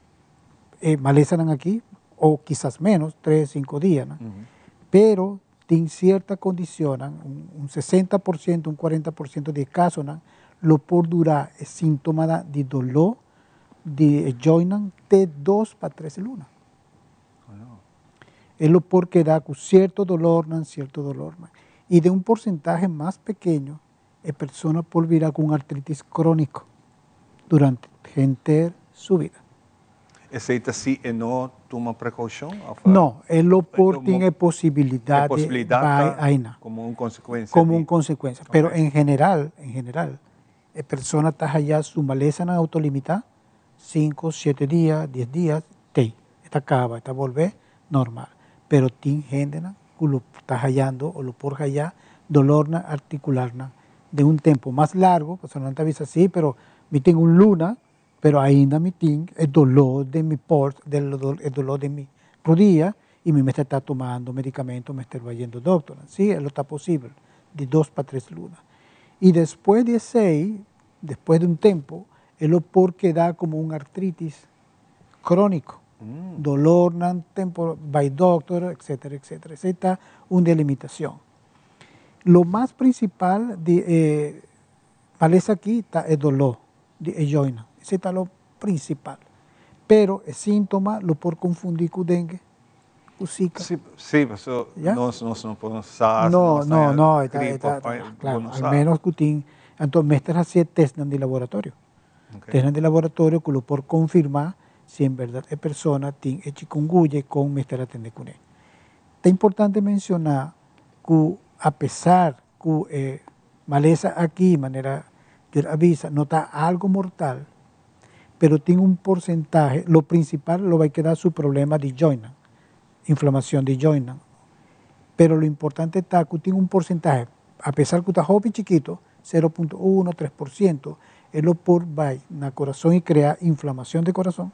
e malesanan aki o kisas menos, tres, cinco dianan. Pero tin cierta condicionnan, un 60%, un 40% di e casonan lo por dura e sintomanan di dolor di e jointnan te dos pa tres luna. E lo por keda cu cierto dolornan, cierto dolornan. Y den un porcentahe mas pekeño E persona por bira ku un artritis króniko durante henter su bida. Esei ta si e no tuma prekoushon òf? No, e lo por tin e posibilidat di bai aina. Komo un konsekuensia. Komo un konsekuensia. Pero en general, en general, e persona ta haya su malesanan autolimitá, sinku, shete dia, dies dia, tei. E ta kaba, e ta bolbe normal. Pero tin hendenan ku lo ta hayando o lo por haya dolornan artikularnan den un tempu mas largu, pasobra nan ta bisa si, pero mi tin un luna, pero ainda mi tin e doló den mi pòrs, e doló den mi rudia i mi mester ta tumando medikamento, mester bai yendo dòkternan. Si, e lo ta posibel, di dos pa tres luna. I despues di esei, despues di un tempu, e lo por keda komo un artritis crónico, dolornan, tempo bay doctor, etcétera, etcétera. Esey ta un delimitacion. Lo mas principal di e malesa aki ta e dolor di e jointnan. Esey ta lo principal. Pero e sintoma lo por confundi cu dengue, cu zika. Sí, sí, paso nos nos no por sa si No, nos no, ta no, e ta, e gripe ta, of claro, bo no al sa. menos cu tin, anto mester haci e testnan di laboratorio. Testnan di laboratorio ku lo por konfirmá si en bèrdat e persona tin e chikungunya i kon mester atendé kuné. Ta importante menshoná ku apesar ku e malesa aki, manera Jur a bisa, no ta algu mortal, pero tin un porsentahe, lo prinsipal lo bai keda su problema di jointnan, inflamacion di jointnan. Pero lo importante ta ku tin un porsentahe, apesar ku ta hopi chikito, 0.1, 3%, e lo por bai na corazon y crea inflamacion di corazon,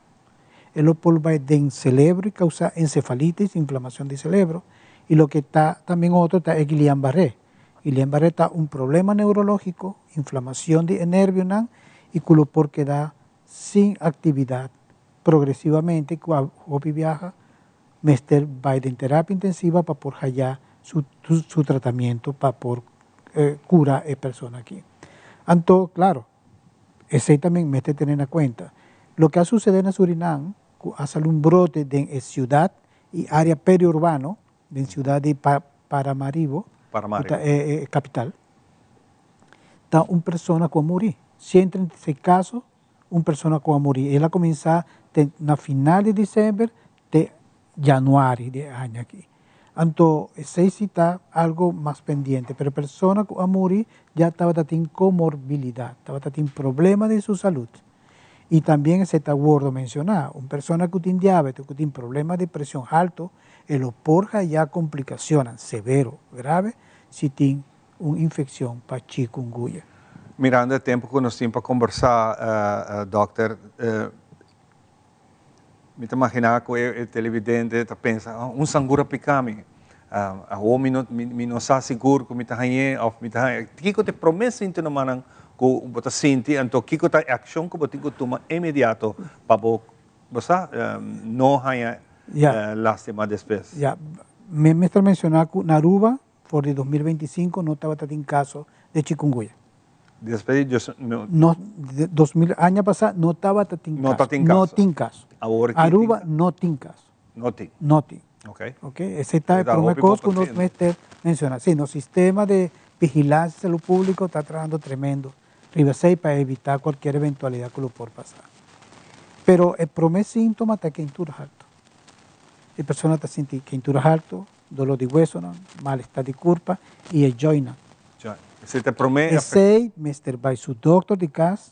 e lo por bai den celebro y causa encefalitis, inflamacion di celebro, y loke ta tambien otro ta e Guillain-Barré. Guillain-Barré ta un problema neurologico, inflamacion di e nervionan y cu lo por keda sin actividad progresivamente cu a hopi biaha mester bai den terapia intensiva pa por haya su su tratamiento pa por cura e persona aki. Anto, claro, esey también mester tene na cuenta. Loke a sucede na Surinam cu a sali un brote den e ciudad y area periurbano den ciudad di Paramaribo, cu ta e capital, ta un persona cu a muri. 136 caso un persona cu a muri. El a cuminsa te na final di december te januari di e aña aki. Anto esey si ta algo mas pendiente, pero e persona cu a muri ya tabata tin comorbilidad, tabata tin problema den su salud. Y tambien esey ta wordo menciona, un persona cu tin diabete, cu tin problema di presion alto, e lo por haya complicacionnan severo, grave, si tin un infeccion pa chikungunya. Mirando e tempo cu nos tin pa combersa, dokter, mi ta magina cu e televidente ta pensa, oh, un sangura pica mi, awo mi no, mi no sa sigur cu mi ta hañ'é of mi ta hañ'é. Kico ta e prome sintomanan cu bo ta sinti, anto kico ta e accion cu bo tin cu tuma inmediato pa bo, bo sa, no haña lastima despues? Ya, mi mester menciona cu na Aruba For di 2025 no tabata tin caso de chikungunya. Despues di dos mil. No, 2000 aña pasa no tabata tin No caso. ta tin caso. No tin caso. Awor ki tin Aruba caso? no tin caso. No tin. No tin. Ok. Ok, esey ta e Ta prome hopi bon cos pa cu nos tende. mester menciona. Si, nos sistema de vigilancia salud publico ta trahando tremendo riba esey pa evita cualkier eventualidad cu lo por pasa. Pero e prome sintoma ta keintura halto. E persona ta sinti keintura halto, Doló di huesonan, malestar di kurpa i e jointnan. Joint. Esei ta promé. Esei mester bai su dokter di kas,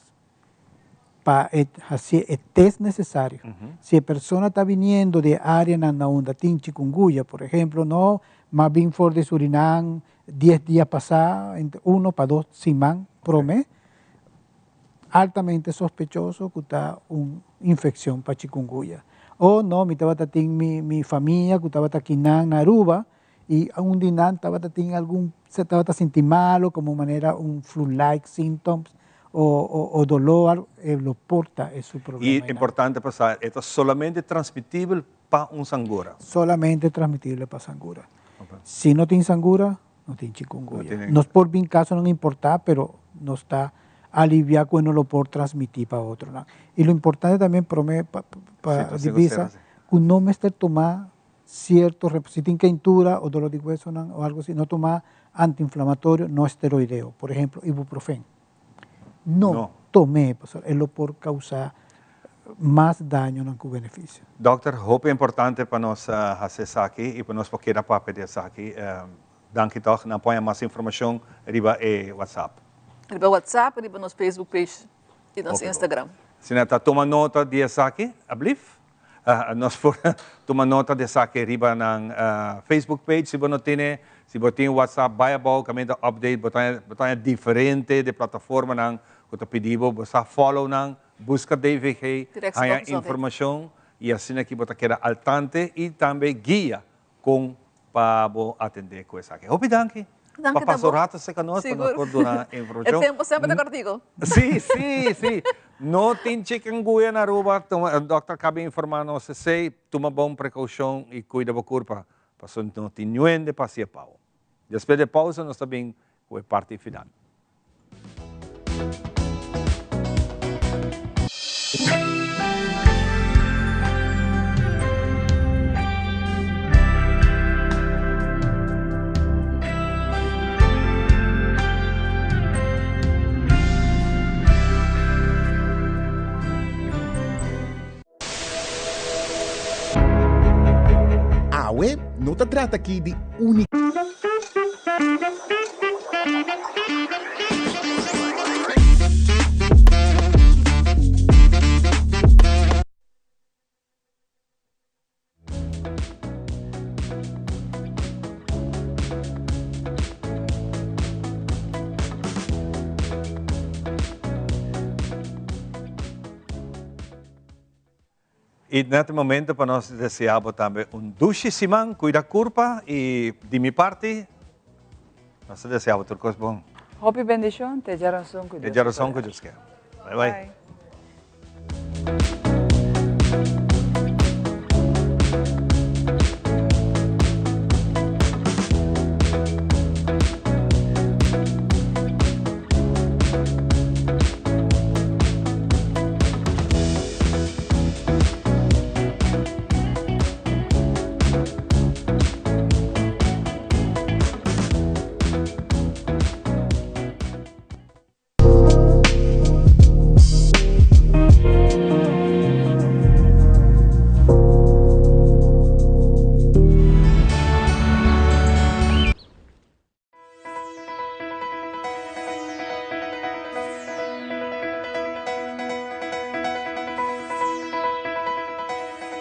Pa e haci e test necesario. Si e persona ta biniendo di e areanan na unda tin chikungunya, por ehemplo, no m'a bin for di Surinam dies dia pasa, entre uno pa dos siman prome, altamente sospechoso cu ta un infeccion pa chikungunya. O no, mi tabata tin mi mi famia cu tabata kinan na Aruba y un di nan tabata tin algun, se tabata sinti malo como manera un flu-like symptoms o o o dolor algo, e lo por ta e su problema Y einan. importante pa sa, e ta solamente transmitibel pa un sangura. Solamente transmitibel pa sangura. Si no tin sangura, no tin chikungunya. Nos por bin casonan importa, pero nos ta alivia cu e no lo por transmiti pa otronan. Y lo importante también prome pa pa di bisa cu no mester tuma cierto si tin keintura o dolor di huesonan o algo asi, no tuma antiinflamatorio no esteroideo, por ehemplo ibuprofen. No tome pasobra e lo por causa mas dañonan cu beneficio. Dokter, hopi importante pa nos haci esaki y pa nos por keda papia di esaki. Danki tog. Nan poña mas informacion riba e WhatsApp. Riba WhatsApp, riba nos Facebook page y nos Instagram. Si nan ta tuma nota di esaki, ablief. Nos por tuma nota di esaki riba nan Facebook page si bo no tene. Si bo tin WhatsApp bai abou kaminda update bo ta bo ta haña diferente di plataformanan ku ta pidi bo. Bo sa follow nan, buska DVG, haña informashon i asina ki bo ta keda al tante i tambe guia Kon pa bo atendé ku esaki. Hopi danki pa pasa un rato serka nos pa nos por duna informashon. E tempu semper ta kòrtiku. Sí, sí, sí. No tin chikungunya na Aruba. Dòkter kaba informá nos esei. Tuma bon prekoushon i kuida bo kurpa pasobra no tin niun pa hasi e pau. Despues di e pousa nos ta bin ku e parti final. Awe no ta trata aki di uni. I na e momento pa nos desea bo tambe un dushi siman, cuida curpa y di mi parti nos ta desea bo tur cos bon. Hopi bendicion, te djaranson cu Dios Te djaranson cu Dios kier. Bye bye.